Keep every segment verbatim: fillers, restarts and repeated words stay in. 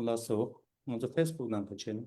ལགས་སོ། ང་ཚོ་ཕེ་སི་བུག་ནང་དུ་ཕྱིན།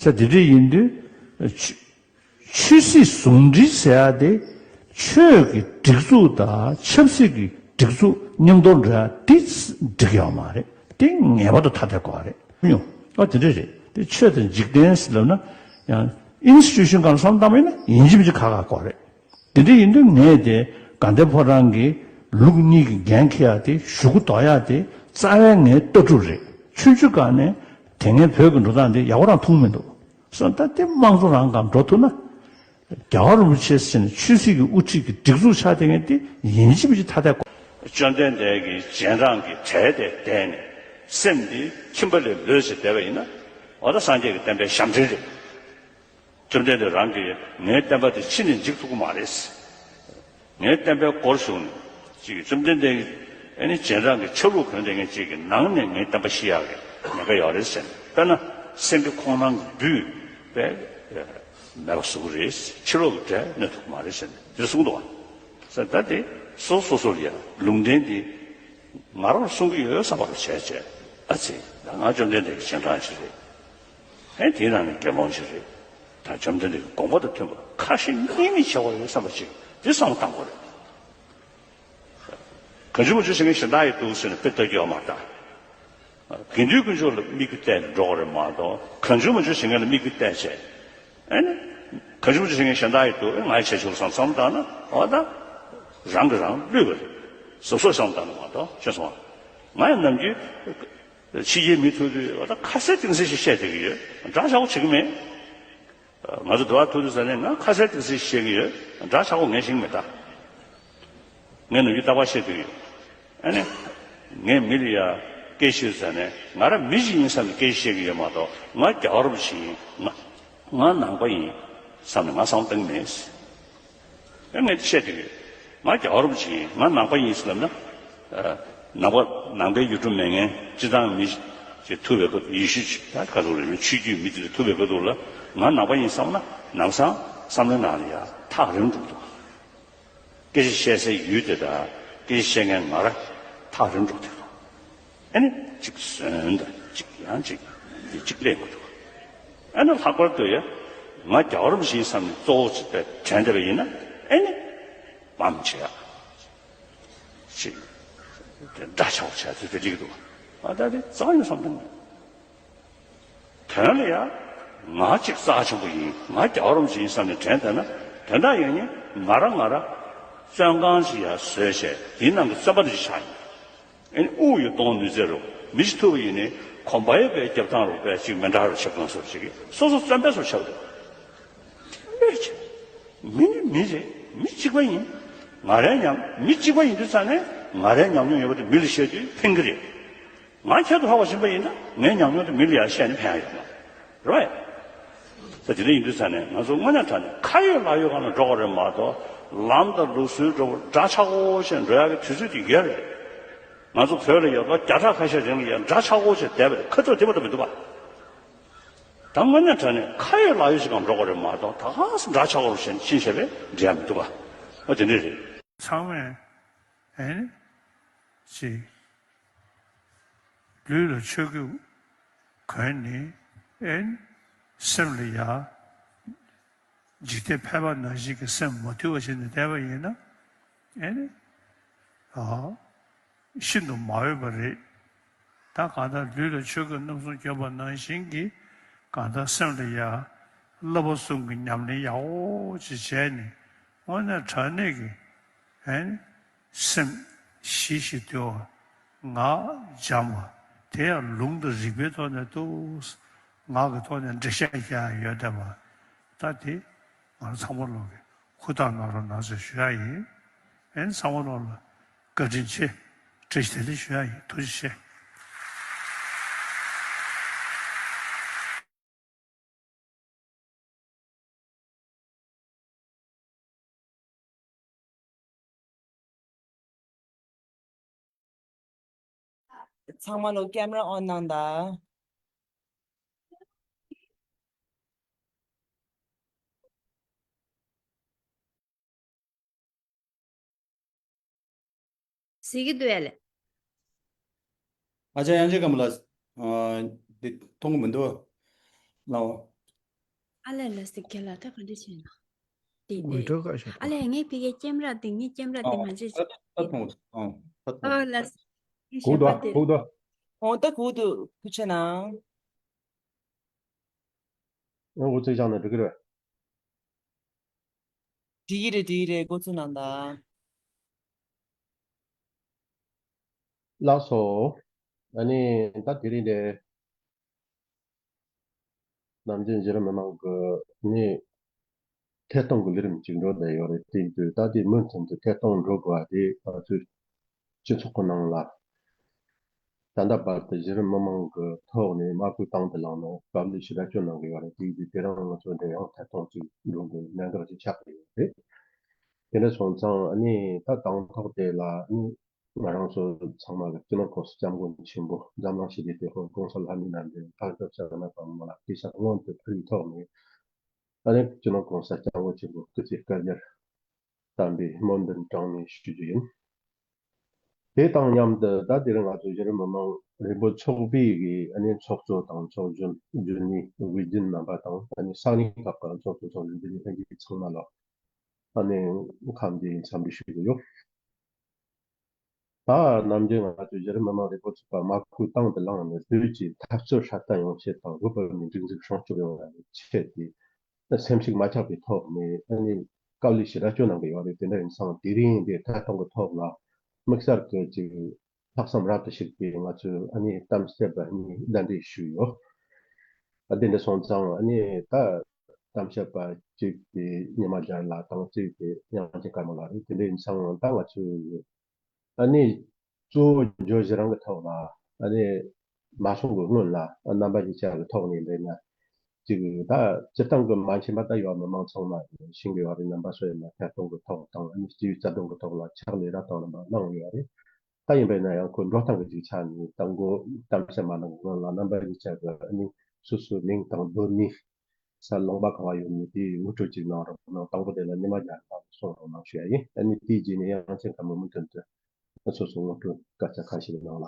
ས་དེ་འདྲ་ཡིན་དུས་ཆོས་ཆོས་སྲིད་ཟུང་འབྲེལ་ཟེར་ཡ་དེ་ཆོས་ཀྱི་སྒྲིག་འཛུགས་དང་ཆབ་སྲིད་ཀྱི་སྒྲིག་འཛུགས་མཉམ་དུ་འདྲ་དེ་འགྲིག་ཡོད་མ་རེད། དེ་ངེས་པར་དུ་ཐ་དད་དགོས་རེད་ཡོང་། ཨ་དེ་འདྲ་རེད། དེ་ཆོས་དང་འཇིག་རྟེན་ཟེར་ལབ་ན་ཡང་ཨིན་སི་ཊི་ཊུ་ཤན་སྒང་ལ་བསམ་བློ་བཏང་བ་ཡིན་ན་ཡིན་གཅིག་མིན་གཅིག་ཁག་ཁག་དགོས་རེད། དེ་འདྲ་ཡིན་དུས་ངས་དེ་དགའ་ལྡན་ཕོ་བྲང་གི་ལུགས་གཉིས་ཀྱི་འགན་འཁྱེར་ཡ་དེ་གཞུག་གུ་འདོགས་ཡ་དེ་རྩ་བའི་ངའི་ལྟ་གྲུབ་རེད། ཆུང་ཆུང་སྒང་ནས་དེ་སྔའི་བོད་ཀྱི་འགྲོ་སྟངས་དེ་ཡག་པོ་རང་མཐོང་མི་འདུག་སོང་ཙང་དེ་དམངས་གཙོ་རང་སྒང་འགྲོ་ཐུབ་ན། རྒྱལ་བ་རིན་པོ་ཆེ་ཟེར་ནས་ཆོས་སྲིད་ཀྱི་དབུ་ཁྲིད་ཀྱི་སྒྲིག་འཛུགས་ཆགས་བསྡད་མཁན་དེ་ཡིན་གཅིག་མིན་གཅིག་ཐ་དད་དགོས། བཅོམ་ལྡན་འདས་ཀྱིས་རྗེས་འབྲང་གི་གྲལ་དེ་བསྡད་ནས་སེམས་འདི་ཁྱིམ་པ་ལས་ལོས་བྱས་བསྡད་པ་ཡིན་ན། འོ་ད་སངས་རྒྱས་ཀྱི་བསྟན་པའི་ཞབས་འདྲེན་རེད། བཅོམ་ལྡན་འདས་རང་གིས་ངའི་བསྟན་པ་དེ་ཕྱི་ནས་འཇིག་ཐུབ་ཀྱི་མ་རེད། ངའི་བསྟན་པའི་སྒོར་ཞུགས་ནས་ཅིག་བཅོམ་ལྡན་འདས་ཀྱིས་ཨ་ནི་རྗེས་འབྲང་གི་ཆ་ལུགས་གོན་བསྡད་མཁན་ཅིག་གི་ནང་ནས་ངའི་བསྟན་པ་ཤི་ཡག་གི་ཉེན་ཁ་ཡོད་རེད་ཟེར་ནས། དཔེར་ན་སེམས་པའི་ཁོང་ནང་གི་སྦུལ་དཔེ་མེད་པ་བཟོ་གི་རེད། ཕྱི་ལོགས་ཀྱི་འབྲས་གནོད་ཐུབ་ཀྱི་མ་རེད་ཟེར་ནས་དེ་གསུངས་འདུག་བ། ཟེར་ད་དེ་སོ་སོ་སོ་ལ་ཡ་ལུང་བསྟན་དེ་ང་རང་གསུང་གི་ཡོད་བསམ་པ་རུ་བྱས་བྱས། ཨ་ཙི། ད་ང་བཅོམ་ལྡན་འདས་ཀྱི་རྗེས་འབྲང་ཅིག་རེད། ཨེ་དེའི་ནང་ནས་དགེ་སློང་ཅིག་རེད། ད་བཅོམ་ལྡན་འདས་ཀྱི་དགོངས་པ་དང་མཐུན་པ་ཁ་ཞེ་གཉིས་མེད་བྱ་བ་ཡོད་བསམ་པ་ཅིག་དེ་བསམ་བློ་བཏང་དགོས་རེད། གང་བྱུང་མང་བྱུང་བྱེད་མཁན་གཞན་དག་ཡོད་འདུག་ཟེར་ནས་དཔེ་ལྟ་རྒྱུ་ཡོད་མ་རེད་ད། དགེ་འདུན་དཀོན་མཆོག་ལ་དམིགས་ཡུལ་གཏད་ནས་འགྲོ་དགོས་རེད་མ་གཏོགས་གང་བྱུང་མང་བྱུང་བྱེད་མཁན་ལ་དམིགས་ཡུལ་གཏད་བྱས། ཨེ་ནི། གང་བྱུང་མང་བྱུང་བྱེད་མཁན་གཞན་དག་ཡོད་འདུག་ཨེ་ང་ཡི་བྱས་ཆོག་བསམ་བསམ་བཏང་ན་འོ་ད། རང་གིས་རང་བསླུས་པ་རེད། གཟབ་གཟབ་བསམ་བཏང་ན་མ་གཏོགས་ཤེས་སོང་ང་། ང་ཡང་ནམ་རྒྱུན། ཕྱི་རྒྱལ་མི་ཐུག་དུས་འོ་ད་ཁ་གསལ་གཏིང་གསལ་ཞིག་བཤད་བསྡད་ཀྱི་ཡོད། འདྲ་ཆགས་པོ་བྱེད་ཀྱི་མེད། ང་ཚོ་འདི་བར་ཐུག་དུས་ཟ་ནས་ང་ཁ་གསལ་གཏིང་གསལ་ཞིག་བཤད་ཀྱི་ཡོད། འདྲ་ཆགས་པོ་ངས་བཤད་ཀྱི་མེད་ད། ངས་ནམ་རྒྱུན་རྟག་པར་བཤད་དུས་ཡོད། ཨ་ནི། ངས་མི་ལ་ཡ་སྐད་ཆ་ཟ་ནས་ང་རང་མི་ཞིག་ཡིན་བསམ་ནས་སྐད་ཆ་བཤད་ཀྱི་ཡོད་མ་གཏོགས་ང་རྒྱལ་བ་རིན་པོ་ཆེ་ཡིན། ང་ང་ནང་པ་ཡིན་བསམ་ནས་ང་བསམ་བློ་བཏང་གི་མེད། ཨ་ངས་བཤད་དུས་ཡོད། ང་རྒྱལ་བ་རིན་པོ་ཆེ་ཡིན། ང་ནང་པ་ཡིན་ཟེར་ལབ་ན། ནང་པ་ནང་པའི་ཡུལ་གྲུ་མེད་མཁན་སྤྱི་བཏང་མི་ དེ་ཐུབ་པའི་སྐབས་ཡེ་ཤུ་ད་ག་ཚོད་རེད་ཆོས་བརྒྱུད་མི་དེ་ཐུབ་པའི་སྐབས་དུ་ལ་ང་ནང་པ་ཡིན་བསམ་ན་ནམ་སང་བསམ་བློའི་ནང་ལ་ཡ་ཐག་རིང་འགྲོ་འདུག་སྐད་ཆ་བཤད་སའི་ཡུལ་དེ་དང་སྐད་ཆ་བཤད་མཁན་ང་ར་ཐག་རིང་འགྲོ་འདུག་ཨ་ནི་གཅིག་ཟོན་དང་གཅིག་ཡང་གཅིག་དེ་གཅིག་ལས་མི་འདུག་ཨ་ནི་ལྷག་པར་དུ་ཡ་ང་རྒྱལ་བ་རིན་པོ་ཆེ་ཡིན་བསམ་ནས་གཙོ་བོ་ཅིག་དྲན་བསྡད་པ་ཡིན་ན་ཨ་ནི་བམ་བྱེད་ཡག་ཅིག་དེ་འདྲ་ཆགས་བྱས་ཚུལ་དེ་ལིག་འདུག་ཨ་ད་དེ་རྩ་ནས་བསམ་བཏང་མེད། དོན་ལ་ཡང་ང་གཅིག་རྩ་ཆེན་པོ་ཡིན། ང་རྒྱལ་བ་རིན་པོ་ཆེ་ཡིན་བསམ་ནས་དྲན་བསྡད་ན་དོན་དག་ཡིན་ནི་ང་རང་ང་རང་བཙོན་ཁང་ཞིག་ཡར་བཟོས་བྱས་དེའི་ནང་གི་བཙོན་པ་འདི་ཆགས་ཡིན། ཨེ་ནི་དབུགས་ཡོད་གཏོང་ནུས་ཚད་རུ་མི་ཞིག་ཐུབ་པ་ཡིན་ནི་གོམ་པ་ཡོད་པའི་རྒྱབ་ཐང་རུ་པའི་གཅིག་མི་འདྲ་རུ་ཆགས་གང་སོར་ཞིག་གིས་སོ་སོ་བཙོན་པའི་སོར་ཆགས་འདུག་ལོས་ཆེ། མི་ནི་མི་རེད། མི་གཅིག་པ་ཡིན། ང་རའི་ཉམས་མི་གཅིག་པ་ཡིན་དུས་ཙང་ནས་ང་རའི་ཉམས་མྱོང་ཡོད་པ་དེ་མི་ལ་བཤད་དུས་ཕན་གི་རེད། ང་ཁྱད་དུ་འཕགས་པ་ཡིན་པ་ཡིན་ན་ངའི་ཉམས་མྱོང་དེ་མི་ལ་ཡང་བཤད་ནས་ཕན་ཡ་ཡོད་མ་རེད་པས། ད་དེ་འདྲ་ཡིན་དུས་ཙང་ནས་ང་ཚོ་དངོས་གནས་དྲང་གནས་ཁ་ཡོད་ལག་ཡོད་སྒང་ལ་འགྲོ་དགོས་རེད་མ་གཏོགས་ལམ་དང་ལུགས་སྲོལ་འགྲོ་འདྲ་ཆགས་པོ་ཞིག་འགྲོ་ཡག་གི་དུས་ཚོད་དེ་ཡོད་རེད། ང་ཚོ་བོད་ལ་ཡོད་ལོ་བརྒྱ་ཕྲག་ཁ་ཤས་རིང་ལ་ཡང་འདྲ་ཆགས་པོ་ཞིག་བསྡད་པ་རེད། ཁ་ཐུག་དེ་མ་གཏོགས་མི་འདུག་པ། ད་དངོས་གནས་དྲང་གནས་ཁ་ཡོད་ལག་ཡོད་ཞིག་གམ་འགྲོ་དགོས་རེད་མ་གཏོགས་ད་ག་སེ་འདྲ་ཆགས་པོ་ཞིག་ཕྱིན་བྱས་པས་འགྲིག་ཡ་མི་འདུག་པ། ཨོ་དེ་འདྲ་རེད། ཚང་མས་ཨེ་ནི་ཅིག་ལུས་ལ་ཆོས་གོས་གོན་ནས་ཨེ་ནི་སེམས་ལ་ཡ་འཇིག་རྟེན་ཕལ་པ་ནང་བཞིན་གྱི་སེམས་མ་དུལ་བ་བྱས་ནས་བསྡད་པ་ཡིན་ན་ཨེ་ནི་ཨ་ཤིན་ཏུ་མ་འོས་པ་རེད། ད་གང་ལྟར་ལུས་ལ་ཆོས་གོས་རྣམ་གསུམ་གྱོན་པ་ནང་བཞིན་གྱི་གང་ལྟར་སེམས་ལ་ཡ་བསླབ་པ་གསུམ་གྱི་ཉམས་ལེན་ཡག་པོ་ཅིག་བྱས་ནས་དངོས་གནས་དྲང་གནས་ཀྱི་ཨེ་ནི་སེམས་ཞི་ཞིང་དུལ་བ་ངག་འཇམ་པ་དེ་ཡང་ལུང་དང་རིགས་པའི་ཐོག་ནས་འདུག་ངག་གི་ཐོག་ནས་འགྲེལ་བཤད་རྒྱག་ཡ་ཡོད་བསྡད་པ་ད་དེ་ང་རང་ཚང་མ་ལོག་གི་ཧུར་ཐག་གནང་རོགས་གནང་ཟེར་ཞུ་ཡ་ཡིན། ཨེ་ནི་ཚང་མ་ལོག་ལ་བཀའ་དྲིན་ཆེ། བཀྲ་ཤིས་བདེ་ལེགས་ཞུ་ཡ་ཡིན། ཐུགས་རྗེ་ཆེ། ཚང་མ་ལོ་ཀེམ་ར་ཨོན་གནང་དང་། གཟིགས་ཀྱི་འདུག་ཨ་ལས། ཨ་ཅག་དབྱངས་ཅན་དཀར་མོ་ལགས། ཨ། འདི་མཐོང་གི་མི་འདུག་ལའོ། ཨ་ལས་ལ་གཟིགས་ཀྱི་ལ་ད་ག་འདྲ་བྱས་ན། འདི་འདི། ཨ་ལས་ངའི་ཕ་གིའི་ཀེམ་ར་འདི་ངའི་ཀེམ་ར་འདི་ཨ། མ་བརྗེད་ད་ད་མཐོང་། ཨ། ད་མཐོང་། ཨ་ལ་གཟིགས་ཀྱི་གུག་འདུག་ཨ། གུག་འདུག་ཨོ་ད་གུག་འདུག་ཐུགས་རྗེ་གནང་། ཨ་འུ་ཚོས་བཞག་ན་འགྲིག་གི་རེད། འགྲིག་གི་རེད། འགྲིག་གི་རེད། འགོ་ཚུགས་གནང་དང་། ལགས་སོ། ཨ་ནི་ད་དེ་རིང་འདི་ནམ་རྒྱུན་གཞི་རིམ་མི་མང་གི་ནི་ཐད་གཏོང་གི་ལས་རིམ་ཅིག་འགྲོ་བསྡད་ཡོད་རེད། དེ་ཡིན་དུས་ད་དེ་མུ་མཐུད་དུ་ཐད་གཏོང་འགྲོ་དགོས་པ་དེ་ང་ཚོའི་སྤྱི་ཚོགས་ཀྱི་ནང་ལ་ད་ལྟ་བར་དུ་གཞི་རིམ་མི་མང་གི་ཐོག་ནས་མ་བསྐུལ་དང་དུ་བླངས་ནས་དཀའ་ལས་ཞེ་དྲག་བསྐྱོན་གནང་གི་ཡོད་རེད། དེ་ཡིན་དུས་དེ་རིང་ང་ཚོ་འདྲ་ཡང་ཐད་གཏོང་ཅིག་འགྲོ་དགོས་གནད་འགག་ཅིག་ཆགས་ཀྱི་ཡོད་རེད། དེ་འདྲ་སོང་ཙང་ཨ་ནི་ད་དང་ཐོག་དེ་ལ་ཨ་ནི་ང་རང་ཚོ་ཚང་མ་གི་སྤྱི་ནོར་༸གོང་ས་༸སྐྱབས་མགོན་ཆེན་པོ་འཛམ་གླིང་ཞི་བདེའི་དེད་དཔོན་༸གོང་ས་ལྷ་མིའི་རྣམ་འདྲེན་ཕར་སྐྱབས་ཞབས་ན་དང་མ་ལ་སྐུ་ཞབས་སྔོན་དུ་ཕུལ་བའི་ཐོག་ནས་ཨ་ནི་སྤྱི་ནོར་༸གོང་ས་༸སྐྱབས་མགོན་ཆེན་པོའི་སྐུ་ཚེ་བསྐལ་བརྒྱར་བརྟན་པའི་སྨོན་འདུན་དྲང་ནས་ཞུ་རྒྱུ་ཡིན། དེ་དང་མཉམ་དུ་ད་དེ་རིང་ང་ཚོ་གཞི་རིམ་མི་མང་རིམ་པ་ཚོགས་པའི་གི་ཨ་ནི་ཚོགས་གཙོ་དང་ཚོགས་གཞོན་རྒྱུན་ལས་དབུས་རྒྱུན་རྣམ་པ་དང་ཨ་ནི་ས་གནས་ཁག་གི་ཚོགས་གཙོ་ཚོགས་གཞོན་རྒྱུན་ལས་ལྷན་རྒྱས་ཚང་མ་ལ་ཨ་ནི་ཁམས་བདེ་འཚམས་འདྲི་ཞུ་གི་ཡོད། ད་ནམ་རྒྱུན་ང་ཚོ་གཞི་རིམ་མི་མང་རིམ་པ་ཚོགས་པ་མ་བསྐུལ་དང་དུ་བླངས་ནས་བོད་ཀྱི་འཐབ་རྩོད་སྲ་བརྟན་ཡོང་ཆེད་དང་རིགས་ཕུན་སུམ་ཚོགས་སྒྲིག་འཛུགས་སྲུང་སྐྱོབ་ཡོང་བའི་ཆེད་དེ་སེམས་ཤུགས་མ་ཆག་པའི་ཐོག་ནས་ཨ་ནི་དཀའ་ལས་ཞེ་དྲག་བསྐྱོན་གནང་གི་ཡོད་རེད། དེ་འདྲ་ཡིན་ཙང་དེ་རིང་འདིར་ཐད་གཏོང་གི་ཐོག་ལ་དམིགས་བསལ་གྱི་ཅིག་ལྷག་བསམ་རབ་ཏུ་བཞེས་པའི་ང་ཚོས་ཨ་ནི་གཏམ་བཤད་པ་གཉིས་བདའ་འདེད་ཞུས་ཡོད། ཨ་དེ་འདྲ་སོང་ཙང་ཨ་ནི་ད་གཏམ་བཤད་པ་གཅིག་དེ་ཉི་མ་རྒྱལ་ལགས་དང་གཅིག་དེ་དབྱངས་ཅན་དཀར་མོ་ལགས་རེད། དེ་འདྲ་ཡིན་ཙང་ད་ང་ཚོས་ཨ་ནི་གཙོ་བོ་བརྗོད་གཞི་རང་གི་ཐོག་ལ་ཨ་ནི་མ་གསུང་གི་སྔོན་ལ་རྣམ་པ་གཉིས་ཆ་གི་ཐོག་ནས་འདྲེས་ན་ཅིག་ད་སྤྱིར་བཏང་གི་མ་མཁྱེན་པ་ད་ཡོད་མི་མང་ཚང་མ་ཤེས་ཀྱི་ཡོད་རེད། རྣམ་པ་ཚོ་ཡིན་ན་ཐད་གཏོང་གི་ཐོག་དང་ཨ་ནི་སྤྱི་པའི་རྩ་དོན་གི་ཐོག་ལ་ཕྱག་ལས་རབ་དང་རིམ་པ་གནང་ཡོད་རེད། ད་ཡིན་པས་ན་ཡང་ཁོ་འགྲོ་སྟངས་ཀྱི་ཅིག་ཆ་ནས་ད་མགོ་གཏམ་བཤད་མ་གནང་གོང་ལ་རྣམ་པ་གཉིས་ཆ་གི་ཨ་ནི་སོ་སོའི་མིང་དང་སྡོད་གནས། ས་ལུང་པ་གང་བ་ཡོད་མེད་དེ་ངོ་སྤྲོད་ཅིག་གནང་རོགས་གནང་། དང་པོ་དེ་ལ་ཉི་མ་རྒྱལ་ལགས་གསུང་རོགས་གནང་ཞུ་ཡ་ཡིན། ཨ་ནི་དེའི་རྗེས་ནས་ཡང་ཆེན་ཁ་མོ་མུ་མཐུད་དུ་སོ་སོ་ངོ་སྤྲོད་སྐད་ཆ་ཁ་ཤས་གནང་ལ་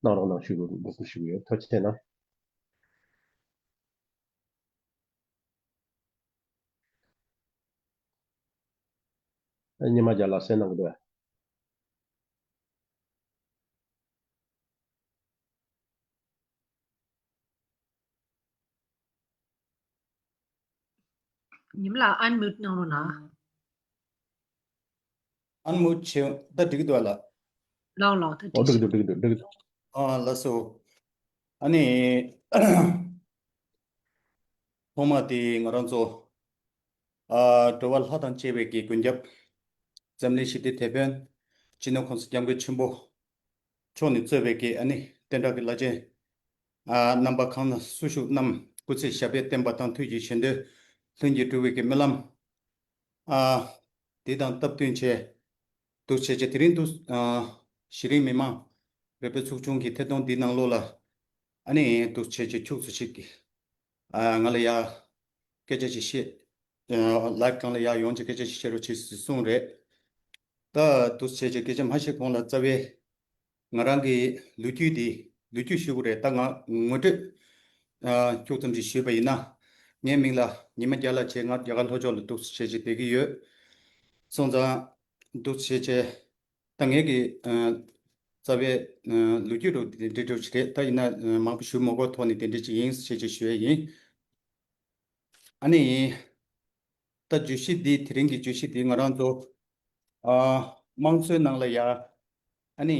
གནང་རོགས་གནང་ཞུ་དགོས་འདུག་ཞུ་གི་ཡོད། ཐུགས་རྗེ་གནང་། ཉི་མ་རྒྱལ་ལགས་གསན་གནང་གི་འདུག་ཉི་མ་ལགས་ཨན་མིའུ་ཊི་གནང་རོགས་གནང་། ཨན་མིའུ་ཊི་བྱེད། ད་འགྲིག་གི་འདུག་ཨ་ལགས། ལགས་ལགས། ད་འོ་འགྲིག་འགྲིག་འདུག་འགྲིག་འདུག་འགྲིག་འདུག་ཨ་ལགས་སོ། ཨ་ནི་ཐོག་མ་དེ་ང་རང་ཚོ་ཨ་འགྲོ་བ་ལྷ་དང་བཅས་པའི་གི་མགོན་སྐྱབས་འཛམ་གླིང་ཞི་བདེའི་དེད་དཔོན་སྤྱི་ནོར་གོང་ས་སྐྱབས་མགོན་ཆེན་པོ་མཆོག་ནས་གཙོས་པའི་གི་ཨ་ནི་བསྟན་དགྲ་གི་བླ་ཆེན་ཨ་རྣམ་པ་གང་ན་སུ་བཞུགས་རྣམས་སྐུ་ཚེ་ཞབས་པད་བརྟན་པ་དང་ཐུགས་ཀྱི་བཞེད་དོན་ལྷུན་གྱིས་འགྲུབ་པའི་གི་སྨོན་ལམ་ཨ་དེ་དང་སྟབས་བསྟུན་བྱས་འདུག་བྱས་བྱས་དེ་རིང་འདུག་ཨ་གཞི་རིམ་མི་མང་བོད་པའི་ཚོགས་ཆུང་གི་ཐད་གཏོང་འདིའི་ནང་ལོགས་ལ་ཨ་ནི་འདུག་བྱས་བྱས་ཁྱུག་ཙམ་ཞིག་གི་ཨ་ང་ལ་ཡ་སྐད་ཆ་ཞིག་བཤད། ཨ་ལའིབ་སྒང་ལ་ཡར་ཡོང་བྱས་སྐད་ཆ་ཞིག་བཤད་རོགས་བྱེད་ཟེར་གསུངས་རེད། ད་འདུག་བྱས་བྱས་སྐད་ཆ་མ་བཤད་གོང་ལ་རྩ་བའི་ང་རང་གི་ལོ་རྒྱུས་འདི་ལོ་རྒྱུས་ཞུ་དགོས་རེད། ད་ང་ངོ་སྤྲོད་ཨ་ཁྱུག་ཙམ་ཞིག་ཞུས་པ་ཡིན་ན། ངའི་མིང་ལ་ཉི་མ་རྒྱལ་ལགས་བྱས། ང་རྒྱ་གར་ལྷོ་ཕྱོགས་ལ་འདུག་བྱས་བྱས་བསྡད་ཀྱི་ཡོད། སོང་ཙང་འདུག་བྱས་བྱས་ད་ངའི་གི་ཨ་རྩ་བའི་ཨ་ལོ་རྒྱུས་རུ་འདི་འདྲ་འདྲ་ཞིག་རེད། ད་ཡིན་ན་ཨ་མང་པོ་ཞུ་མ་དགོས་ཐོག་ནས་དེ་འདྲ་ཅིག་ཡིན་ཞེས་ཅིག་ཞུ་ཡས་ཡིན། ཨ་ནི་ད་བརྗོད་གཞི་འདི་དེ་རིང་གི་བརྗོད་གཞི་འདི་ང་རང་ཚོ་ཨ་དམངས་གཙོའི་ནང་ལ་ཡ་ཨ་ནི་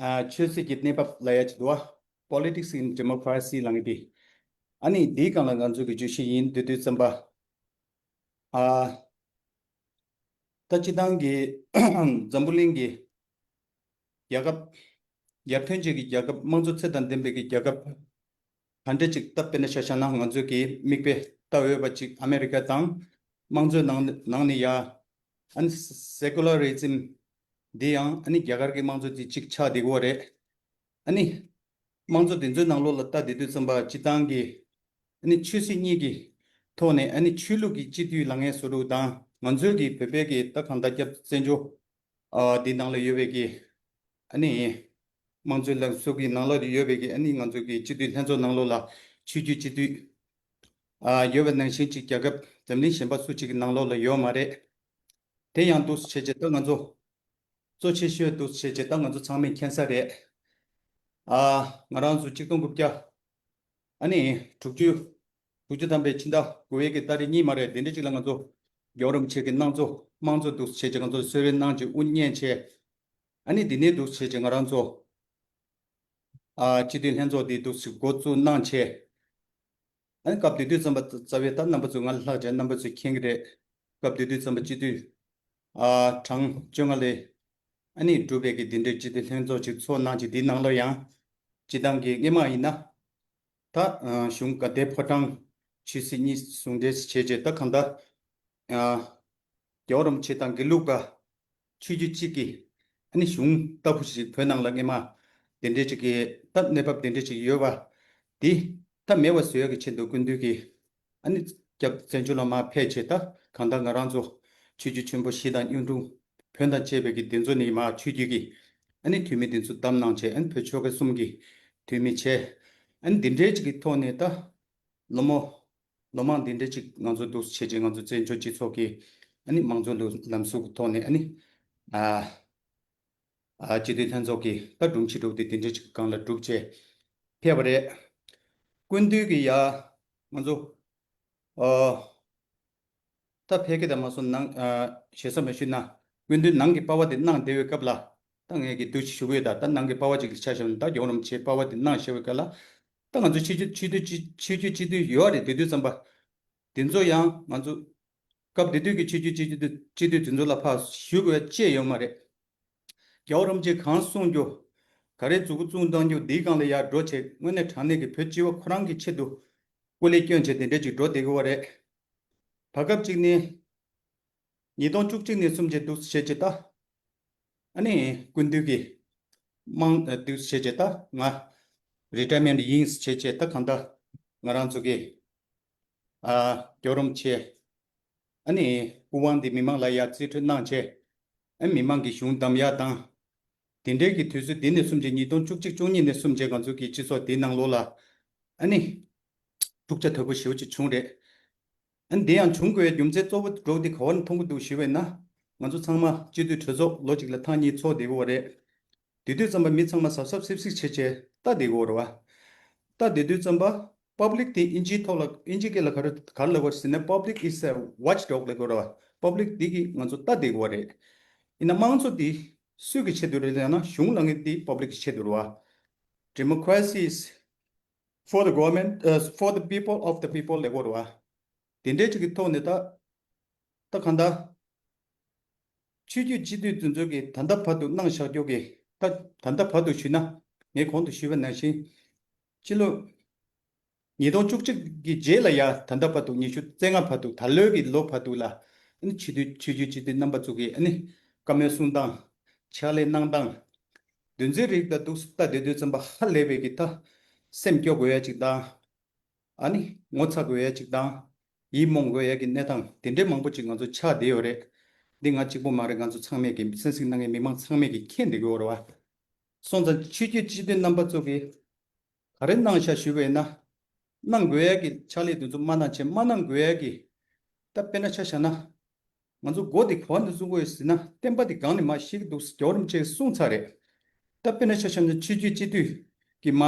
ཨ་ཆོས་སྲིད་ཀྱི་གནས་བབ་ལ་ཡ་ཅིག་འདུག་བ། Politics in Democracy ལབ་མཁན་འདི། ཨ་ནི་འདིའི་སྒང་ལ་ང་ཚོ་གི་བརྗོད་གཞི་ཡིན། དེ་དུས་ཙམ་པ་ཨ་ད་སྤྱི་བཏང་གི་འཛམ་བུ་གླིང་གི་རྒྱལ་ཁབ་ཡར་ཐོན་ཅན་གྱི་རྒྱལ་ཁབ་དམངས་གཙོ་ཚད་དང་ལྡན་པའི་གི་རྒྱལ་ཁབ་ག་འདྲ་ཅིག་ད་དཔེར་ན་ཆ་བཞག་ན་ང་ཚོས་ཀྱི་མིག་དཔེ་ལྟ་འོས་པ་ཅིག་ཨ་མེ་རི་ཀ་དང་དམངས་གཙོའི་ནང་ནང་ནས་ཡ་ཨ་ནི་སེ་ཀུ་ལ་རི་ཛིམ་འདི་ཡང་ཨ་ནི་རྒྱ་གར་གྱི་དམངས་གཙོ་འདི་གཅིག་ཆགས་བསྡད་ཀྱི་ཡོད་རེད། ཨ་ནི་དམངས་གཙོ་འདི་ཚོའི་ནང་ལོགས་ལ་ལྟ་བསྡད་དུས་ཙམ་པ་སྤྱི་བཏང་གི་ཨ་ནི་ཆོས་སྲིད་གཉིས་ཀྱི་ཐོག་ནས་ཨ་ནི་ཆོས་ལུགས་ཀྱི་སྤྱི་འཐུས་ལབ་མཁན་བཟོ་འདྲ་དང་ང་ཚོའི་གི་བོད་པའི་གི་ད་གང་ལྟར་སྐྱབས་བཙན་བྱོལ་ཨ་འདི་ནང་ལ་ཡོད་པའི་གི་ཨ་ནི་དམངས་གཙོའི་ལམ་ལུགས་ཀྱི་ནང་ལོགས་ལ་ཡོད་པའི་གི་ཨ་ནི་ང་ཚོའི་གི་སྤྱི་འཐུས་ལྷན་ཚོགས་ནང་ལོགས་ལ་ཆོས་བརྒྱུད་སྤྱི་འཐུས་ཨ་ཡོད་པ་ནང་བཞིན་ཅིག་རྒྱལ་ཁབ་འཛམ་གླིང་གཞན་པ་སུ་གཅིག་གི་ནང་ལོགས་ལ་ཡོད་མ་རེད། དེ་ཡང་འདུག་བྱས་བྱས་ད་ང་ཚོ་གཙོ་ཆེ་ཤོས་འདུག་བྱས་བྱས་ད་ང་ཚོ་ཚང་མས་མཁྱེན་ས་རེད། ཨ་ང་རང་ཚོ་གཅིག་སྟོང་དགུ་བརྒྱ་ཨ་ནི་དྲུག་ཅུ་དྲུག་ཅུ་ཐམ་པའི་ཕྱི་ཟླ་དགུ་པའི་གི་ཏ་རིག་གཉིས་མ་རེད། དེ་འདྲ་ཅིག་ལ་ང་ཚོ་རྒྱལ་བ་རིན་པོ་ཆེ་གི་གནང་གཙོ་དམངས་གཙོ་འདུག་བྱས་བྱས་ང་ཚོ་གསོལ་རས་གནང་བྱས་དབུ་བརྙེས་བྱས། ཨ་ནི་འདི་ནས་འདུག་བྱས་བྱས་ང་རང་ཚོ་ཨ་སྤྱི་འཐུས་ལྷན་ཚོགས་འདི་འདུག་བྱས་འགོ་བཙུགས་གནང་བྱས། ཨ་ནི་སྐབས་དེ་དུས་ཙམ་པ་རྩ་བའི་ད་རྣམ་པ་ཚོས་ང་ལ་ལྷག་བྱས་རྣམ་པ་ཚོས་མཁྱེན་གྱི་རེད། སྐབས་དེ་དུས་ཙམ་པ་སྤྱི་འཐུས་ཨ་གྲངས་བཅོ་ལྔ་ལས་ཨ་ནི་གྲུབ་པའི་གི་འདི་འདྲའི་སྤྱི་འཐུས་ལྷན་ཚོགས་ཅིག་ཚོགས་གནང་བྱས། འདིའི་ནང་ལ་ཡང་སྤྱི་བཏང་གི་སྔས་མ་ཡིན་ན་ད་ཨ་གཞུང་དགའ་ལྡན་ཕོ་བྲང་ཆོས་སྲིད་གཉིས་ཟུང་འབྲེལ་བྱས་བྱས་ད་གང་ལྟར་ཨ་རྒྱལ་བ་རིན་པོ་ཆེ་དང་དགེ་ལུགས་པ་ཆོས་བརྒྱུད་གཅིག་གི་ཨ་ནི་གཞུང་ལྟ་བུ་ཞིག་བོད་ནང་ལ་སྔས་མ་དེ་འདྲའི་ཅིག་གི་ད་གནས་བབ་དེ་འདྲའི་ཅིག་ཡོད་པ་འདི་ད་མེད་པ་བཟོ་ཡག་གི་ཆེད་དུ་སྐུ་མདུན་གྱིས་ཨ་ནི་སྐྱབས་བཙན་བྱོལ་ལ་མར་ཕེབས་བྱས། ད་གང་ལྟར་ང་རང་ཚོ་ཆོས་བརྒྱུད་ཆེན་པོ་བཞི་དང་གཡུང་དྲུང་བོན་དང་བཅས་པའི་གི་དེ་ཚོ་ནས་མར་ཆོས་བརྒྱུད་ཀྱི་ཨ་ནི་འཐུས་མི་དེ་ཚོ་བདམས་གནང་བྱས། ཨ་ནི་བོད་ཆོལ་ཁ་གསུམ་གྱི་འཐུས་མི་བྱས། ཨ་ནི་འདི་འདྲའི་ཅིག་གི་ཐོག་ནས་ད་ལོ་མོ་ལོ་མང་འདི་འདྲ་ཅིག་ང་ཚོ་འདུག་བྱས་བྱས་ང་ཚོ་བཙན་བྱོལ་སྤྱི་ཚོགས་ཀྱི་ཨ་ནི་དམངས་གཙོའི་ལམ་ལམ་ཟུར་གྱི་ཐོག་ནས་ཨ་ནི་ཨ་ཨ་སྤྱི་འཐུས་ལྷན་ཚོགས་ཀྱི་ད་སྒྲོམ་གཞི་གྲུབ་སྟེ་འདི་འདྲ་ཅིག་སྒང་ལ་གྲུབ་བྱས་ཕེབས་པ་རེད། སྐུ་མདུན་གྱི་ཡ་ང་ཚོ་ཨ་ད་ཕལ་སྐད་དང་མ་སོང་ནང་ཨ་ཞེ་ས་མ་ཞུས་ན། སྐུ་མདུན་ནང་གི་པ་ཕ་དེ་གནང་བསྡད་པའི་སྐབས་ལ་ད་ངས་ཀྱི་འདུག་ཞུ་གི་ཡོད། ད་ད་ནང་གི་པ་ཕ་ཅིག་ལ་ཆ་བཞག་ན་ད་རྒྱལ་བ་རིན་པོ་ཆེའི་པ་ཕ་དེ་གནང་བཞག་པའི་སྐབས་ལ་ད་ང་ཚོ་ཆོས་བརྒྱུད་ཆོས་བརྒྱུད་ཆོས་བརྒྱུད་སྤྱི་འཐུས་ཡོད་རེད། དེ་དུས་ཙམ་པ་དེ་ཚོ་ཡང་ང་ཚོ་སྐབས་དེ་དུས་ཀྱི་ཆོས་བརྒྱུད་སྤྱི་འཐུས་སྤྱི་འཐུས་དེ་ཚོ་ལ་ཕར་ཞུ་དགོས་ཡ་ཅི་ཡོད་མ་རེད། རྒྱལ་བ་རིན་པོ་ཆེས་གང་གསུང་རྒྱུ། ག་རེ་མཛུབ་གུ་བཙུགས་གཏོང་རྒྱུ། འདིའི་སྒང་ལ་ཡར་འགྲོ་བྱས་དངོས་གནས་དྲང་གནས་ཀྱི་བོད་སྤྱི་བ་ཁོ་རང་གི་ཆེད་དུ་སྐུ་ལས་བསྐྱོན་བྱས་དེ་འདྲས་ཅིག་འགྲོ་བསྡད་ཀྱི་ཡོད་རེད། བར་སྐབས་གཅིག་ནས་ཉིས་སྟོང་བཅུ་གཅིག་ནས་བཟུང་བྱས་འདུག་བྱས་བྱས་ད་ ཨ་ནི་སྐུ་མདུན་གྱི་དམངས་ཨ་འདུག་བྱས་བྱས་ད་ང་རི་ཊ་ཡར་མེན་ཊི་ཡིན་བྱས་བྱས་ད་གང་ལྟར་ང་རང་ཚོ་གི་ཨ་རྒྱལ་བ་རིན་པོ་ཆེ་ཨ་ནི་སྐུ་དབང་འདི་མི་མང་ལ་ཡར་རྩིས་སྤྲོད་གནང་བྱས་ཨ་མི་མང་གི་གཞུང་བདམས་ཡག་དང་། དེ་འདྲའི་གི་དུས་ཚོད་འདི་ནས་བཟུང་བྱས་ཉིས་སྟོང་བཅུ་གཅིག་བཅུ་གཉིས་ནས་བཟུང་བྱས་ང་ཚོ་གི་སྤྱི་ཚོགས་འདིའི་ནང་ལོགས་ལ་ཨ་ནི་འཁྲུག་ཆ་དོད་པོ་ཞེ་པོ་ཅིག་བྱུང་རེད། ཨ་ནི་འདི་ཡང་བྱུང་དགོས་རྒྱུ་མཚན་གཙོ་བོ་འགྲོ་འདི་ག་བ་ནས་མཐོང་གི་འདུག་ཞུས་པ་ཡིན་ན། ང་ཚོ་ཚང་མ་སྤྱི་འཐུས་གྲོས་ཚོགས་ལོ་གཅིག་ལ་ཐེངས་གཉིས་ཚོགས་བསྡད་ཀྱི་ཡོད་རེད། དེ་དུས་ཙམ་པ་མི་ཚང་མ་གཟབ་གཟབ་སིབ་སིབ་བྱས་བྱས་ལྟ་བསྡད་ཀྱི་ཡོད་རེད་བ། ལྟ་བསྡད་དུས་ཙམ་པ་པབ་ལིག་དེ་ཨིན་ཇིའི་ཐོག་ལ་ཨིན་ཇི་སྐད་ལ་ག་རེ་ག་རེ་ལབ་དགོས་ཟེར་ན། Public is a watchdog ལབ་ཀྱི་ཡོད་རེད་བ། པབ་ལིག་དེ་གིས་ང་ཚོ་ལྟ་བསྡད་ཀྱི་ཡོད་རེད། ཡིན་ན་དམངས་གཙོ་དེ་སུའི་གི་ཆེད་དུ་རེད་ལབ་ན་གཞུང་ལ་ངེས་དེ་པབ་ལིག་གི་ཆེད་དུ་རེད་བ། Democracy is for the government, uh, for the people, of the people ལབ་ཀྱི་ཡོད་རེད་བ། དེ་འདྲའི་ཅིག་གི་ཐོག་ནས་ད་ད་གང་ལྟར་ཆོས་བརྒྱུད་སྤྱི་འཐུས་དེ་ཚོ་གིས་ད་ལྟ་བར་དུ་གནང་བཞག་རྒྱུ་གི་ད་ད་ལྟ་བར་དུ་ཞུས་ན་ངས་གོང་དུ་ཞུས་པ་ནང་བཞིན་སྤྱི་ལོ་ཉིས་སྟོང་བཅུ་གཅིག་གི་རྗེས་ལ་ཡ་ད་ལྟ་བར་དུ་ཉི་ཤུ་རྩ་ལྔ་བར་དུ་ད་ལོའི་གི་ལོ་བར་དུ་ལ་ཨ་ནི་ཆོས་བརྒྱུད་ཆོས་བརྒྱུད་སྤྱི་འཐུས་རྣམ་པ་ཚོ་གིས་ཨ་ནི་བཀའ་མོལ་གསུང་སྟངས་ཕྱག་ལས་གནང་སྟངས་འདུ་འཛི་རིགས་ལ་འདུག་ལྟ་བསྡད་དུས་ཙམ་པ་ཧ་ལས་པའི་གི་ད་སེམས་སྐྱོ་དགོས་ཡ་ཅིག་དང་། ཨ་ནི་ངོ་ཚ་དགོས་ཡ་ཅིག་དང་། ཡིད་རྨོངས་དགོས་ཡ་གི་གནས་སྟངས་དེ་འདྲའི་མང་པོ་ཅིག་ང་ཚོ་ཆགས་བསྡད་ཡོད་རེད། འདི་ང་གཅིག་པོ་མ་རེད། ང་ཚོ་ཚང་མས་ཀྱི་གསན་གཟིགས་གནང་མཁན་མི་མང་ཚང་མས་ཀྱི་མཁྱེན་བསྡད་ཀྱི་ཡོད་རེད་བ། སོང་ཙང་ཆོས་བརྒྱུད་སྤྱི་འཐུས་རྣམ་པ་ཚོ་གིས་ག་རེ་གནང་ཤག་ཞུས་པ་ཡིན་ན། གནང་དགོས་ཡ་གི་ཕྱག་ལས་དེ་ཚོ་མ་གནང་བྱས་མ་གནང་དགོས་ཡ་གི་ད་དཔེར་ན་ཆ་བཞག་ན། ང་ཚོ་མགོ་དེ་ག་བ་ནས་བཟུང་དགོས་ཡོད་ཟེར་ན་བསྟན་པ་དེ་སྒང་ནས་མར་བཤིག་གི་འདུག་ཟེར་རྒྱལ་བ་རིན་པོ་ཆེས་གསུངས་ཚར་རེད། ད་དཔེར་ན་ཆ་བཞག་ན་ཆོས་བརྒྱུད་སྤྱི་འཐུས་ཀྱི་མ།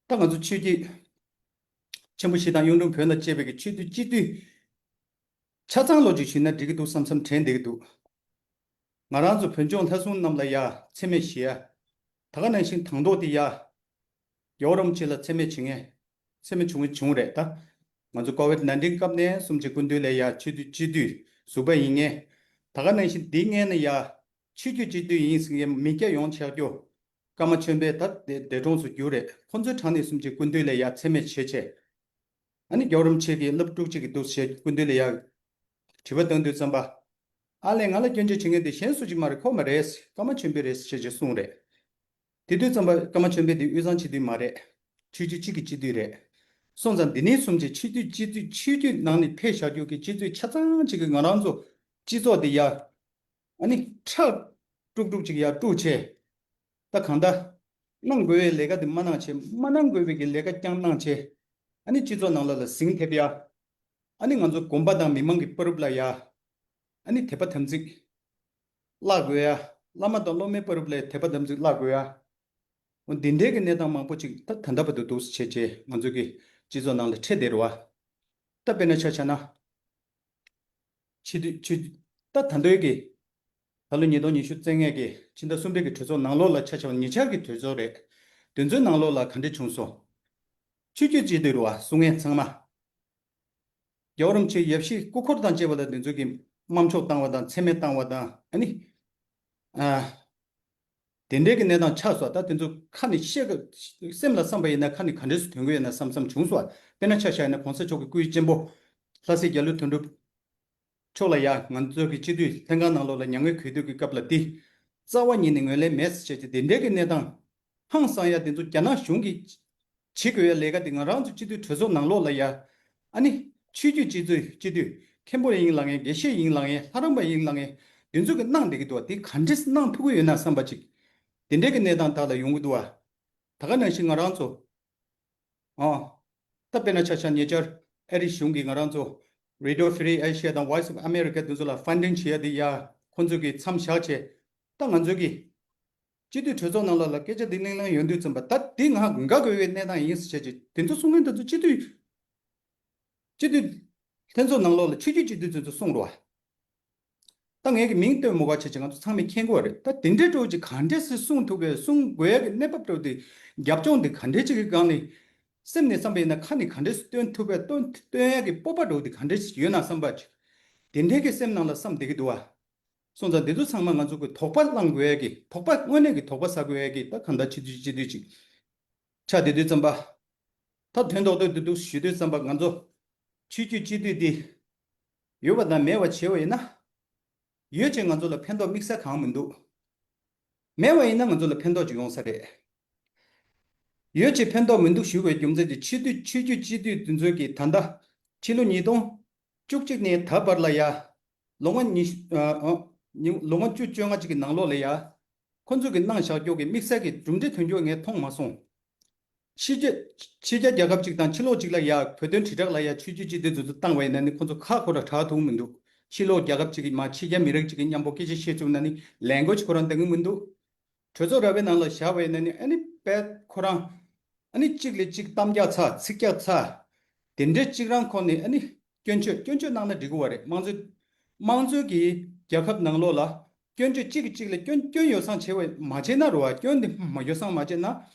ད་ང་ཚོ་ཆོས་བརྒྱུད་ཆེན་པོ་བཞི་དང་གཡུང་དྲུང་བོན་དང་བཅས་པའི་གི་ཆོས་བརྒྱུད་སྤྱི་འཐུས་ཆ་ཚང་ལོ་རྒྱུས་ཞུས་ན་འགྲིག་གི་འདུག་བསམ་བསམ་དྲན་བསྡད་ཀྱི་འདུག་ང་རང་ཚོ་བོད་ལྗོངས་ལྷ་སྲུང་རྣམས་ལ་ཡ་མཚན་སྨད་བྱེད་ཡ། ད་ག་ནང་བཞིན་དང་ཐོག་དེ་ཡ། རྒྱལ་བ་རིན་པོ་ཆེ་ལ་མཚན་སྨད་བྱེད་མཁན། མཚན་སྨད་བྱུང་བའི་བྱུང་རེད་ད། ང་ཚོ་ཀོ་ཝིད་ནན་ཏིན་སྐབས་ནས་གསུམ་གྱི་སྐུ་མདུན་ལ་ཡ་ཆོས་བརྒྱུད་སྤྱི་འཐུས་ཟུར་པ་ཡིན་མཁན། ད་ག་ནང་བཞིན་འདི་སྔོན་ནས་ཡ། ཆོས་བརྒྱུད་སྤྱི་འཐུས་ཡིན་ཟེར་མཁན་མི་སྐྱ་ཡོངས་ཆགས་རྒྱུ། ཀརྨ་ཆོས་འཕེལ་ད་འདས་འདས་གྲོངས་སུ་གྱུར་རེད། ཁོང་ཚོའི་གྲས་ནས་གསུམ་གྱི་སྐུ་མདུན་ལ་ཡ་མཚན་སྨད་བྱེད་ཆེད། ཨ་ནི་རྒྱལ་བ་རིན་པོ་ཆེ་གིས་སློབ་ཕྲུག་ཅིག་གི་འདུག་ཞེས་སྐུ་མདུན་ལ་ཡ། དྲི་བ་བཏང་དུས་ཙམ་པ། ཨ་ལས་ང་ལ་སྐྱོན་བརྗོད་བྱེད་མཁན་དེ་གཞན་སུ་ཅིག་མ་རེད། ཁོ་མ་རེད། ཀརྨ་ཆོས་འཕེལ་རེད་ཞེས་ཅིག་གསུངས་རེད། དེ་དུས་ཙམ་པ་ཀརྨ་ཆོས་འཕེལ་དེ་དབུས་གཙང་སྤྱི་འཐུས་མ་རེད། ཆོས་བརྒྱུད་གཅིག་གི་སྤྱི་འཐུས་རེད། སོང་ཙང་འདི་ནས་གསུམ་གྱི་ཆོས་བརྒྱུད་སྤྱི་འཐུས་ཆོས་བརྒྱུད་ནང་ནས་ཕེབས་བཞག་རྒྱུ་གི་སྤྱི་འཐུས་ཆ་ཚང་ཅིག་གིས་ང་རང་ཚོ་སྤྱི་ཚོགས་འདི་ཡ། ཨ་ནི་ཁྲག་དཀྲུག་དཀྲུག་ཅིག་ཡ་དཀྲུག་བྱས། ད་གང་ལྟར། གནང་དགོས་པའི་ལས་ཀ་དེ་མ་གནང་བྱས་མ་གནང་དགོས་པའི་གི་ལས་ཀ་རྐྱང་གནང་བྱས། ཨ་ནི་སྤྱི་ཚོགས་ནང་ལོགས་ལ་ཟིང་ཐེབས་ཡ། ཨ་ནི་ང་ཚོ་དགོན་པ་དང་མི་མང་གི་བར་དུ་ལ་ཡ། ཨ་ནི་དད་པ་དམ་ཚིག་བརླག་དགོས་ཡ། བླ་མ་དང་སློབ་མའི་བར་དུ་ལ་དད་པ་དམ་ཚིག་བརླག་དགོས་ཡ། འོ་འདི་འདྲའི་གི་གནས་སྟངས་མང་པོ་ཅིག་ད་ད་ལྟ་བར་དུ་འདུག་སེ་བྱས་བྱས་ང་ཚོ་གི་སྤྱི་ཚོགས་ནང་ལ་འཕྲད་བསྡད་རེད་བ། ད་དཔེར་ན་ཆ་བཞག་ན། ཕྱི་དུས་ཕྱི་ད་ད་ལྟའི་གི་ད་ལོ་ཉིས་སྟོང་ཉི་ཤུ་རྩ་ལྔ་གི་ཕྱི་ཟླ་གསུམ་པའི་གི་གྲོས་ཚོགས་ནང་ལོགས་ལ་ཆ་བཞག་ན་ཉེ་ཆར་གི་གྲོས་ཚོགས་རེད། དེ་ཚོའི་ནང་ལོགས་ལ་ག་འདྲ་བྱུང་སོང་། ཆོས་བརྒྱུད་སྤྱི་འཐུས་རེད་བ་གསུང་མཁན་ཚང་མ། རྒྱལ་བ་རིན་པོ་ཆེའི་ཡབ་གཞིས་སྐུ་འཁོར་དང་བཅས་པ་ལ་དེ་ཚོ་གི་དམར་ཕྱོགས་བཏང་བ་དང་མཚན་སྨད་བཏང་བ་དང་ཨ་ནི། ཨ། དེ་འདྲའི་གི་གནས་སྟངས་ཆགས་སོང་། ད་དེ་ཚོ་ཁ་ནས་བཤད་གི་སེམས་ལ་བསམ་པ་ཡིན་ན་ཁ་ནས་ག་འདྲས་སུ་ཐོན་གི་ཡོད་ན་བསམ་བསམ་བྱུང་སོང་། དཔེར་ན་ཆ་བཞག་ཡིན་ན་གོང་ས་མཆོག་གི་སྐུའི་གཅེན་པོ་ལྷ་སྲས་རྒྱ་ལོ་དོན་གྲུབ་མཆོག་ལ་ཡ་ང་ཚོ་གི་སྤྱི་འཐུས་ལྷན་ཁང་ནང་ལོགས་ལ་མྱ་ངན་གུས་འདུད་ཀྱི་སྐབས་ལ་འདི་རྩ་བ་ཉིད་ནས་ངོས་ལེན་མེད་ཟེར་བྱས་ཏེ་དེ་འདྲའི་གི་གནས་སྟངས་ཧང་སང་ཡ་དེ་ཚོ་རྒྱ་ནག་གཞུང་གིས་བྱེད་དགོས་ཡ་ལས་ཀ་དེ་ང་རང་ཚོ་སྤྱི་འཐུས་གྲོས་ཚོགས་ནང་ལོགས་ལ་ཡ། ཨ་ནི་ཆོས་བརྒྱུད་སྤྱི་འཐུས་སྤྱི་འཐུས་མཁན་པོ་ཡིན་ལ་ངེས་དགེ་བཤེས་ཡིན་ལ་ངེས་ལྷ་རམས་པ་ཡིན་ལ་ངེས་དེ་ཚོ་གི་གནང་བསྡད་ཀྱི་འདུག་དེ་ག་འདྲས་གནང་ཐུབ་ཀྱི་ཡོད་ན་བསམ་པ་ཅིག་དེ་འདྲའི་གི་གནས་སྟངས་དག་ལ་ཡོང་གི་འདུག་བ། ད་ག་ནང་བཞིན་ང་རང་ཚོ། ཨ། ད་དཔེར་ན་ཆ་བཞག་ཉེ་ཆར་ཨ་རི་གཞུང་གིས་ང་རང་ཚོ་Radio Free Asia དང་Voice of America དེ་ཚོ་ལ་ཕན་ཌིང་བྱེད་ཡ་དེ་ཡ་ཁོང་ཚོ་གིས་མཚམས་བཞག་བྱས། ད་ང་ཚོ་གི་སྤྱི་འཐུས་གྲོས་ཚོགས་ནང་ལོགས་ལ་སྐད་ཆ་འདི་གླེང་གླེང་ཡོང་དུས་ཙམ་པ་ད་འདི་ང་དགའ་དགོས་པའི་གནས་སྟངས་ཡིན་ཟེར་བྱས་ཀྱི་དེ་ཚོ་གསུང་མཁན་དེ་ཚོ་སྤྱི་འཐུས། སྤྱི་འཐུས་ལྷན་ཚོགས་ནང་ལོགས་ལ་ཆོས་བརྒྱུད་སྤྱི་འཐུས་ཚོ་གསུང་རོགས། ད་ངས་ཀྱི་མིང་བཏོན་མོ་ག་བྱས་ཀྱི་ང་ཚོ་ཚང་མས་མཁྱེན་གྱི་ཡོད་རེད། ད་དེ་འདྲའི་འགྲོ་ཅིག་ག་འདྲས་སེ་གསུང་ཐུབ་པའི་གསུང་དགོས་ཡ་གི་གནས་བབ་འགྲོ་དེ་རྒྱབ་ལྗོངས་དེ་ག་འདྲས་ཅིག་གི་སྒང་ནས་སེམས་ནས་བསམ་པ་ཡིན་ན་ཁ་ནས་ག་འདྲས་སེ་བཏོན་ཐུབ་པའི་བཏོན་བཏོན་ཡ་གི་སྤོབས་པ་འགྲོ་དེ་ག་འདྲས་ཅིག་ཡོད་ན་བསམ་པ་ཅིག་དེ་འདྲའི་གི་སེམས་ནང་ལ་བསམ་བསྡད་ཀྱི་འདུག་བ། སོང་ཙང་འདི་ཚོ་ཚང་མ་ང་ཚོ་གི་དོགས་པ་བསླང་དགོས་ཡ་གི་དོགས་པ་དངོས་གནས་ཀྱི་དོགས་པ་ཟ་དགོས་ཡ་གི་ད་གང་ལྟར་ཆེ་བསྟོད་ཆེ་བསྟོད་ཅིག་ཆགས་བསྡད་དུས་ཙམ་པ། ད་དོན་ཏོག་ཏོ་འདི་འདུག་ཞུ་དུས་ཙམ་པ་ང་ཚོ་ཆོས་བརྒྱུད་སྤྱི་འཐུས་འདི་ཡོད་པ་དང་མེད་པ་བྱས་པ་ཡིན་ན། ཡོད་ཅེས་ང་ཚོ་ལ་ཕན་ཐོགས་དམིགས་བསལ་གང་མི་འདུག་མེད་པ་ཡིན་ན་ང་ཚོ་ལ་ཕན་ཐོགས་ཅིག་ཡོང་ས་རེད། ཡོད་ཅེས་ཕན་ཐོགས་མི་འདུག་ཞུ་བའི་རྒྱུ་མཚན་དེ་ཆོས་དུས་ཆོས་བརྒྱུད་སྤྱི་འཐུས་དེ་ཚོའི་གི་ད་ལྟ་ཕྱི་ལོ་ཉིས་སྟོང་བཅུ་གཅིག་ནས་ད་བར་ལ་ཡ། ལོ་ངོ་ཉི་ཨ་ཨ་ཉི་ལོ་ངོ་བཅུ་བཅོ་ལྔ་གཅིག་གི་ནང་ལོགས་ལ་ཡ། ཁོ་ཚོས་གི་གནང་བཞག་རྒྱུ་གི་དམིགས་བསལ་གྱི་གྲུབ་འབྲས་ཐོན་རྒྱུ་ངས་མཐོང་མ་སོང་། ཕྱི་རྒྱལ་ཕྱི་རྒྱལ་རྒྱལ་ཁབ་ཅིག་དང་ཕྱི་ལོགས་ཅིག་ལ་ཡ་བོད་དོན་དྲིལ་བསྒྲགས་ལ་ཡ་ཆོས་བརྒྱུད་སྤྱི་འཐུས་དེ་ཚོ་བཏང་བ་ཡིན་ན་ནི་ཁོ་ཚོ་ཁ་ཁོ་ར་གྲག་ཐུབ་མི་འདུག་ཕྱི་ལོགས་རྒྱལ་ཁབ་ཅིག་གི་མ་ཕྱི་རྒྱལ་མི་རིགས་ཅིག་གི་མཉམ་པོ་སྐད་ཆ་བཤད་བཅུག་ན་ནི་ལས་འགུལ་ཅིག་ཁོ་རང་འདང་གི་མི་འདུག་གྲོས་ཚོགས་ར་བའི་ནང་ལ་བཞག་པ་ཡིན་ན་ནི་ཨ་ནི་དཔེ་ཁོ་རང་ཨ་ནི་གཅིག་ལས་གཅིག་གཏམ་རྒྱག་ཚར་ཚིག་རྒྱག་ཚར། དེ་འདྲའི་གཅིག་རང་ཁོ་ནས་ཨ་ནི་སྐྱོན་བརྗོད་སྐྱོན་བརྗོད་གནང་ན་འགྲིག་གི་བ་རེད། དམངས་གཙོའི་དམངས་གཙོའི་གི་རྒྱལ་ཁབ་ནང་ལོགས་ལ་སྐྱོན་བརྗོད་གཅིག་གིས་གཅིག་ལ་སྐྱོན་སྐྱོན་ཡོ་བསྲང་བྱས་པ་མ་བྱས་ན་རེད་བ། སྐྱོན་དེ་མ་ཡོ་བསྲང་མ་བྱས་ན་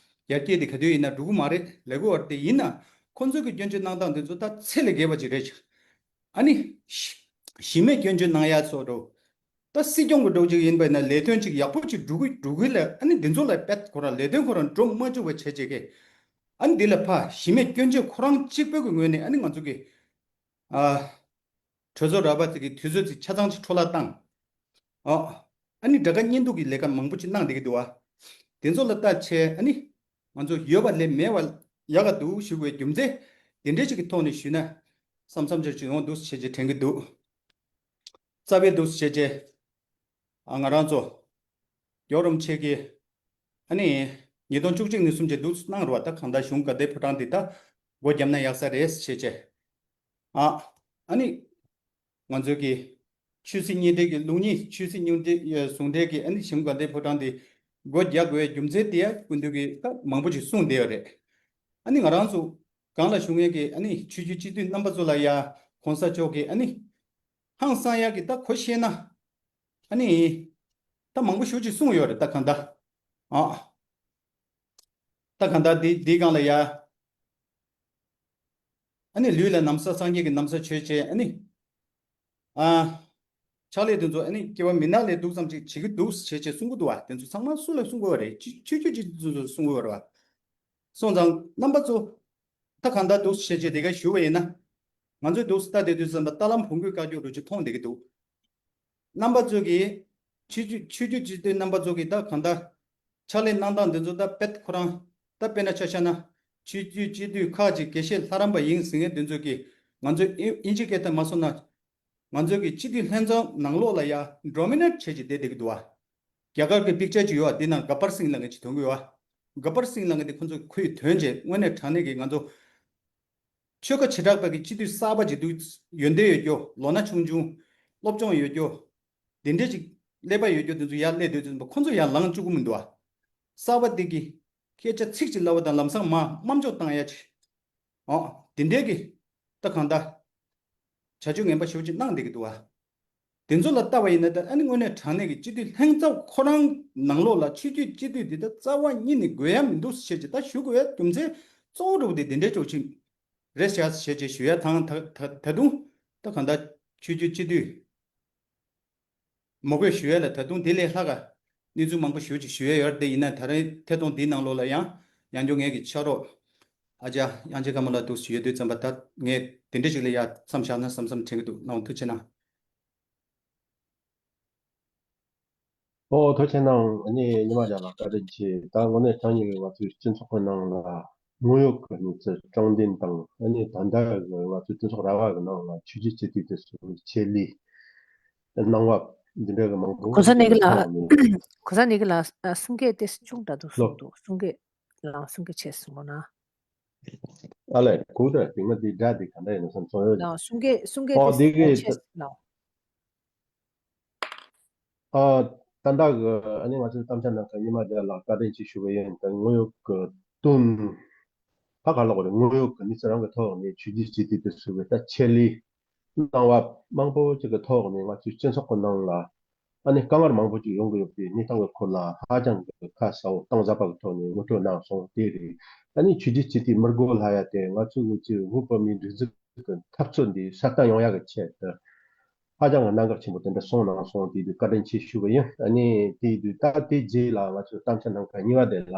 ཡར་རྒྱས་དེ་ག་དུས་ཡིན་ན་འགྲོ་གི་མ་རེད་ལབ་གི་བ་རེད། དེ་ཡིན་ན་ཁོ་ཚོས་གི་སྐྱོན་བརྗོད་གནང་སྟངས་དེ་ཚོ་ད་ཚད་ལས་བརྒལ་བ་ཅིག་རེད་ཤག་ཨ་ནི་གཞི་མེད་སྐྱོན་བརྗོད་གནང་ཡ་ཚོ་འགྲོ། ད་སྲིད་སྐྱོང་གི་འགྲོ་ཅིག་ཡིན་པ་ན་ལས་དོན་ཅིག་ཡག་པོ་ཅིག་འགྲོ་གི་འགྲོ་གི་ལ་ཨ་ནི་འདི་ཚོ་ལ་དཔེ་ཁོ་རང་ལས་དོན་ཁོ་རང་འགྲོ་མ་བཅུག་པ་བྱས་བྱས་ཀྱི། ཨ་ནི་འདི་ལ་ཕ་གཞི་མེད་སྐྱོན་བརྗོད་ཁོ་རང་གཅིག་པོའི་གི་ངོས་ནས་ཨ་ནི་ང་ཚོ་གི་ཨ་གྲོས་ཚོགས་ར་བ་ཅིག་གི་དུས་ཚོད་ཅིག་ཆ་ཚང་ཅིག་འཕྲོ་བརླག་བཏང་། ཨ་ཨ་ནི་དགྲ་དགའ་གཉེན་སྡུག་གི་ལས་ཀ་མང་པོ་ཅིག་གནང་བསྡད་ཀྱི་འདུག་ཨ། དེ་ཚོ་ལ་ལྟ་བྱས་ཨ་ནི་ང་ཚོ་ཡོད་པ་ལས་མེད་པ་ཡག་ག་འདུག་ཞུ་དགོས་རྒྱུ་མཚན་དེ་འདྲའི་ཅིག་གི་ཐོག་ནས་ཞུས་ན་བསམ་བསམ་འཆར་ཅིག་ཡོང་འདུག་བྱས་རྗེས་དྲན་གྱི་འདུག་རྩ་བའི་འདུག་བྱས་རྗེས། ཨ་ང་རང་ཚོ་རྒྱལ་བ་རིན་པོ་ཆེ་གིས་ཨ་ནི་ཉིས་སྟོང་བཅུ་གཅིག་ནས་གསུམ་བྱས་འདུག་གནང་རོགས། ད་གང་ལྟར་གཞུང་དགའ་ལྡན་ཕོ་བྲང་འདི་ད་སྒོ་བརྒྱབ་ན་ཡག་ས་རེད་བྱས་རྗེས། ཨ་ཨ་ནི་ང་ཚོའི་གི་ཆོས་སྲིད་གཉིས་སྒྲིལ་གྱི་ལུགས་གཉིས་ཆོས་སྲིད་གཉིས་སྒྲིལ་ཟུང་འབྲེལ་གྱི་ཨ་ནི་གཞུང་དགའ་ལྡན་ཕོ་བྲང་འདི་སྒོ་རྒྱག་དགོས་རྒྱུ་མཚན་དེ་ཡ་སྐུ་མདུན་གྱིས་ད་མང་པོ་ཞིག་གསུངས་བསྡད་ཡོད་རེད། ཨ་ནི་ང་རང་ཚོ་གང་ལ་ཞུ་མཁན་གྱི་ཨ་ནི་ཆོས་བརྒྱུད་སྤྱི་འཐུས་རྣམ་པ་ཚོ་ལ་ཡ་གོང་ས་མཆོག་གིས་ཨ་ནི་ཧང་སང་ཡག་གི་ད་གོ་ཤེས་ན་ཨ་ནི་ད་མང་པོ་ཞེ་ཅིག་གསུངས་ཡོད་རེད། ད་གང་ལྟར་ཨ་ད་གང་ལྟར་འདི་འདིའི་སྒང་ལ་ཡ་ཨ་ནི་ལུས་ལ་ན་བཟའ་སངས་རྒྱས་ཀྱི་ན་བཟའ་མཆོད་བྱས་ཨ་ནི་ཨ་ཕྱག་ལས་དེ་ཚོ་ཨ་ནི་སྐྱེ་བ་མི་ནག་ལས་སྡུག་ཙམ་ཅིག་བྱེད་ཀྱི་འདུག་བྱས་བྱས་གསུང་གི་འདུག་བ། དེ་ཚོ་ཚང་མ་སུ་ལ་གསུང་དགོས་བ་རེད། ཆོས་ཆོས་བརྒྱུད་སྤྱི་འཐུས་ཚོ་གསུང་དགོས་བ་རེད་བ། སོང་ཙང་རྣམ་པ་ཚོ་ད་གང་ལྟར་འདུག་བྱས་བྱས་དེ་ག་ཞུ་བ་ཡིན་ན། ང་ཚོས་འདུག་ལྟ་བསྡད་དུས་ཙམ་པ་རྟ་ལམ་བོང་གུས་བཀག་རྒྱུ་རུ་ཅིག་མཐོང་བསྡད་ཀྱི་འདུག་རྣམ་པ་ཚོ་གིས་ཆོས་བརྒྱུད་ཆོས་བརྒྱུད་སྤྱི་འཐུས་རྣམ་པ་ཚོ་གིས་ད་གང་ལྟར་ཕྱག་ལས་གནང་སྟངས་འདི་ཚོ་ད་དཔེ་ཁོ་རང་ད་དཔེར་ན་ཆ་བཞག་ན་ཆོས་བརྒྱུད་སྤྱི་འཐུས་ཁག་ཅིག་དགེ་བཤེས་ལྷ་རམས་པ་ཡིན་ཟེར་མཁན་འདི་ཚོ་གིས་ང་ཚོས་ཨིན་ཨིན་ཇི་སྐད་ཐད་མ་སོང་ན་ང་ཚོ་གི་སྤྱི་འཐུས་ལྷན་ཚོགས་ནང་ལོགས་ལ་ཡ་ཌོ་མི་ནེཊ་བྱས་ཀྱི་བསྡད་བསྡད་ཀྱི་འདུག་བ། རྒྱ་གར་གྱི་པིག་ཅར་ཅིག་ཡོད་བ། འདི་ནང་ག་པར་སིང་ལབ་མཁན་ཅིག་ཐོན་གྱི་ཡོད་བ། ག་པར་སིང་ལབ་མཁན་དེ་ཁོ་ཚོ་ཁོའི་དོན་བྱས་དངོས་གནས་དྲང་གནས་ཀྱི་ང་ཚོ་ཆོལ་ཁ་བྱེ་བྲག་པ་གི་སྤྱི་འཐུས་གསར་པ་ཅིག་འདུག་ཡོན་ཏན་ཡོད་རྒྱུ་ལོ་ན་ཆུང་ཆུང་སློབ་སྦྱོང་ཡོད་རྒྱུ་དེ་འདྲས་ཅིག་ཀླད་པ་ཡོད་རྒྱུ་དེ་ཚོ་ཡར་སླེབས་དུས་ཙམ་པ་ཁོ་ཚོ་ཡར་ལངས་བཅུག་གི་མི་འདུག་བ། གསར་པ་དེ་གི་སྐད་ཆ་ཚིག་ཅིག་ལབ་པ་དང་ལམ་སང་མར་དམའ་འཇོག་བཏང་ཡ་ཅིག་ཨོ། དེ་འདྲས་ཀྱི་ད་གང་ལྟར་བྱ་སྤྱོད་ངན་པ་ཞེ་པོ་ཅིག་གནང་བསྡད་ཀྱི་འདུག་བ། དེ་ཚོ་ལ་ལྟ་བ་ཡིན་ན་ད་ཨ་ནི་དངོས་གནས་དྲང་གནས་ཀྱི་སྤྱི་འཐུས་ལྷན་ཚོགས་ཁོ་རང་ནང་ལོགས་ལ་ཆོས་བརྒྱུད་སྤྱི་འཐུས་འདི་ད་རྩ་བ་ཉིད་ནས་དགོས་ཡ་མི་འདུག་ཟེར་བྱས་ཅིག་ད་ཞུ་དགོས་ཡ་རྒྱུ་མཚན་གཙོ་བོ་འདྲ་བོ་དེ་འདི་འདྲས་འདྲ་བོ་ཅིག་རེད་ཤག་ཟེར་བྱས་ཞུ་ཡ་དང་ད་ད་ད་དུང་ད་གང་ལྟར་ཆོས་བརྒྱུད་སྤྱི་འཐུས་མ་དགོས་ཞུ་ཡ་ལ་ད་དུང་དེ་ལས་ལྷག་ག་གནས་ཚུལ་མང་པོ་ཞེ་པོ་ཅིག་ཞུ་ཡ་ཡོད་རེད། དེ་ཡིན་ན་ད་རེས་ཐད་གཏོང་འདིའི་ནང་ལོགས་ལ་ཡང་ཡང་བསྐྱར་ངེད་ཀྱི་ཕྱག་རོགས་ཨ་ཅག་དབྱངས་ཅན་དཀར་མོ་ལགས་འདུག་ཞུ་ཡ་དུས་ཙམ་པ་ད་ངས་དེ་འདྲ་ཞིག་ལ་ཡ་མཚམས་བཞག་ན་བསམ་བསམ་དྲན་གྱི་འདུག་ལགས་འོང་ཐུགས་རྗེ་གནང་། ཨོ་ཐུགས་རྗེ་གནང་། ཨ་ནི་ཉི་མ་རྒྱལ་ལགས་བཀའ་དྲིན་ཆེ། ད་དངོས་གནས་དྲང་གནས་ཀྱི་ང་ཚོའི་སྤྱི་ཚོགས་ཀྱི་ནང་ལ་དངོས་ཡོད་ཀྱི་གནས་ཚུལ་དྲང་བདེན་དང་ཨ་ནི་ད་ལྟ་གི་ང་ཚོའི་སྤྱི་ཚོགས་ར་བ་གི་ནང་ལ་ཆོས་བརྒྱུད་སྤྱི་འཐུས་དེ་ཚོའི་ཆེད་ལས་གནང་བ་འདི་འདྲ་གི་མང་པོ་གོང་ས་ནས་གི་ལ་ཐོག་ནས་གོང་ས་ནས་གི་ལ་གསུང་སྐད་དེ་ཆུང་དྲགས་འདུག་ལོ། གསུང་འདུག་གསུང་སྐད་ལའང་གསུང་སྐད་ཆེ་སོང་ན། ཨ་ལས་གོ་ད་དེ་ང་དེ་སྒྲ་དེ་ག་འདྲ་ཡིན་ན་བསམ་སོང་ཡོད། ལའང་གསུང་སྐད་གསུང་སྐད་ཨོ་དེ་དེ་གི་ཆེ་ལའང་། ཨ། ད་ལྟ་གི་ཨ་ནི་ང་ཚོའི་གཏམ་བཤད་ནང་གི་ཉི་མ་རྒྱལ་ལགས་བཀའ་དྲིན་ཆེ་ཞུ་གི་ཡིན། ད་དངོས་ཡོད་ཀྱི་དོན་ད་ག་ལ་གོ་རེད། དངོས་ཡོད་ཀྱི་གནས་ཚུལ་རང་གི་ཐོག་ནས་ཆོས་བརྒྱུད་སྤྱི་འཐུས་དེ་ཚོ་གི་ད་ཆེད་ལས་གནང་བ་མང་པོ་ཅིག་གི་ཐོག་ནས་ང་ཚོའི་སྤྱི་ཚོགས་ཀྱི་ནང་ལ་ཨ་ནི་དཀའ་ངལ་མང་པོ་ཅིག་ཡོང་གི་ཡོད་པའི་གནས་སྟངས་ཀྱི་སྐོར་ལ་ཧ་ཅང་གི་ཁ་གསལ་པོ་གཏིང་ཟབ་པ་གི་ཐོག་ནས་ངོ་སྤྲོད་གནང་སོང་། དེ་རེད། ཨ་ནི་ཆོས་བརྒྱུད་སྤྱི་འཐུས་མི་དགོས་ལབ་ཡ་དེ་ང་ཚོའི་གི་བོད་བོད་མིའི་སྒྲིག་འཛུགས་ཀྱི་འཐབ་རྩོད་འདི་སྲ་བརྟན་ཡོང་ཡག་གི་ཆེད་དུ་ཧ་ཅང་གི་གནད་འགག་ཆེན་པོ་དེ་འདྲ་སོང་གནང་སོང་། དེ་དུས་བཀའ་དྲིན་ཆེ་ཞུ་གི་ཡིན། ཨ་ནི་དེ་དུས་ད་དེ་རྗེས་ལ་ང་ཚོའི་གཏམ་བཤད་གནང་མཁན་གཉིས་པ་དེ་ལ་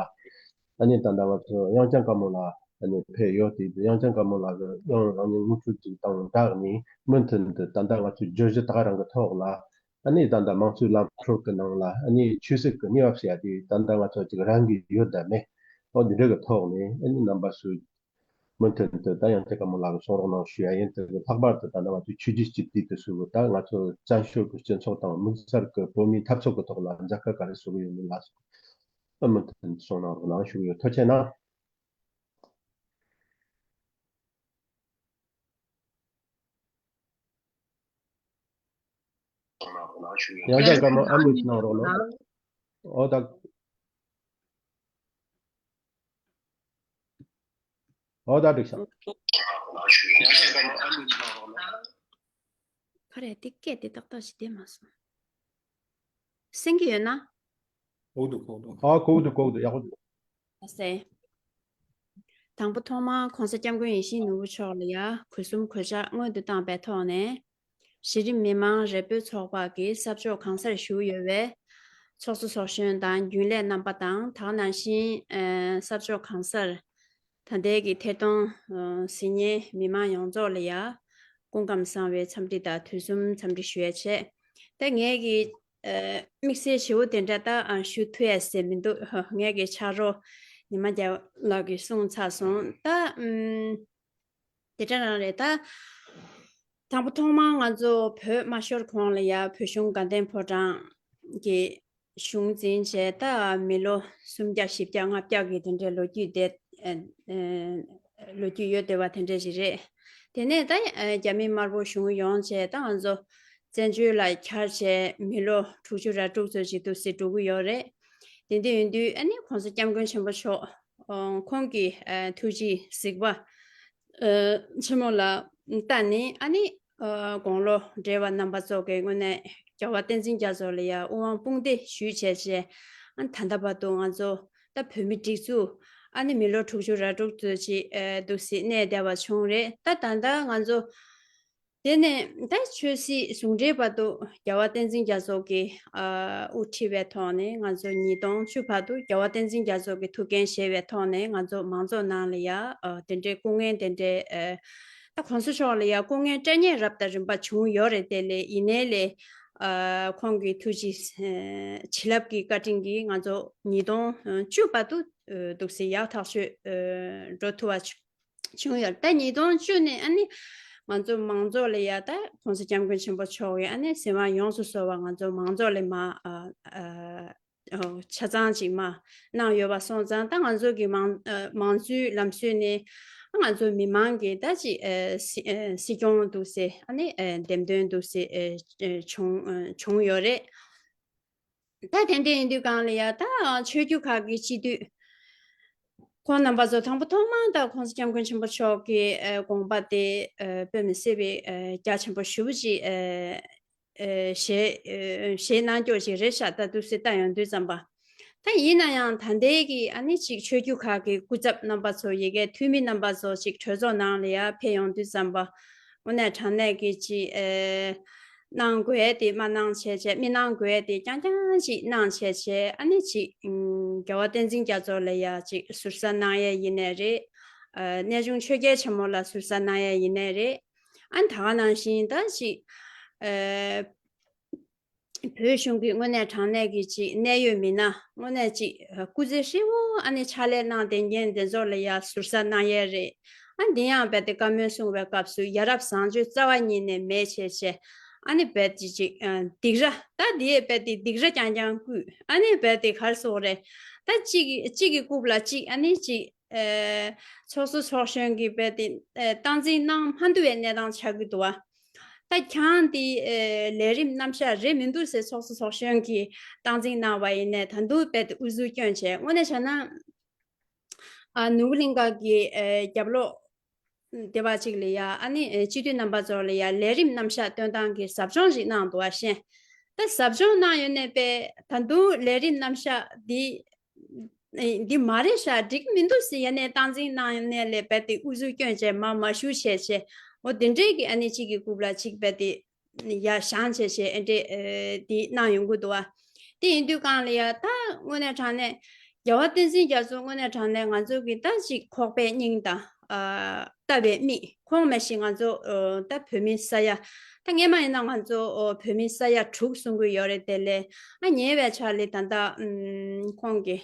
ཨ་ནི་ད་ལྟ་ང་ཚོ་དབྱངས་ཅན་དཀར་མོ་ལགས་ཨ་ནི་ཕེབས་ཡོད། དེ་དུས་དབྱངས་ཅན་དཀར་མོ་ལགས་ཀྱིས་ཡང་རང་ཉིད་ངོ་སྤྲོད་ཅིག་དང་སྦྲགས་ནས་མུ་མཐུད་དུ་ད་ལྟ་ང་ཚོའི་བརྗོད་གཞི་ད་ག་རང་གི་ཐོག་ལ་ ཨ་ནི་ད་ལྟ་དམངས་གཙོའི་ལམ་ཁྲོད་ཀྱི་ནང་ལ་ཨ་ནི་ཆོས་སྲིད་ཀྱི་གནས་བབ་ཟེར་ཡ་དེ་ད་ལྟ་ང་ཚོ་ཅིག་རང་གི་ཡོད་དམ་མེད། ཨོ་འདི་འདྲ་གི་ཐོག་ནས་ཨ་ནི་རྣམ་པ་ཚོས་མུ་མཐུད་དུ་ད་ཡང་ཐེངས་སྐར་མ་ལག་གི་གསུང་རོགས་གནང་ཞུ་ཡ་ཡིན། དེ་གི་ལྷག་པར་དུ་ད་ལྟ་ང་ཚོའི་ཆོས་བརྒྱུད་སྤྱི་འཐུས་དེ་ཚོ་གི་ད་ང་ཚོ་བཙན་བྱོལ་གྱི་སྤྱི་ཚོགས་དང་དམིགས་བསལ་གྱི་བོད་མིའི་འཐབ་རྩོད་ཀྱི་ཐོག་ལ་མཛད་ཁ་ག་རེ་བཟོ་གི་ཡོད་མེད་ལ་སོགས་ཨ་མུ་མཐུད་གསུང་གནང་རོགས་གནང་ཞུ་གི་ཡོད། ཐུགས་རྗེ་གནང་། ཡང་བསྐྱར་སྐར་མ་ཨ་མུས་གནང་རོགས་གནང་། ཨོ་ད། ཨོ་ད་འགྲིག་ཤག་ག་རེ་དེ་སྐད་དེ་ཏག་ཏག་ཞིག་བསྡད་མ་སོང་། གསན་གྱི་ཡོད་ན། གོ་འདུག་གོ་འདུག་ཨ་གོ་འདུག་གོ་འདུག་ཡག་པོ་འདུག་ཨ་སེ། དང་པོ་ཐོག་མར་གོང་ས་སྐྱབས་མགོན་ཡིད་བཞིན་ནོར་བུ་མཆོག་ལ་ཡ་གུས་གསུམ་གུས་ཕྱག་སྔོན་དུ་བཏང་པའི་ཐོག་ནས། གཞི་རིམ་མི་མང་རེ་སྤེལ་ཚོགས་པ་གི་ས་ཕྱོགས་གང་སར་བཞུགས་ཡོད་པའི་ཚོགས་གཙོ་ཚོགས་གཞོན་དང་རྒྱུན་ལས་རྣམ་པ་དང་། དེ་ག་ནང་བཞིན་ཨ་ས་ཕྱོགས་གང་སར་ད་ལྟའི་གི་ཐད་གཏོང་ཨ་གཟིགས་ཉན་མི་མང་ཡོངས་རྫོགས་ལ་ཡ་སྐུ་ཁམས་བཟང་བའི་འཚམས་འདྲི་དང་དུས་གསུམ་འཚམས་འདྲི་ཞུ་ཡ་བྱས། ད་ངས་གི་ཨ་དམིགས་བསལ་ཞེ་པོ་དེ་འདྲ་ད་ཨ་ཞུ་ཐུབ་ཡ་ཟེར་མི་འདུག་ངས་གི་ཕྱག་རོགས་ཉི་མ་རྒྱལ་ལགས་ཀྱིས་གསུངས་ཚར་སོང་། ད་ཨམ། དེ་འདྲ་རང་རེད་ད། དང་པོ་ཐོག་མར་ང་ཚོ་བོད་མ་ཤོར་གོང་ལ་ཡ་བོད་གཞུང་དགའ་ལྡན་ཕོ་བྲང་གི་གཞུང་འཛིན་བྱས་ད་མི་ལོ་སུམ་བརྒྱ་བཞི་བརྒྱ་ལྔ་བརྒྱ་གི་དེ་འདྲའི་ལོ་རྒྱུས་དེ་ཨ་ཨ་ལོ་རྒྱུས་ཡོད་བསྡད་པ་དེ་འདྲ་ཞིག་རེད། དེ་ནས་ད་ཨ་རྒྱ་མི་དམར་པོ་གཞུང་ཡོང་བྱས་ད་ང་ཚོ་བཙན་བྱོལ་ལ་གྱར་བྱས་མི་ལོ་དྲུག་ཅུ་ར་དྲུག་ཙམ་ཞིག་འདུག་སེ་འགྲོ་གི་ཡོད་རེད། དེ་འདྲ་ཡིན་དུས་ཨ་ནི་གོང་ས་སྐྱབས་མགོན་ཆེན་པོ་མཆོག་ཨ་ཁོང་གི་ཨ་ཐུགས་རྗེ་གཟིགས་པ་ཨ་ཆེན་མོ་ལ་བལྟས་ནས་ཨ་ནི་ཨ་དགུང་ལོ་བགྲེས་པ་རྣམ་པ་ཚོ་གི་ངོས་ནས་རྒྱལ་བ་བསྟན་འཛིན་རྒྱ་མཚོ་ལ་ཡ་དབུ་དབང་དཔུང་འདེགས་ཞུས་བྱས་བྱས་ཨ་ད་ལྟ་བར་དུ་ང་ཚོ་ད་བོད་མི་སྒྲིག་འཛུགས་ཨ་ནི་མི་ལོ་དྲུག་ཅུ་ར་དྲུག་ཙམ་ཅིག་ཨ་འདུག་སེ་གནས་བསྡད་པ་བྱུང་རེད། ད་ད་ལྟ་ང་ཚོ་དེ་ནས་ད་ཆོས་སྲིད་ཟུང་འབྲེལ་བར་དུ་རྒྱལ་བ་བསྟན་འཛིན་རྒྱ་མཚོ་གིས་ཨ་དབུ་ཁྲིད་པའི་ཐོག་ནས་ང་ཚོ་ཉིས་སྟོང་བཅུ་བར་དུ་རྒྱལ་བ་བསྟན་འཛིན་རྒྱ་མཚོ་གི་ཐུགས་འགན་བཞེས་པའི་ཐོག་ནས་ང་ཚོ་མང་ཚོགས་ནང་ལ་ཡ་ཨ་དེ་འདྲའི་སྐུ་ངལ་དེ་འདྲའི་ཨ་ད་གོང་ས་མཆོག་ལ་ཡ་སྐུ་ངལ་སྤྲད་མཁན་རབ་དང་རིམ་པ་བྱུང་ཡོད་རེད། དེ་ལས་ཡིན་ནའི་ལས་ཨ་ཁོང་གི་ཐུགས་རྗེ་ཨ་བྱིན་རླབས་ཀྱི་བཀའ་དྲིན་གྱིས་ང་ཚོ་ཉིས་སྟོང་བཅུ་བར་དུ་ཨ་འདུག་སེ་ཡག་ཐག་ཆོད་ཨ་འགྲོ་ཐུབ་པ་བྱུང་། བྱུང་ཡོད། ད་ཉིས་སྟོང་བཅུ་ནས་ཨ་ནི་ང་ཚོ་མང་ཚོགས་ལ་ཡ་ད་གོང་ས་སྐྱབས་མགོན་ཆེན་པོ་མཆོག་གིས་ཨ་ནི་གཟིགས་དབང་ཡོངས་སུ་གསོལ་བ་ང་ཚོ་མང་ཚོགས་ལ་མ་ཨ་ཨ་ཨོ་ཆ་ཚང་ཅིག་མ་གནང་ཡོད་པ་སོང་ཙང་ད་ང་ཚོ་གི་མང་ཨ་མང་གཙོའི་ལམ་སྲོལ་ནས་ང་ཚོ་མི་མང་གི་ད་ཅིག་ཨ་སྲིད་ཨ་སྲིད་སྐྱོང་འདུག་སེ་ཨ་ནི་ཨ་འདེམས་ཐོན་འདུག་སེ་ཨ་ཨ་བྱུང་ཨ་བྱུང་ཡོད་རེད། ད་དེ་འདྲ་ཡིན་དུས་གང་ལ་ཡ་ད་ཆོས་བརྒྱུད་ཁག་གི་སྤྱི་འཐུས་ཁོང་རྣམ་པ་ཚོ་དང་པོ་ཐོག་མར་ད་གོང་ས་སྐྱབས་མགོན་ཆེན་པོ་མཆོག་གི་ཨ་དགོངས་པ་དེ་ཨ་དཔེ་མི་སྲིད་པའི་ཨ་རྒྱ་ཆེན་པོ་ཞེ་པོ་ཅིག་ཨ་ཨ་བཞེས་ཨ་བཞེས་གནང་རྒྱུ་ཞིག་རེད་ཤག་ད་འདུག་སེ་ལྟ་ཡོང་དུས་ཙམ་པ། ད་ཡིན་ན་ཡང་ད་ལྟའི་གི་ཨ་ནི་ཅིག་ཆོས་བརྒྱུད་ཁག་གི་སྐུ་ཚབ་རྣམ་པ་ཚོ་ཡ་གི་འཐུས་མི་རྣམ་པ་ཚོ་ཅིག་གྲོས་ཚོགས་ནང་ལ་ཡ་ཕེབས་ཡོང་དུས་ཙམ་པ། དངོས་གནས་དྲང་གནས་ཀྱི་ཅིག་ཨེ། གནང་དགོས་དེ་མ་གནང་བྱས་བྱས། མི་གནང་དགོས་དེ་རྐྱང་རྐྱང་ཅིག་གནང་བྱས་བྱས། ཨ་ནི་ཅིག་ཨུམ། རྒྱལ་བ་བསྟན་འཛིན་རྒྱ་མཚོ་ལ་ཡ་ཅིག་ཟུར་ཟ་གནང་ཡས་ཡིན་ནའི་རེད། ཨ། གནས་ཆུང་ཆོས་རྒྱལ་ཆེན་མོ་ལ་ཟུར་ཟ་གནང་ཡས་ཡིན་ནའི་རེད། ཨ་ནི་ད་ག་ནང་བཞིན་ད་ཅིག་ཨེ། བོད་གཞུང་གི་དངོས་གནས་དྲང་གནས་ཀྱི་ཅིག་གནད་ཡོད་མི་སྣ། དངོས་གནས་ཅིག་སྐུ་ཚེ་ཧྲིལ་བོ་ཨ་ནི་ཕྱག་ལས་གནང་བསྡད་མཁན་དེ་ཚོ་ལ་ཡ་ཟུར་ཟ་གནང་ཡས་རེད། ཨ་འདི་ཡང་རྦད་དེ་བཀའ་མོལ་གསུང་བའི་སྐབས་སུ་ཡ་རབས་བཟང་སྤྱོད་རྩ་བ་ཉིད་ནས་མེད་བྱས་བྱས། ཨ་ནི་རྦད་དེ་ཅིག་ཨ། སྡིགས་ར། ད་འདི་ཡས་རྦད་དེ་སྡིགས་ར་རྐྱང་རྐྱང་བསྐུལ། ཨ་ནི་རྦད་དེ་ག་རེ་ཟེར་དགོས་རེད། ད་གཅིག་གིས་གཅིག་གི་རྐུབ་ལ་གཅིག་ཨ་ནི་ཅིག་ཨེ། ཚོགས་གཙོ་ཚོགས་གཞོན་གྱིས་རྦད་དེ་ཨེ། སྟངས་འཛིན་གནང་མ་ཐུབ་པའི་གནས་སྟངས་ཆགས་ཀྱི་འདུག་བ། ད་ཁྱེད་རང་འདི་ཨེ། ལས་རིམ་རྣམ་གཞག་རེད་མི་འདུག་ཟེར་ཚོགས་གཙོ་ཚོགས་གཞོན་གྱིས་སྟངས་འཛིན་གནང་བ་ཡིན་ནའི་ད་དུང་རྦད་དེ་དབུ་ཚུར་བསྐྱོན་བྱས། དངོས་གནས་བྱས་ན། ཨ། ནོར་བུ་གླིང་ག་གི་ཨེ། རྒྱབ་ལོགས་སྡེ་བ་གཅིག་ལ་ཡ། ཨ་ནི་ཨེ། སྤྱི་འཐུས་རྣམ་པ་ཚོ་ལ་ཡ་ལས་རིམ་རྣམ་གཞག་སྟོན་སྟངས་ཀྱི་ཟབ་སྦྱོང་ཞིག་གནང་འདུག་བ་ཤེས། ད་ཟབ་སྦྱོང་གནང་ཡོད་ནའི་པས་ད་དུང་ལས་རིམ་རྣམ་གཞག་འདི་ཨེ། འདི་མ་རེད་ཤག་འགྲིག་མི་འདུག་ཟེར་ཡ་ནས་སྟངས་འཛིན་གནང་ཡ་ནས་ལས་རྦད་དེ་དབུ་ཚུར་བསྐྱོན་བྱས་མར་མ་བཞུགས་བྱས་བྱས། འོ་དེ་འདྲས་ཀྱི་ཨ་ནི་གཅིག་གི་རྐུབ་ལ་གཅིག་རྦད་དེ་ཡར་བཞེངས་བྱས་བྱས་ཨེ་འདྲས་ཨེ། འདི་གནང་ཡོང་གི་འདུག་བ། དེ་ཡིན་དུས་གང་ལ་ཡ་ད་དངོས་གནས་དྲང་གནས་རྒྱལ་བ་བསྟན་འཛིན་རྒྱ་མཚོ་དངོས་གནས་དྲང་གནས་ང་ཚོ་གི་ད་ཅིག་ཁོག་པའི་སྙིང་དང་ ཨ་ལྟ་བའི་མིག་ཁོང་མ་གཞི་ང་ཚོ་ཨ་ད་བོད་མི་ས་ཡ་ད་སྔས་མ་ཡིན་ན་ང་ཚོ་ཨ་བོད་མི་ས་ཡ་དྲུག་གསུང་གི་ཡོད་རེད། དེ་ལས་ཨ་ཉེ་བའི་ཆར་ལ་ད་ལྟ་ཨམ་ཁོང་གི་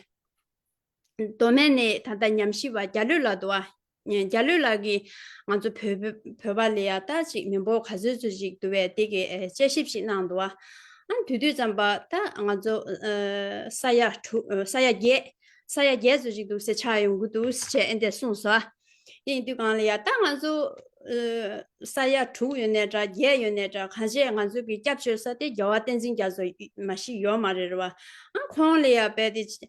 མདོ་སྨད་ནས་ད་ལྟ་ཉམས་ཞིབ་པ་རྒྱ་ལོས་ལགས་འདུག་ཨ། རྒྱ་ལོས་ལགས་ཀྱིས་ང་ཚོ་བོད་བོད་པ་ལ་ཡ་ད་ཅིག་མི་འབོར་ག་ཚོད་ཚོད་ཅིག་འདུག་པས་དེ་གི་ཨེ་དཔྱད་ཞིབ་ཅིག་གནང་འདུག་ཨ། ཨ་དེ་དུས་ཙམ་པ་ད་ང་ཚོ་ཨ་ས་ཡ་དྲུག་ཨ་ས་ཡ་བརྒྱད་ས་ཡ་བརྒྱད་ཚོད་ཅིག་འདུག་ཟེར་ཆགས་ཡོང་གི་འདུག་ཟེར་བྱས་ཨེ་འདྲས་གསུངས་སོང་ཨ། དེ་ཡིན་དུས་གང་ལ་ཡ་ད་ང་ཚོ་ཨ་ས་ཡ་དྲུག་ཡོད་ནའི་འདྲ་བརྒྱད་ཡོད་ནའི་འདྲ་གང་བྱས་ང་ཚོ་གི་སྐྱབས་བཅོལ་ས་དེ་རྒྱལ་བ་བསྟན་འཛིན་རྒྱ་མཚོ་མ་གཞི་ཡོད་མ་རེད་རེད་བ། ཨ་ཁོང་ལ་ཡ་རྦད་དེ་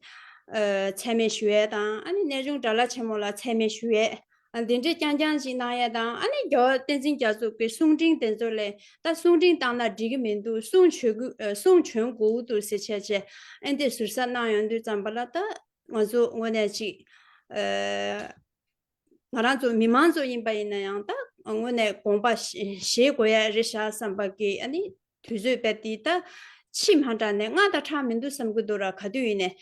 ཨ་མཚན་སྨད་ཞུ་ཡས་དང་ཨ་ནི་གནས་ཆུང་དགྲ་ལྷ་ཆེན་མོ་ལ་མཚན་སྨད་ཞུ་ཡས། ཨ་འདི་འདྲའི་རྐྱང་རྐྱང་ཅིག་གནང་ཡས་དང་ཨ་ནི་རྒྱལ་བ་བསྟན་འཛིན་རྒྱ་མཚོ་གི་གསུང་འཕྲིན་དེ་ཚོ་ལས་ད་གསུང་འཕྲིན་བཏང་ན་འགྲིག་གི་མི་འདུག་གསུང་བྱོས་དགོས་ཨ་གསུང་བྱོན་དགོས་ཀྱི་འདུག་ཟེར་བྱས་བྱས་ཨ་འདི་ཟུར་ཟ་གནང་ཡོང་དུས་ཙམ་པ་ལ་ད་ང་ཚོ་དངོས་གནས་ཅིག་ཨ་ང་རང་ཚོ་མི་མང་ཚོ་ཡིན་པ་ཡིན་ན་ཡང་ད་དངོས་གནས་དགོངས་པ་བཞེས་བཞེས་དགོས་ཡ་རེད་ཤག་བསམ་པ་གི་ཨ་ནི་དུས་ཚོད་དཔེ་དེ་ད་ཕྱི་མ་དྲགས་ནས་སྔ་དང་དྲགས་མི་འདུག་བསམ་གི་འདུག་ར། ག་དུས་ཡིན་ནས་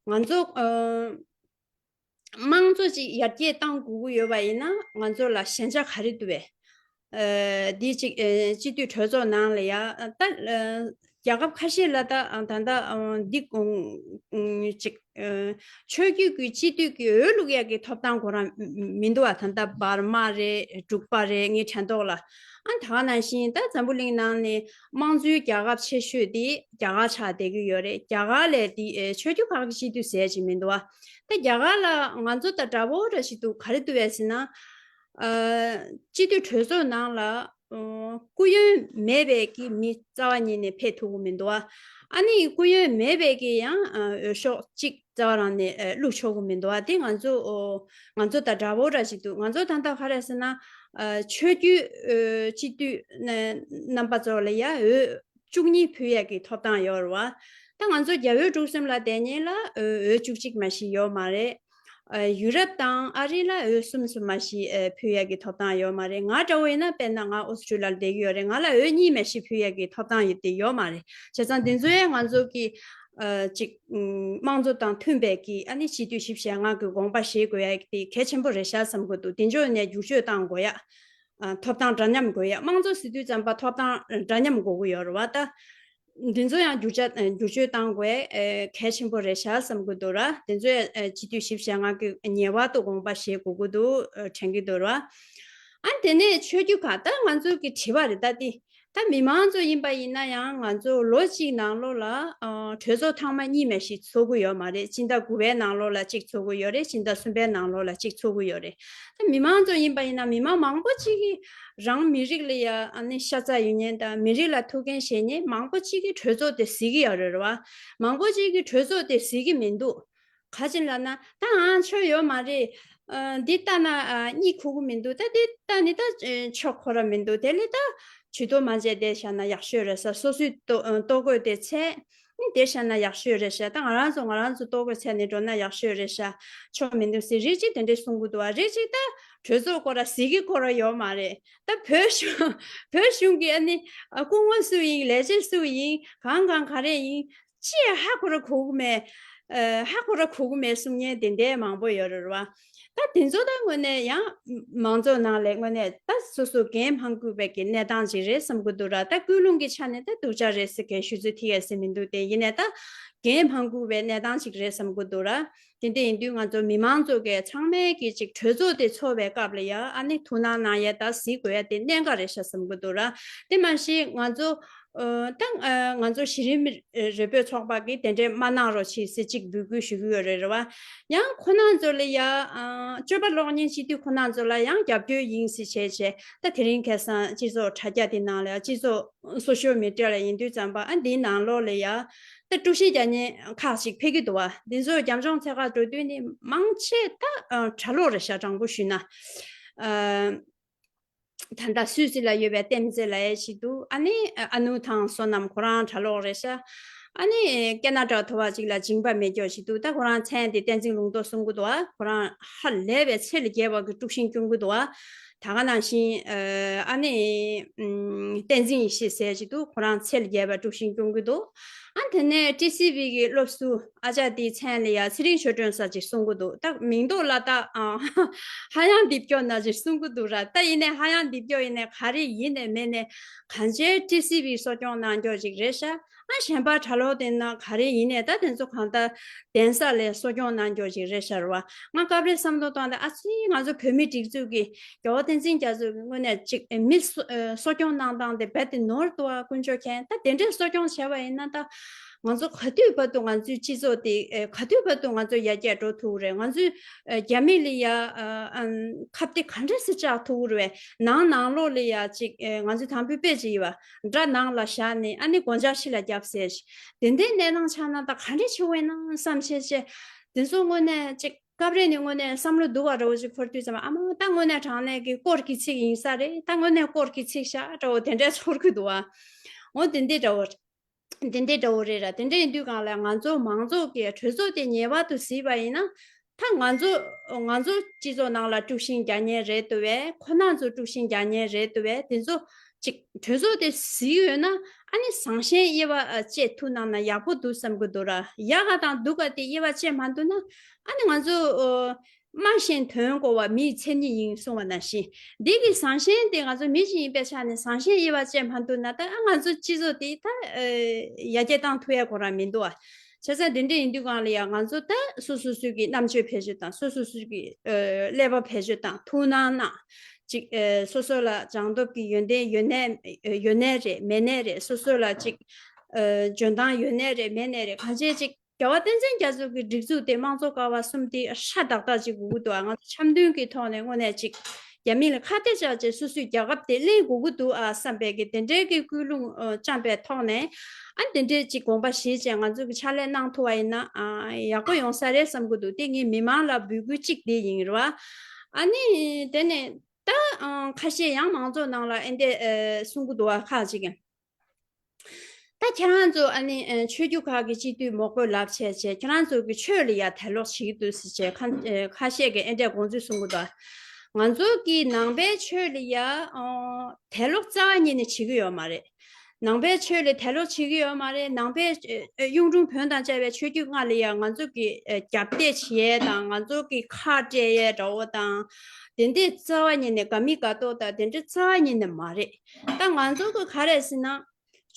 ང་ཚོ་ཨ། དམངས་གཙོ་ཅིག་ཡར་རྒྱས་གཏང་དགོས་ཀྱི་ཡོད་པ་ཡིན་ན་ང་ཚོ་ལ་ཞན་ཆ་ག་རེ་འདུག་བས། ཨ་འདི་ཅིག་ཨ་སྤྱི་འཐུས་གྲོས་ཚོགས་ནང་ལ་ཡ་ད་ཨ་རྒྱལ་ཁབ་ཁ་ཤས་ལ་ད་ཨ་ད་ལྟ་ཨ་འདི་ཨ་ཅིག་ཨ་ཆོས་བརྒྱུད་ཀྱི་སྤྱི་འཐུས་ཀྱི་འོས་བླུག་ཡག་གི་ཐོབ་ཐང་ཁོ་རང་མི་འདུག་བ། ད་ལྟ་འབར་མ་རེད་འབྲུག་པ་རེད་ངའི་དྲན་ཐོག་ལ། ཨ་ད་ག་ནང་བཞིན་ད་འཛམ་བུ་གླིང་ནང་ནས་དམངས་གཙོའི་རྒྱལ་ཁབ་ཆེ་ཤོས་དེ་རྒྱ་གར་ཆགས་བསྡད་ཀྱི་ཡོད་རེད། རྒྱ་གར་ལས་དེ་ཨེ་ཆོས་བརྒྱུད་ཁག་གི་སྤྱི་འཐུས་ཟེར་ཅིག་མི་འདུག་བ། ད་རྒྱ་གར་ལ་ང་ཚོ་དང་འདྲ་པོ་འདྲ་ཞིག་འདུག་ག་རེ་འདུག་བས་ཟེར་ན། ཨ་སྤྱི་འཐུས་གྲོས་ཚོགས་ནང་ལ་ཨ་སྐུ་ཡོན་མེད་པའི་གི་མི་རྩ་བ་ཉིད་ནས་ཕེབས་ཐུབ་ཀྱི་མི་འདུག་བ། ཨ་ནི་སྐུ་ཡོན་མེད་པའི་གི་ཡང་ཨ་འོས་ཤོག་གཅིག་རྩ་བ་རང་ནས་ཨ་བླུག་ཆོག་གི་མི་འདུག་བ། དེ་ང་ཚོ་ཨོ་ང་ཚོ་དང་འདྲ་པོ་འདྲ་ཞིག་འདུག་ང་ཚོ་ད་ལྟ་ག་རེ་ཟེར་ན་ཨ་ཆོས་བརྒྱུད་ཨ་སྤྱི་འཐུས་ན་རྣམ་པ་ཚོ་ལ་ཡ་འོས་བཅུ་གཉིས་ཕུལ་ཡས་ཀྱི་ཐོབ་ཐང་ཡོད་རེད་བ། ད་ང་ཚོ་རྒྱ་བོད་འབྲུག་གསུམ་ལ་དེ་ཉིད་ལ་ཨ་འོས་བཅུ་གཅིག་མ་ཞིག་ཡོད་མ་རེད། ཨ་ཡུ་རོབ་དང་ཨ་རི་ལ་འོས་གསུམ་གསུམ་མ་ཞིག་ཨ་ཕུལ་ཡས་ཀྱི་ཐོབ་ཐང་ཡོད་མ་རེད། ང་འདྲ་བོ་ཡིན་ན་དཔེར་ན་ང་ཨོ་སི་ཀྲི་ལ་བསྡད་ཀྱི་ཡོད་རེད། ང་ལ་འོས་གཉིས་མ་ཞིག་ཕུལ་ཡས་ཀྱི་ཐོབ་ཐང་ཡོད་དེ་ཡོད་མ་རེད། བྱས་ཙང་འདི་ཚོ་ཡང་ང་ཚོ་གི་ཨ་ཅིག་ཨམ་དམངས་གཙོ་དང་མཐུན་པའི་གི་ཨ་ནི་སྤྱི་འཐུས་བཞི་བཅུ་ཞེ་ལྔ་གི་དགོངས་པ་བཞེས་དགོས་ཡ་དེ་གལ་ཆེན་པོ་རེད་ཤག་བསམ་གི་འདུག་དེ་འཇོག་ནས་བསྒྱུར་བཅོས་བཏང་དགོས་ཡ། ཨ་ཐོབ་ཐང་འདྲ་མཉམ་དགོས་ཡ། དམངས་གཙོ་ཟེར་དུས་ཙམ་པ་ཐོབ་ཐང་འདྲ་མཉམ་དགོས་ཀྱི་ཡོད་རེད་བ། ད་འདི་ཚོ་ཡང་བསྒྱུར་བཅོས་བསྒྱུར་བཅོས་བཏང་དགོས་ཨ་གལ་ཆེན་པོ་རེད་ཤག་བསམ་གི་འདུག་ར། དེ་ཚོ་ཡང་ཨ་སྤྱི་འཐུས་བཞི་བཅུ་ཞེ་ལྔ་གི་ངེས་པར་དུ་དགོངས་པ་བཞེས་དགོས་ཀྱི་འདུག་ཨ་དྲན་གྱི་འདུག་ར། ཨ་དེ་ནས་ཆོས་བརྒྱུད་ཁག་ད་ང་ཚོ་གི་དྲི་བ་རེད་ད་དེ། ད་མི་མང་ཚོ་ཡིན་པ་ཡིན་ན་ཡང་ང་ཚོ་ལོ་གཅིག་ནང་ལོགས་ལ་ཨ་གྲོས་ཚོགས་ཐེངས་མ་གཉིས་མ་ཞིག་ཚོགས་ཀྱི་ཡོད་མ་རེད། སྤྱི་ཟླ་དགུ་པའི་ནང་ལོགས་ལ་གཅིག་ཚོགས་ཀྱི་ཡོད་རེད། སྤྱི་ཟླ་གསུམ་པའི་ནང་ལོགས་ལ་གཅིག་ཚོགས་ཀྱི་ཡོད་རེད། ད་མི་མང་ཚོ་ཡིན་པ་ཡིན་ན་མི་མང་མང་པོ་གཅིག་གིས་རང་མི་རིགས་ལ་ཡ་ཨ་ནི་ཤ་ཚ་ཡོད་མཁན་དང་མི་རིགས་ལ་ཐུགས་འགན་བཞེས་མཁན་མང་པོ་གཅིག་གིས་གྲོས་ཚོགས་དེ་གཟིགས་ཀྱི་ཡོད་རེད་བ། མང་པོ་གཅིག་གིས་གྲོས་ཚོགས་དེ་གཟིགས་ཀྱི་མི་འདུག་ག་ཅི་ལབ་ན་ད་ཨང་ཆོས་ཡོད་མ་རེད། ཨ་འདི་ལྟ་ན་ཨ་གཉིད་ཁུག་གི་མི་འདུག་ད་འདི་ལྟ་ནི་ད་ཨ་ཆོས་ཁོ་ར་མི་འདུག་དེ་ལས་ད་ཇུས་གཏོགས་མ་བྱས་བསྡད་བཞག་ན་ཡག་ཤོས་རེད་ཤག་སོ་སོའི་ལྟོ་ཨ་ལྟོ་གོས་དེ་འཚོལ་ནི་བསྡད་བཞག་ན་ཡག་ཤོས་རེད་ཤག་ད་ང་རང་ཚོ་ང་རང་ཚོ་ལྟོ་གོས་འཚོལ་ནས་འགྲོ་ན་ཡག་ཤོས་རེད་ཤག་ཆོས་མི་འདུག་ཟེར་རིགས་གཅིག་དེ་འདྲས་གསུང་གི་འདུག་ཨ་རིགས་གཅིག་ད་གྲོས་ཚོགས་ཁོ་ར་གཟིགས་ཀྱི་ཁོ་ར་ཡོད་མ་རེད། ད་བོད་གཞུང་བོད་གཞུང་གི་ཨ་ནི་ཨ་སྐུ་ངོ་སུ་ཡིན། ལས་བྱེད་སུ་ཡིན། གང་གང་ག་རེ་ཡིན། ཅི་ཧ་གོ་ར་གོ་གི་མེད། ཨ་ཧ་གོ་ར་གོ་གི་མེད་གསུང་མཁན་དེ་འདྲའི་མང་པོ་ཡོད་རེད་བ། ད་དེ་ཚོ་ད་དངོས་གནས་ཡང་མང་ཚོགས་ནང་ལ་དངོས་གནས་ད་སོ་སོ་འགན་མ་འཁུར་བའི་གི་གནས་སྟངས་ཅིག་རེད་བསམ་གི་འདུག་ར། ད་ཀུན་སློང་གི་ཆ་ནས་ད་སྡུག་ཅག་རེད་ཟེར་མཁན་ཞུ་ཚུལ་ཐིག་ཡ་ཟེར་མི་འདུག་དེ་ཡིན་ནའི་ད་འགན་མ་འཁུར་བའི་གནས་སྟངས་ཅིག་རེད་བསམ་གི་འདུག་ར། དེ་འདྲ་ཡིན་དུས་ང་ཚོ་མི་མང་ཚོ་གི་ཚང་མས་གི་ཅིག་གྲོས་ཚོགས་དེ་ཚོགས་པའི་སྐབས་ལ་ཡ་ཨ་ནི་ཐུགས་སྣང་གནང་ཡ་ད་གཟིགས་དགོས་ཡ་དེ་གནད་འགག་རེད་ཤག་བསམ་གི་འདུག་ར། དེ་མ་གཞི་ང་ཚོ་ཨ་ད་ཨ་ང་ཚོ་གཞི་རིམ་རེ་འབོད་ཚོགས་པ་གིས་དེ་འདྲས་མ་གནང་རོགས་བྱེད་ཟེར་གཅིག་འབོད་སྐུལ་ཞུ་གི་ཡོད་རེད་རེད་བ། ཡང་ཁོ་རང་ཚོ་ལ་ཡ་ཨ་སྤྱོད་པ་གློག་བརྙན་སྤྱི་འཐུས་ཁོ་རང་ཚོ་ལ་ཡང་རྒྱབ་སྐྱོར་ཡིན་ཟེར་བྱས་བྱས་ད་དེ་རིང་ཁ་སང་སྤྱི་ཚོགས་དྲ་རྒྱ་དེ་ནང་ལ་ཡ་སྤྱི་ཚོགས་སོ་ཤལ་མི་ཌི་ཡ་ལ་ཡིན་དུས་ཙམ་པ་ཨ་འདིའི་ནང་ལོགས་ལ་ཡ་ད་དཀྲུག་ཤིང་རྒྱག་མཁན་ཁག་ཅིག་ཕེབས་ཀྱི་འདུག་བ། འདི་ཚོ་རྒྱབ་ལྗོངས་ཚད་ཁག་འགྲོ་དུས་ནི་མང་ཆེ་ད་ཨ་གྲྭ་ལོག་རེད་ཤག་དྲང་པོ་ཞུས་ན། ཨ་ད་ལྟ་སུད་སི་ལ་ཡོད་པའི་བསྟན་འཛིན་ལབ་ཡས་ཅིག་འདུག་ཨ་ནི་ཨ་ནུ་ཐང་བསོད་ནམས་ཁོ་རང་གྲྭ་ལོག་རེད་ཤག་ཨ་ནི་ཀེ་ན་ཌ་ཐོ་བ་ཅིག་ལ་སྦྱིན་པ་མེད་སྐྱོ་ཅིག་འདུག་ད་ཁོ་རང་མཚན་དེ་བསྟན་འཛིན་ལུང་རྟོགས་གསུང་གི་འདུག་ཨ་ཁོ་རང་ཧ་ལས་པའི་ཚད་ལས་བརྒལ་བ་གི་དཀྲུག་ཤིང་སྐྱོན་གི་འདུག་ཨ། ད་ག་ནང་བཞིན་ཨ་ནི་ཨམ་བསྟན་འཛིན་ཡེ་ཤེས་ཟེར་ཅིག་འདུག་ཁོ་རང་ཚད་ལས་བརྒལ་བ་དཀྲུག་ཤིང་སྐྱོན་གི་འདུག་ཨ་དེ་ནས་ཊི་སི་ཝི་གི་སློབ་ཟུར་ཨ་ཅག་དེའི་མཚན་ལ་ཡ་ཚེ་རིང་ཆོས་སྒྲོན་ཟེར་ཅིག་གསུང་གི་འདུག་ད་མིང་འདོགས་ལ་ད་ཨ་ཧ་ཡང་འདི་སྐྱོ་ན་ཅིག་གསུང་གི་འདུག་ར། ད་ཡིན་ནའི་ཧ་ཡང་འདི་སྐྱོ་ཡིན་ནའི་ག་རེ་ཡིན་ནའི་མིན་ནའི་གང་ཅིའི་ཊི་སི་ཝི་གསོ་སྐྱོང་གནང་རྒྱུ་ཅིག་རེད་ཤག་ཨ་གཞན་པ་གྲྭ་ལོག་དེ་ན་ག་རེ་ཡིན་ནའི་ད་དེ་ཚོ་གང་ལྟར་གདན་ས་ལ་གསོ་སྐྱོང་གནང་རྒྱུ་ཅིག་རེད་ཤག་ར་བ། ང་སྐབས་རེ་བསམ་བློ་བཏང་སྟེ་ཨ་ཙི་ང་ཚོ་བོད་མི་སྒྲིག་འཛུགས་ཀྱི་རྒྱལ་བ་བསྟན་འཛིན་རྒྱ་མཚོ་གི་ངོས་ནས་ཅིག་མི་གསོ་གསོ་སྐྱོང་གནང་སྟངས་དེ་རྦད་དེ་ནོར་འདུག་ཨ། དཀོན་མཆོག་མཁྱེན། ད་དེ་འདྲའི་གསོ་སྐྱོང་བྱས་པ་ཡིན་ན་ད་ང་ཚོ་ག་དུས་བར་དུ་ང་ཚོའི་སྤྱི་ཚོགས་དེ་ཨེ་ག་དུས་བར་དུ་ང་ཚོ་ཡར་རྒྱས་འགྲོ་ཐུབ་ཀྱི་རེད། ང་ཚོས་ཨེ་རྒྱ་མི་ལ་ཡ་ཨ་ཨམ་ཁ་གཏད་ག་འདྲ་སེ་བཅག་ཐུབ་ཀྱི་རེད། ནང་ནང་ལོགས་ལ་ཡ་ཅིག་ཨེ་ང་ཚོས་དམ་འབུལ་དཔེ་ཅིག་ཡོད་པ་འདྲ་ནང་ལ་བཞག་ནས་ཨ་ནི་སྒོ་ལྕགས་ཕྱི་ལ་བརྒྱབ་ཟེར་ཞིག་དེ་འདྲའི་གནས་སྟངས་ཆགས་ན་ད་ག་འདྲ་བྱེད་དགོས་ན་བསམ་བྱས་བྱས་དེ་ཚོ་དངོས་གནས་ཅིག་སྐབས་རེ་ནས་དངོས་གནས་བསམ་བློ་སྡུག་པ་འདྲ་བོ་ཞིག་འཁོར་དུས་ཙམ་པ་ཨ་མ་ད་དངོས་གནས་དྲང་གནས་ཀྱི་སྐོར་གྱི་ཚིག་ཡིན་ས་རེད། ད་དངོས་གནས་སྐོར་གྱི་ཚིག་ཤག་འདྲ་བོ་དེ་འདྲའི་ཚོར་གྱི་འདུག་ཨ། འོ་དེ་འདྲའི་འདྲ་བོ་དེ་འདྲའི་འདྲ་བོ་རེད་ར། དེ་འདྲ་ཡིན་དུས་གང་ལ་ང་ཚོ་མང་ཚོགས་ཀྱི་གྲོས་ཚོགས་དེ་ངེས་པར་དུ་གཟིགས་པ་ཡིན་ན་ད་ང་ཚོ་ང་ཚོ་སྤྱི་ཚོགས་ནང་ལ་དཀྲུག་ཤིང་རྒྱག་མཁན་རེད་འདུག་བས། ཁོ་ན་ཚོ་དཀྲུག་ཤིང་རྒྱག་མཁན་རེད་འདུག་བས། དེ་ཚོ་ཅིག་གྲོས་ཚོགས་དེ་གཟིགས་ཡོད་ན་ཨ་ནི་བཟང་ཞན་དབྱེ་བ་ཨ་བཅད་ཐུབ་གནང་ན་ཡག་པོ་འདུག་བསམ་གྱི་འདུག་ར། ཡག་ག་དང་སྡུག་ག་དེ་དབྱེ་བ་བཅད་མ་ཐུབ་ན་ཨ་ནི་ང་ཚོ་ཨོ་སྨྲ་ཤེས་དོན་གོ་བ་མིའི་མཚན་ཉིད་ཡིན་གསུངས་པ་ནང་བཞིན་འདི་གི་བཟང་ཞན་དེ་ང་ཚོ་མི་ཞིག་ཡིན་པའི་ཆ་ནས་བཟང་ཞན་དབྱེ་བ་བཅད་མ་ཐུབ་ན་ད་ཨ་ང་ཚོ་སྤྱི་ཚོགས་དེ་ད་ཨེ་ཡར་རྒྱས་བཏང་ཐུབ་ཡ་ཁོ་རང་མི་འདུག་ཨ། བྱས་ཙང་དེ་འདྲ་ཡིན་དུས་གང་ལ་ཡང་ང་ཚོ་ད་སོ་སོ་སོ་གི་རྣམ་དཔྱོད་བེད་སྤྱོད་དང་སོ་སོ་སོ་གི་ཨ་ཀླད་པ་བེད་སྤྱོད་དང་ཐུགས་སྣང་གནང་། ཅིག་ཨ་སོ་སོ་ལ་སྦྱངས་སྟོབས་ཀྱི་ཡོན་ཏན་ཡོད་ནའི་ཡོད་ནའི་རེད། མེད་ནའི་རེད། སོ་སོ་ལ་ཅིག་ཨ་འཇོན་ཐང་ཡོད་ནའི་རེད། མེད་ནའི་རེད། གང་བྱས་ཅིག་རྒྱལ་བ་བསྟན་འཛིན་རྒྱ་མཚོ་གི་སྒྲིག་འཛུགས་དེ་དམངས་གཙོ་ཀ་བ་གསུམ་དེ་ཧྲ་ཏག་ཏག་ཅིག་དགོས་ཀྱི་འདུག་ཨ། ང་ཚོ་འཆམ་མཐུན་གྱི་ཐོག་ནས་དངོས་གནས་ཅིག་རྒྱ་མི་ལ་ཁ་གཏད་བཅག་བྱས་སོ་སོའི་རྒྱལ་ཁབ་དེ་ལེན་དགོས་ཀྱི་འདུག་ཨ་བསམ་པའི་གི་དེ་འདྲའི་གི་ཀུན་སློང་ཨ་བཅངས་པའི་ཐོག་ནས་ཨ་དེ་འདྲའི་ཅིག་དགོངས་པ་བཞེས་བྱས་ང་ཚོ་གི་ཕྱག་ལས་གནང་ཐུབ་པ་ཡིན་ན་ཨ་ཡག་པོ་ཡོང་ས་རེད་བསམ་གྱི་འདུག་དེ་ངའི་མི་མང་ལ་འབོད་སྐུལ་གཅིག་དེ་ཡིན་རེད་བ། ཨ་ནི་དེ་ནས་ད་ཨ་ཁ་ཤས་ཡང་མང་ཚོགས་ནང་ལ་ཨེ་འདྲས་ཨ་གསུང་གི་འདུག་བ། ཁག་ཅིག་གིས། ད་ཁྱེད་རང་ཚོ་ཨ་ནི་ཨ་ཆོས་བརྒྱུད་ཁག་གི་སྤྱི་འཐུས་མང་པོ་ལབ་བྱས་བྱས་ཁྱེད་རང་ཚོ་གི་ཆོས་ལ་ཡ་དད་ལོག་བྱེད་ཀྱི་འདུག་ཟེར་བྱས་ཁ་ཨ་ཁ་ཤས་ཀྱིས་ཨེ་འདྲས་དགོངས་ཚུལ་གསུང་གི་འདུག་ང་ཚོ་གི་ནང་པའི་ཆོས་ལ་ཡ་ཨ་དད་ལོག་རྩ་བ་ཉིད་ནས་བྱེད་ཀྱི་ཡོད་མ་རེད། ནང་པའི་ཆོས་ལ་དད་ལོག་བྱེད་ཀྱི་ཡོད་མ་རེད། ནང་པའི་ཨ་གཡུང་དྲུང་བོན་དང་བཅས་པའི་ཆོས་བརྒྱུད་ལྔ་ལ་ཡ་ང་ཚོ་གི་ཨ་རྒྱབ་གཏད་བྱེད་ཡས་དང་ང་ཚོ་གི་ཁ་བྲལ་ཡས་འདྲ་བོ་དང་དེ་འདྲས་རྩ་བ་ཉིད་ནས་དགའ་མི་དགའ་མདོག་དང་དེ་འདྲས་རྩ་བ་ཉིད་ནས་མ་རེད། ད་ང་ཚོ་གི་ག་རེ་ཟེར་ན།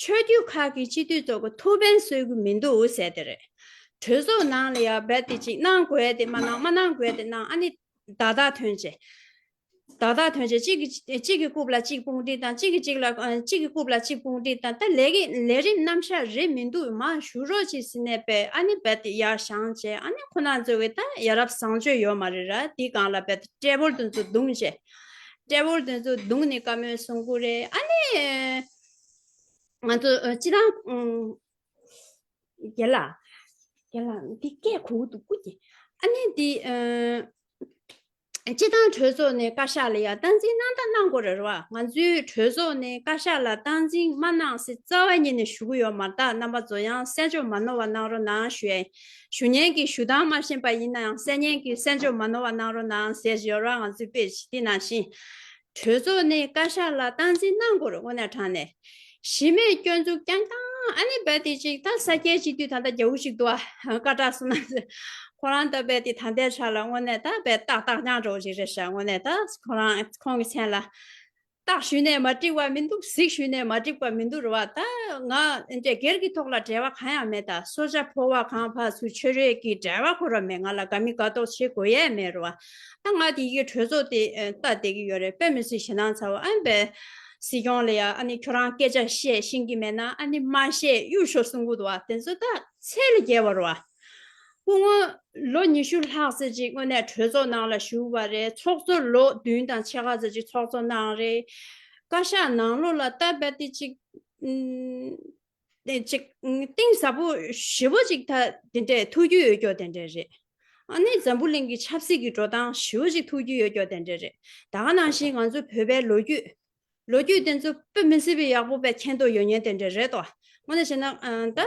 ཆོས་བརྒྱུད་ཁག་གི་སྤྱི་འཐུས་ཚོ་གི་ཐུགས་ཕན་གསོས་ཀྱི་མི་འདུག་ཟེར་དེ་རེད། གྲོས་ཚོགས་ནང་ལ་ཡ་རྦད་དེ་ཅིག་གནང་དགོས་དེ་མ་གནང་མ་གནང་དགོས་དེ་གནང་ཨ་ནི་བརྡ་རྟགས་ཐོན་བྱས། བརྡ་རྟགས་ཐོན་བྱས་གཅིག་གིས་གཅིག་གི་རྐུབ་ལ་གཅིག་དཔུང་སྒྲིག་དང་གཅིག་གིས་གཅིག་ལ་ཨ་གཅིག་གི་རྐུབ་ལ་གཅིག་དཔུང་སྒྲིག་དང་ད་ལས་ཀའི་ལས་རིམ་རྣམ་གཞག་རེད་མི་འདུག་མ་ཞུ་རོགས་ཅིག་ཟེར་ནས་པས་ཨ་ནི་རྦད་དེ་ཡར་བཞེངས་བྱས་ཨ་ནི་ཁོ་ན་ཚོ་གི་ད་ཡ་རབས་བཟང་སྤྱོད་ཡོད་མ་རེད་ར། དེའི་སྒང་ལ་རྦད་དེ་ཊེ་བལ་དེ་ཚོ་བརྡུངས་བྱས། ཊེ་བལ་དེ་ཚོ་བརྡུངས་ནས་བཀའ་མོལ་གསུང་གི་རེད། ཨ་ནི་ང་ཚོ་ཨ་སྤྱི་བཏང་ཨ་རྒན་ལགས། རྒན་ལགས་འདི་སྐད་གོ་གི་འདུག་སྐུ་མཁྱེན། ཨ་ནི་འདི་ཨ་སྤྱི་བཏང་གྲོས་ཚོགས་ནས་བཀའ་ཤག་ལ་ཡ་སྟངས་འཛིན་གནང་ད་གནང་དགོས་རེད་བ། ང་ཚོའི་གྲོས་ཚོགས་ནས་བཀའ་ཤག་ལ་སྟངས་འཛིན་མ་གནང་ཟེར་རྩ་བ་ཉིད་ནས་ཞུ་གི་ཡོད་མ་རེད། ད་རྣམ་པ་ཚོ་ཡང་གསན་འཇོག་མ་ནོར་བ་གནང་རོགས་གནང་ཞུ་ཡ་ཡིན། ཞུ་མཁན་གྱིས་ཞུ་སྟངས་མ་ཤེས་པ་ཡིན་ན་ཡང་གསན་མཁན་གྱིས་གསན་འཇོག་མ་ནོར་བ་གནང་རོགས་གནང་ཟེར་ཡོད་ར། ང་ཚོའི་དཔེ་ཞིག་དེ་ནང་བཞིན། གྲོས་ཚོགས་ནས་བཀའ་ཤག་ལ་སྟངས་འཛིན་གནང་དགོས་རེད། དངོས་གནས་དྲང་གནས་གཞི་མེད་སྐྱོན་འཛུགས་རྐྱང་རྐྱང་ཨ་ནི་རྦད་དེ་ཅིག་ད་ས་སྐྱའི་སྤྱི་འཐུས་ད་ལྟ་རྒྱ་བོ་ཞིག་འདུག་ཨ། སྐད་གྲགས་སོང་ན་ཁོ་རང་ད་རྦད་དེ་ད་ལྟའི་ཆ་ལ་དངོས་གནས་ད་རྦད་ཏག་ཏག་རྐྱང་འདྲ་བོ་ཞིག་རེད་ཤག་དངོས་གནས་ད་ཁོ་རང་ཁོང་གི་མཚན་ལ་རྟགས་ཞུས་ནས་མ་འགྲིག་པ་མི་འདུག་གཟིགས་ཞུས་ནས་མ་འགྲིག་པ་མི་འདུག་རེད་བ། ད་ང་འདྲ་སྒེར་གྱི་ཐོག་ལ་འབྲེལ་བ་གང་ཡང་མེད། ད་སོ་ཇ་ཕོར་བ་གང་ཕར་ཚུར་ཆོད་རེས་ཀྱི་འབྲེལ་བ་ཁོ་རང་མེད། ང་ལ་དགའ་མི་དགའ་མདོག་བྱེད་དགོས་ཡས་མེད་རེད་བ། ད་ང་དེ་གི་གྲོས་ཚོགས་དེ་ཨ་ལྟ་བསྡད་ཀྱི་ཡོད་རེད། དཔེ་མི་སྲིད་ཞེད་སྣང་ཚ་བོ་ཨ་འབའ་སྲིད་སྐྱོང་ལ་ཡ་ཨ་ནི་ཁྱོད་རང་སྐད་ཆ་བཤད་ཤེས་ཀྱི་མེད་ན་ཨ་ནི་མ་བཤད་གཡུག་ཤོག་གསུང་གི་འདུག་བ། དེ་ཚོ་ད་ཚད་ལས་བརྒལ་བ་རེད་བ། སྐུ་ངོ་ལོ་ཉི་ཤུ་ལྷག་ཙམ་ཅིག་དངོས་གནས་གྲོས་ཚོགས་ནང་ལ་བཞུགས་པ་རེད། ཚོགས་གཙོ་ལོ་བདུན་དང་ཕྱེད་ཀ་ཙམ་ཅིག་ཚོགས་གཙོ་གནང་རེད། བཀའ་ཤག་ནང་ལོགས་ལ་ལྟ་བ་དེ་ཅིག་ཨུམ་དེ་ཅིག་གཏིང་ཟབ་པོ་ཞེ་པོ་ཅིག་ད་དེ་འདྲས་ཐུགས་རྒྱུས་ཡོད་ཀྱོག་དེ་འདྲས་རེད། ཨ་ནི་འཛམ་བུ་གླིང་གི་ཆབ་སྲིད་ཀྱི་འགྲོ་སྟངས་ཞེ་པོ་ཅིག་ཐུགས་རྒྱུས་ཡོད་ཀྱོག་དེ་འདྲས་རེད། ད་ག་ནང་བཞིན་ང་ཚོ་བོད་པའི་ལོ་རྒྱུས། ལོ་རྒྱུས་དེ་ཚོ་དཔེ་མི་སྲིད་པའི་ཡག་པོ་དཔེ་མཁྱེན་རྟོགས་ཡོད་མཁན་དེ་འདྲ་རེད་དོ། དངོས་གནས་བྱས་ན་ཨ་ད་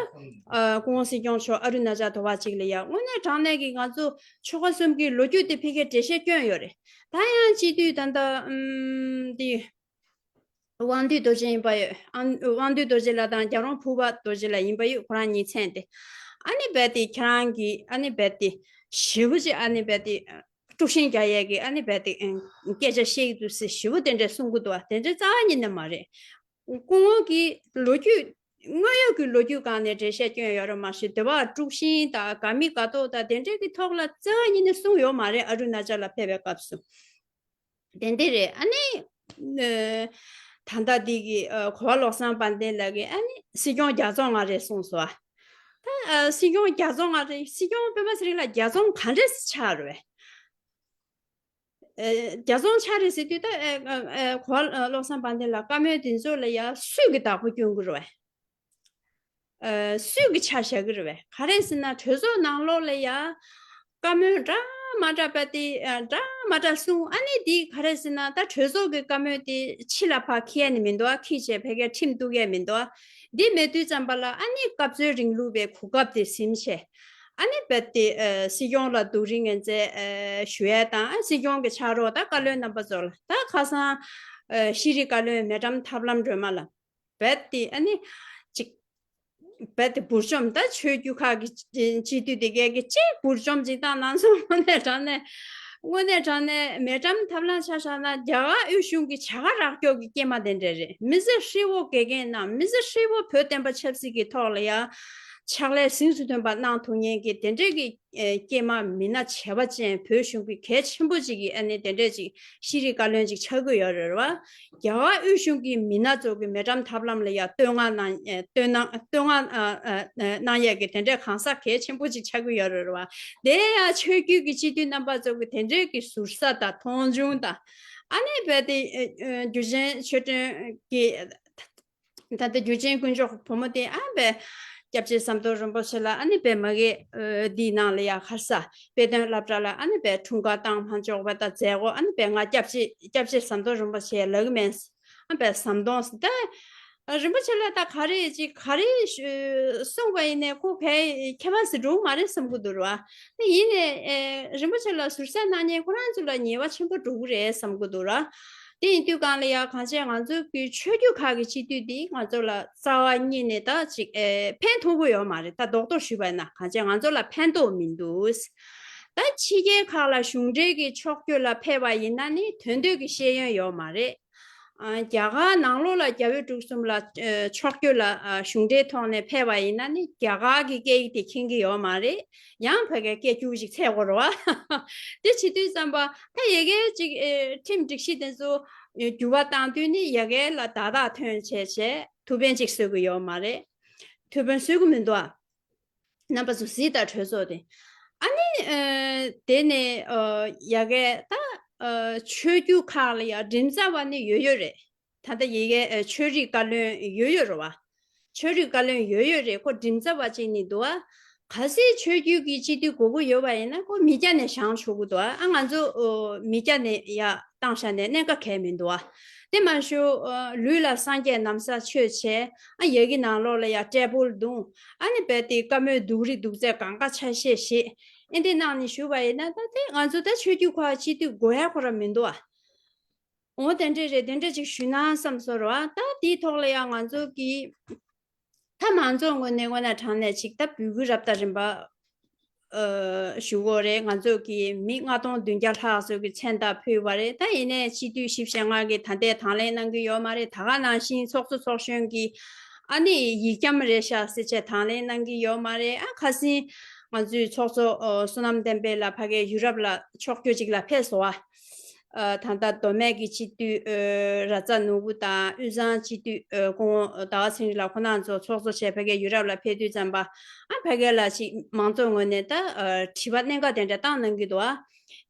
ཨ་སྐུ་ངོ་སྲིད་སྐྱོང་མཆོག་ཨ་རུ་ན་ཅལ་དོ་བ་གཅིག་ལ་ཡ་དངོས་གནས་དྲང་གནས་ཀྱི་ང་ཚོ་ཆོལ་ཁ་གསུམ་གྱི་ལོ་རྒྱུས་དེ་ཕ་གིར་འགྲེལ་བཤད་སྐྱོན་ཡོད་རེད། ད་ཡང་སྤྱི་འཐུས་ད་ལྟ་ཨམ་དེ་ དབང་འདུས་རྡོ་རྗེ་ཡིན་པ་ཡོད། ཨང་དབང་འདུས་རྡོ་རྗེ་ལགས་དང་རྒྱལ་རོང་ཕུར་པ་རྡོ་རྗེ་ལགས་ཡིན་པ་ཡོད། ཁོ་རང་གཉིས་མཚན་དེ། ཨ་ནི་རྦད་དེ་ཁྱེད་རང་གིས་ཨ་ནི་རྦད་དེ་ཞེ་པོ་ཅིག་ཨ་ནི་རྦད་དེ་དཀྲུག་ཤིང་རྒྱག་ཡས་ཀྱི་ཨ་ནི་རྦད་དེ་སྐད་ཆ་བཤད་ཀྱི་འདུག་ཟེར་ཞེ་པོ་དེ་འདྲས་གསུང་གི་འདུག་བ། དེ་འདྲས་རྩ་བ་ཉིད་ནས་མ་རེད། སྐུ་ངོ་གི་ལོ་རྒྱུས། དངོས་ཡོད་ཀྱི་ལོ་རྒྱུས་སྒང་ནས་འགྲེལ་བཤད་སྐྱོན་ཡོད་རེད་མ་གཞི། འདོད་པ་དཀྲུག་ཤིང་དང་དགའ་མི་དགའ་མདོག་དང་དེ་འདྲས་ཀྱི་ཐོག་ལ་རྩ་བ་ཉིད་ནས་གསུངས་ཡོད་མ་རེད། ཨ་རུ་ན་ཅལ་ལ་ཕེབས་པའི་སྐབས་སུ། དེ་འདྲས་རེད། ཨ་ནི། ཨ། ད་ལྟ་འདི་གི་ཨ་གོ་བ་བློ་བཟང་དཔལ་ལྡན་ལགས་ཀྱིས་ཨ་ནི་སྲིད་སྐྱོང་རྒྱ་མཚོ་ང་རེད་གསུངས་སོང་ཨ། ད་ཨ་སྲིད་སྐྱོང་རྒྱ་མཚོ་ང་རེད། སྲིད་སྐྱོང་སྤེན་པ་ཚེ་རིང་ལགས་རྒྱ་མཚོ་ག་འདྲས་ཆགས་རེད། ཨ་རྒྱ་མཚོ་ཆགས་རེད་ཟེར་དུས་ད་ཨ་ཨ་ཨ་གོ་བ་བློ་བཟང་དཔལ་ལྡན་ལགས་བཀའ་མོལ་དེ་ཚོ་ལ་ཡ་སུས་ཀྱི་བདག་པོ་སྐྱོན་གྱི་རེད་བས། ཨ་སུས་ཀྱི་ཆ་བཞག་གི་རེད་བས། ག་རེ་ཟེར་ན་གྲོས་ཚོགས་ནང་ལོགས་ལ་ཡ་བཀའ་མོལ་འདྲ་མ་འདྲ་པ་དེ་ཨ་འདྲ་མ་འདྲ་གསུངས། ཨ་ནི་དེ་ག་རེ་ཟེར་ན་ད་གྲོས་ཚོགས་ཀྱི་བཀའ་མོལ་དེ་ཕྱི་ལ་ཕར་འཁྱེར་ཡ་ནི་མི་འདུག་ཨ། འཁྱེར་བྱས་ཕ་གིར་ཁྲིམས་གཏུག་ཡ་མི་འདུག་ཨ། འདི་མེད་དུས་ཙམ་པ་ལ་ཨ་ནི་སྐབས་འཚོལ་རིང་ལུགས་པའི་གོ་སྐབས་དེ་ཟིན་བྱས། ཨ་ནི་རྦད་དེ་ཨ་སྲིད་སྐྱོང་ལ་རྡོག་རིལ་ངན་རྩོད་ཨ་ཞུ་ཡ་དང་། ཨ་སྲིད་སྐྱོང་གི་ཕྱག་རོགས་ད་བཀའ་བློན་རྣམ་པ་ཚོ་ལ། ད་ཁ་སང་ཨ་ཤེས་རིག་བཀའ་བློན་མེ་ཌམ་ཐབས་ལམ་སྒྲོལ་མ་ལགས་རྦད་དེ་ཨ་ནི་ཅིག་རྦད་དེ་འབུར་འཇོམས། ད་ཆོས་བརྒྱུད་ཁག་གི་སྤྱི་འཐུས་དེ་གས་ཀྱི་ཅིག་འབུར་འཇོམས་ཅིག་བཏང་གནང་སོང་། དངོས་གནས་དྲང་གནས་དངོས་གནས་དྲང་གནས་མེ་ཌམ་ཐབས་ལམ་ཆ་བཞག་ན་རྒྱ་གར་དབུས་གཞུང་གི་བྱ་དགའ་རག་སྐྱོར་གྱི་སྐྱེས་མ་དེ་འདྲ་རེད། མི་ཚེ་ཧྲིལ་བོ་དགེ་རྒན་གནང་། མི་ཚེ་ཧྲིལ་བོ་བོད་བསྟན་པ་ཆབ་སྲིད་ཀྱི་ཐོག་ལ་ཡ་ཕྱག་ལས་གཟེངས་སུ་ཐོན་པ་གནང་ཐུབ་མཁན་གྱི་དེ་འདྲས་ཀྱི་ཨེ་སྐྱེས་མ་མི་སྣ་བྱས་པ་ཅན་བོད་གཞུང་གི་གལ་ཆེན་པོ་ཅིག་གི་ཨ་ནི་དེ་འདྲས་ཅིག་ཤེས་རིག་བཀའ་བློན་ཅིག་ཆགས་ཀྱི་ཡོད་རེད་བ། རྒྱ་གར་དབུས་གཞུང་གི་མི་སྣ་ཚོ་གི་མེ་ཌམ་ཐབས་ལམ་ལ་ཡ་བསྟོད་བསྔགས་གནང་ཨེ་བསྟོད་གནང་བསྟོད་བསྔགས་ཨ་ཨ་གནང་ཡས་ཀྱི་དེ་འདྲས་གང་ཟག་གལ་ཆེན་པོ་ཅིག་ཆགས་ཀྱི་ཡོད་རེད་བ། དེ་ཡང་ཆོས་བརྒྱུད་ཀྱི་སྤྱི་འཐུས་རྣམ་པ་ཚོ་གི་དེ་འདྲས་ཀྱི་ཟུར་ཟ་དང་མཐོང་ཆུང་དང་། ཨ་ནི་རྦད་དེ་ཨ་ཨ་འདུས་ཆེན་ཆོས་སྒྲོན་གྱི་ད་ལྟ་འདུས་ཆེན་དཀོན་མཆོག་བུ་མོ་དེ་ཨ་རྦད་སྐྱབས་རྗེ་ཟམ་གདོང་རིན་པོ་ཆེ་ལ་ཨ་ནི་རྦད་མ་གི་ཨ་འདིའི་ནང་ལ་ཡ་ཁར་ས་དཔེ་སྟོན་སློབ་གྲྭ་ལ་ཨ་ནི་རྦད་འཁྲུངས་སྐར་བཏང་མ་ཆོག་པ་དང་མཛད་སྒོ། ཨ་ནི་རྦད་ང་སྐྱབས་རྗེ་སྐྱབས་རྗེ་ཟམ་གདོང་རིན་པོ་ཆེ་ལབ་གི་མེད། ཨ་རྦད་ཟམ་གདོང་ཟེར་ད། ཨ་རིན་པོ་ཆེ་ལ་ད་ག་རེ་ཅིག་ག་རེ་ཞུ་གསུངས་པ་ཡིན་ནའི་ཁོ་གའི་ཁྱད་པར་ཟེར་འགྲོ་གི་མ་རེད་བསམ་གི་འདུག་ར། དེ་ཡིན་ནའི་ཨེ་རིན་པོ་ཆེ་ལ་ཟུར་ཟ་གནང་མཁན་ཁོ་རང་ཚོ་ལ་ཉེས་པ་ཆེན་པོ་འགྲོ་གི་རེད་བསམ་གི་འདུག་ར། དེ་ཡིན་དུས་གང་ལ་ཡ་གང་བྱས་ང་ཚོ་གི་ཆོས་བརྒྱུད་ཁག་གི་སྤྱི་འཐུས་འདི་ང་ཚོ་ལ་རྩ་བ་ཉིད་ནས་ད་ཅིག་ཨེ་ཕན་ཐོགས་གི་ཡོད་མ་རེད། ད་རྡོག་རྡོག་ཞུས་པ་ཡིན་ན་གང་བྱས་ང་ཚོ་ལ་ཕན་ཐོགས་མི་འདུག་ད་ཕྱི་རྒྱལ་ཁག་ལ་གཞུང་འབྲེལ་གྱི་ཕྱོགས་བསྐྱོད་ལ་ཕེབས་པ་ཡིན་ན་ནི་དོན་དོད་ཀྱི་ཤེས་ཡོན་ཡོད་མ་རེད། ཨ་རྒྱ་གར་ནང་ལོགས་ལ་རྒྱ་བོད་འབྲུག་གསུམ་ལ་ཨ་ཕྱོགས་བསྐྱོད་ལ་ཨ་གཞུང་འབྲེལ་ཐོག་ནས་ཕེབས་པ་ཡིན་ན་ནི་རྒྱ་གར་གྱི་སྐད་ཡིག་དེ་མཁྱེན་གྱི་ཡོད་མ་རེད། ཡང་ཕ་གིའི་སྐད་སྒྱུར་ཅིག་འཚོལ་དགོས་རེད་བ། དེ་བྱེད་དུས་ཙམ་པ་ད་ཡ་གིའི་ཅིག་ཨེ་ཁྲིམས་སྒྲིག་གཞི་དེ་ཚོ་འགྱུར་བ་བཏང་དུས་ནི་ཡ་གི་ལ་བརྡ་རྟགས་ཐོན་བྱས་བྱས་ཐུགས་ཕན་ཅིག་གསོས་ཀྱི་ཡོད་མ་རེད། ཐུགས་ཕན་གསོས་ཀྱི་མི་འདུག་ཨ། རྣམ་པ་ཚོ་གཟིགས་དང་། གྲོས་ཚོགས་དེ། ཨ་ནི་ཨ་དེ་ནས་ཨ་ཡ་གི་ད་ཨ་ཆོས་བརྒྱུད་ཁག་ལ་ཡ་འབྲིང་རྩ་བ་ནི་ཡོད་ཡོད་རེད། ད་ལྟ་ཡ་གི་ཨ་ཆོས་རིག་བཀའ་བློན་ཡོད་ཡོད་རེད་བ། ཆོས་རིག་བཀའ་བློན་ཡོད་ཡོད་རེད། ཁོ་འབྲིང་རྩ་བ་ཅིག་ནི་འདུག་ཨ། གལ་སྲིད་ཆོས་བརྒྱུད་ཀྱི་སྤྱི་འཐུས་དགོས་མཁོ་ཡོད་པ་ཡིན་ན་ཁོ་མི་སྐྱ་ནས་བཞེངས་ཆོག་གི་འདུག་ཨ། ཨ་ང་ཚོ་ཨོ་མི་སྐྱ་ནས་ཡ་བཏང་བཞག་ནས་གནད་འགག་གང་ཡང་མི་འདུག་ཨ། དེ་མ་ཞུ་ཨ་ལུས་ལ་སངས་རྒྱས་ན་བཟའ་མཆོད་བྱས། ཨ་ཡ་གི་ནང་ལོགས་ལ་ཡ་ཊེ་བལ་བརྡུང་། ཨ་ནི་རྦད་དེ་བཀའ་མོལ་སྡུག་རུས་སྡུག་ཚད་གང་ག་ཆ་ཤས་བཞེས། ཨེ་འདི་གནང་ནས་བཞུགས་པ་ཡིན་ན་ད་དེ་ང་ཚོ་ད་ཆོས་བརྒྱུད་ཁག་སྤྱི་འཐུས་དགོས་ཡ་ཁོ་རང་མི་འདུག་ཨ། འོ་དེ་འདྲས་རེད། དེ་འདྲས་ཅིག་ཞུས་ན་བསམ་སོང་ར། ད་དེའི་ཐོག་ལ་ཡང་ང་ཚོ་གི་ད་མང་ཚོགས་ངོས་ནས་དངོས་གནས་དྲང་གནས་ཅིག་ད་འབོད་སྐུལ་རབ་དང་རིམ་པ་ཨ་ཞུ་དགོས་རེད། ང་ཚོ་གི་མི་ལྔ་སྟོང་བདུན་བརྒྱ་ལྷག་ཙམ་གི་མཚན་རྟགས་ཕུལ་བ་རེད། ད་ཡིན་ནའི་སྤྱི་འཐུས་བཞི་བཅུ་ཞེ་ལྔ་གི་ད་ལྟའི་དང་ལེན་གནང་གི་ཡོད་མ་རེད། ད་ག་ནང་བཞིན་ཚོགས་གཙོ་ཚོགས་གཞོན་གྱི་ཨ་ནི་ཡིག་སྐྱོན་རེད་ཤག་ཟེར་བྱས་དང་ལེན་གནང་གི་ཡོད་མ་རེད། ཨ་ཁ་སང་ང་ཚོའི་ཚོགས་གཙོ་ཨ་བསོད་ནམས་བསྟན་འཕེལ་ལགས་ཕ་གིའི་ཡུ་རོབ་ལ་ཕྱོགས་བསྐྱོད་ཅིག་ལ་ཕེབས་སོང་བ། ཨ་ད་ལྟ་མདོ་སྨད་ཀྱི་སྤྱི་འཐུས་ཨ་ར་ཙ་ནོར་བུ་དང་དབུས་གཙང་སྤྱི་འཐུས་ཨ་སྐུ་ངོ་ཟླ་བ་ཚེ་རིང་ལགས་ཁོང་རྣམ་ཚོ་ཚོགས་གཙོ་བྱས་ཕ་གིའི་ཡུ་རོབ་ལ་ཕེབས་དུས་ཙམ་པ། ཨ་ཕ་གི་ལ་ཅིག་མང་ཚོགས་ངོས་ནས་ད་ཨ་དྲི་བ་གནད་འགག་དེ་འདྲ་བཏང་གནང་གི་འདུག་ཨ།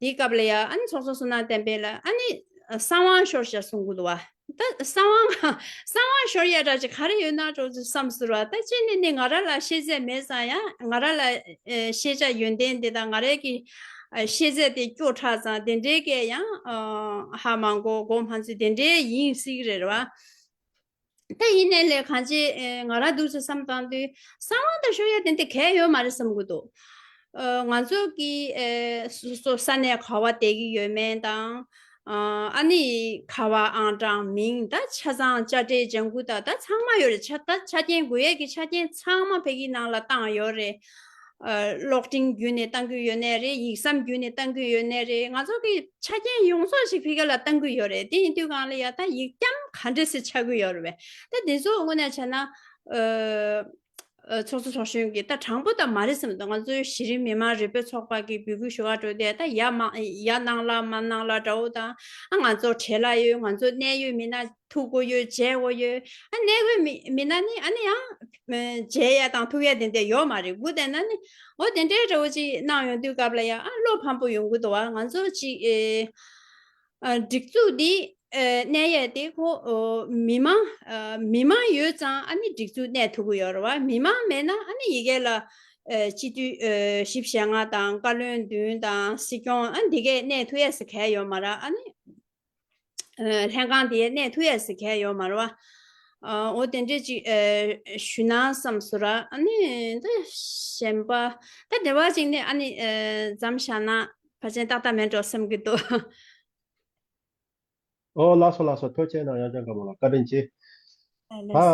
དེའི་སྐབས་ལ་ཡ་ཨ་ནི་ཚོགས་གཙོ་བསོད་ནམས་བསྟན་འཕེལ་ལགས་ཨ་ནི་གསང་བ་ཤོར་བཞག་གསུང་གི་འདུག་བ། ད་གསང་བ་གསང་བ་ཤོར་ཡ་འདྲ་ཅིག་ག་རེ་ཡོད་ན་འགྲོ་ཚུལ་བསམ་ཟེར་བ། ད་གཅིག་ནས་ནི་ང་རང་ལ་ཤེས་ཚད་མེད་ཙང་ཡང་ང་རང་ལ་ཨེ་ཤེས་བྱ་ཡོན་ཏན་དེ་དང་ང་རང་གི་ཨེ་ཤེས་ཚད་དེ་སྐྱོ་དྲགས་ཙང་དེ་འདྲའི་གས་ཡང་ཨ་ཧ་མ་གོ་གོ་མ་ཚུད་དེ་འདྲའི་ཡིན་སྲིད་ཀྱི་རེད་བ། ད་ཡིན་ནའི་ལས་གང་ཅི་ཨེ་ང་རང་འདུག་ཚུལ་བསམ་བཏང་དུས་གསང་བ་ད་ཤོར་ཡ་དེ་འདྲ་གས་ཡོད་མ་རེད་བསམ་གི་འདུག་ཨ་ང་ཚོ་གི་ཨེ་སོ་སོ་ས་གནས་ག་བ་བསྡད་ཀྱི་ཡོད་མེད་དང་། ཨ་ནི་ཁ་པར་ཨང་གྲངས་མིང་ད་ཆ་ཚང་དཔྱ་ཁྲལ་ལྗང་ཁུ་ད་ད་ཚང་མ་ཡོད་རེད། ཆ་ད་ཆ་རྐྱེན་དགོས་ཡས་ཀྱི་ཆ་རྐྱེན་ཚང་མ་ཕ་གི་ནང་ལ་བཏང་ཡོད་རེད། ཨ་གློག་འཕྲིན་བརྒྱུད་ནས་བཏང་གི་ཡོད་ནའི་རེད། ཡིག་ཟམ་བརྒྱུད་ནས་བཏང་གི་ཡོད་ནའི་རེད། ང་ཚོ་གི་ཆ་རྐྱེན་ཡོངས་རྫོགས་ཤིག་ཕ་གི་ལ་བཏང་གི་ཡོད་རེད། དེ་ཡིན་དུས་གང་ལ་ཡ་ད་ཡིག་སྐྱམ་ག་འདྲ་སེ་ཆགས་ཀྱི་ཡོད་རེད་པས། ད་དེ་ཚོ་དངོས་གནས་བྱས་ན་ཨ། ཚོགས་གཙོ་ཚོགས་གཞོན་གྱིས་ད་དྲང་པོ་ད་མ་རེད་བསམ་འདུག་ང་ཚོའི་གཞི་རིམ་མི་མང་རིག་པའི་ཚོགས་པ་གིས་འབོད་སྐུལ་ཞུ་ག་འགྲོ་དེ་ད་ཡ་མ་ཡ་གནང་ལ་མ་གནང་ལ་འདྲ་བོ་དང་། ཨ་ང་ཚོ་བྲེལ་ལ་ཡོད། ང་ཚོ་གནད་ཡོད་མི་སྣ་ཐུག་དགོས་ཡོད། མཇལ་དགོས་ཡོད། ཨ་གནད་ཡོད་མི་མི་སྣ་ནི་ཨ་ནི་ཡང་མཇལ་ཡ་དང་ཐུག་ཡ་དེ་འདྲ་ཡོད་མ་རེད། སྒུག་བསྡད་ན་ནི་འོ་དེ་འདྲའི་འདྲ་བོ་ཅིག་གནང་ཡོང་དུས་སྐབས་ལ་ཡ་ཨ་བློ་ཕམ་པོ་ཡོང་གི་འདུག་བ། ང་ཚོ་ཅིག་ཨེ། ཨ་སྒྲིག་འཛུགས་འདི་ཨ་གནས་ཡས་དེ་ཁོ་ཨོ་མི་མང་ཨ་མི་མང་ཡོད་ཙང་ཨ་ནི་སྒྲིག་འཛུགས་གནས་ཐུབ་ཀྱི་ཡོད་རེད་བ། མི་མང་མེད་ན་ཨ་ནི་ཡི་གེ་ལ་ཨ་སྤྱི་འཐུས་ཨ་བཞི་བཅུ་ཞེ་ལྔ་དང་བཀའ་བློན་བདུན་དང་སྲིད་སྐྱོང་ཨ་འདི་གས་གནས་ཐུབ་ཡས་སུ་གལ་ཡོད་མ་རེད། ཨ་ནི་ཨ་ལྷན་ཁང་དེ་གནས་ཐུབ་ཡས་སུ་གལ་ཡོད་མ་རེད་བ། ཨ་འོ་དེ་འདྲས་ཅིག་ཨ་ཞུ་ན་བསམ་སོང་ར། ཨ་ནི་ད་གཞན་པ་ད་འདྲ་བ་ཅིག་ནི་ཨ་ནི་ཨ་མཚམས་བཞག་ན་ཕལ་ཆེར་ཏག་ཏག་མེད་འགྲོ་བསམ་གྱི་འདུག་ཨོ་ལགས་སོ་ལགས་སོ། ཐུགས་རྗེ་གནང་། ཡང་ཅང་དཀར་མོ་ལགས་བཀའ་དྲིན་ཆེ། ཨ་ད་ལགས་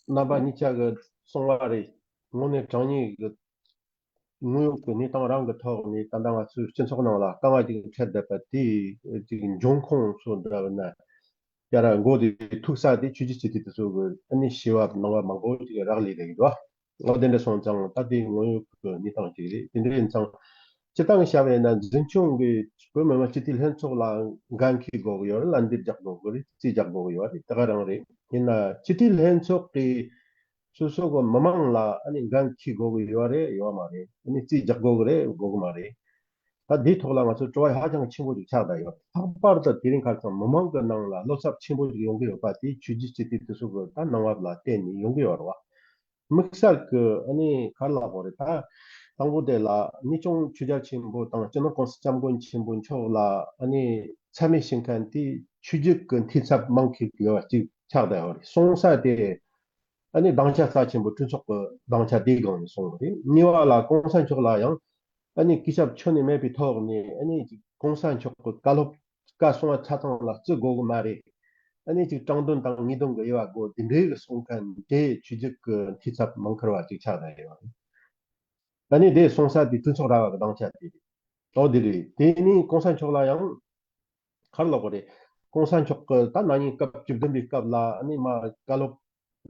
སོ། རྣམ་པ་གཉིས་ཆ་གི་གསུང་བ་རེད། དངོས་གནས་དྲང་གནས་ཀྱི་དངོས་ཡོད་ཀྱི་གནས་སྟངས་རང་གི་ཐོག་ནས་ད་ལྟ་ང་ཚོའི་སྤྱི་ཚོགས་ནང་ལ་དཀའ་ངལ་ཅིག་འཕྲད་བསྡད་པ་དེའི་ཅིག་འབྱུང་ཁུངས་སུ་འདྲ་བ་ན་ཡ་ར་མགོ་དེ་ཐུག་ས་དེ་ཆོས་བརྒྱུད་སྤྱི་འཐུས་དེ་ཚོ་གི་ཨ་ནི་ཞི་བ་གནང་བ་མང་པོ་ཅིག་རག་ལས་རེད་འདུག་ཨོ་དེ་འདྲ་སོང་ཙང་ད་དེ་དངོས་ཡོད་ཀྱི་གནས་སྟངས་ཅིག་རེད། དེ་འདྲ་ཡིན་ཙང་སྤྱིར་བཏང་བྱ་བ་ཡིན་ན་འཛིན་སྐྱོང་གི་བོད་མི་མང་སྤྱི་འཐུས་ལྷན་ཚོགས་ལ་འགན་འཁྱེར་དགོས་ཀྱི་ཡོད་རེད། ལན་འདེབས་རྒྱག་དགོས་ཀྱི་རེད། རྩིས་རྒྱག་དགོས་ཀྱི་ཡོད་རེད། དེ་ག་རང་རེད། ཡིན་ན་སྤྱི་འཐུས་ལྷན་ཚོགས་ཀྱིས་སོ་སོ་གི་མི་མང་ལ་ཨ་ནི་འགན་འཁྱེར་དགོས་ཀྱི་ཡོད་རེད། ཡོད་མ་རེད། ཨ་ནི་རྩིས་རྒྱག་དགོས་ཀྱི་རེད། དགོས་ཀྱི་མ་རེད། ད་འདིའི་ཐོག་ལ་ང་ཚོ་དྲི་བ་ཧ་ཅང་ཆེན་པོ་ཅིག་ཆགས་བསྡད་ཡོད། ལྷག་པར་དུ་དེ་རིང་ཁ་སང་མི་མང་གི་ནང་ལ་བློ་འཚབ་ཆེན་པོ་ཅིག་ཡོང་གི་ཡོད་པ་དེ་ཆོས་བརྒྱུད་སྤྱི་འཐུས་དེ་ཚོ་གི་ད་གནང་བ་ལ་བརྟེན་ནས་ཡོང་གི་ཡོད་རེད་བ། དམིགས་བསལ་གྱི་ཨ་ནི་ག་རེ་ལབ་དགོས་རེད། ད་དང་པོ་དེ་ལ་གནས་ཆུང་ཆོས་རྒྱལ་ཆེན་པོ་དང་སྤྱི་ནོར་༸གོང་ས་༸སྐྱབས་མགོན་ཆེན་པོ་མཆོག་ལ་ཨ་ནི་མཚན་སྨད་ཞུ་མཁན་དེ་ཆོས་བརྒྱུད་ཀྱི་འཐུས་ཚབ་མང་ཁུལ་གྱི་ཡོད་པ་ཅིག་ཆགས་བསྡད་ཡོད་རེད། སོང་ས་དེ་ཨ་ནི་སྡིངས་ཆ་རྩ་ཆེན་པོ་གྲོས་ཚོགས་ཀྱི་སྡིངས་ཆ་དེའི་སྒང་ནས་སོང་བ་རེད། གཉིས་པ་ལ་༸གོང་ས་མཆོག་ལ་ཡང་ཨ་ནི་སྐུ་ཞབས་ཁྱོན་ནས་མེད་པའི་ཐོག་ནས་ཨ་ནི་༸གོང་ས་མཆོག་གི་བཀའ་སློབ་བཀའ་གསུང་བ་ཆ་ཚང་ལ་བརྩི་དགོས་ཀྱི་མ་རེད། ཨ་ནི་ཅིག་དྲང་དོན་དང་ངེས་དོན་གྱི་དབྱེ་བ་དགོས། དེ་འདྲའི་གི་གསུང་མཁན་དེ་ཆོས་བརྒྱུད་ཀྱི་འཐུས་ཚབ་མང་ཁུར་བ་ཅིག་ཆགས་བསྡད་ཡོད་རེད། ཨ་ནི་དེ་གསུང་ས་དེ་གྲོས་ཚོགས་ར་བ་གི་སྡིངས་ཆ་དེ་རེད། ཨོ་དེ་རེད། དེ་ནི་༸གོང་ས་མཆོག་ལ་ཡང་ག་རེ་ལབ་དགོས་རེད། ༸གོང་ས་མཆོག་གི་ད་ན་ནིང་སྐབས་བཅུ་བདུན་པའི་སྐབས་ལ་ཨ་ནི་མ་བཀའ་སློབ་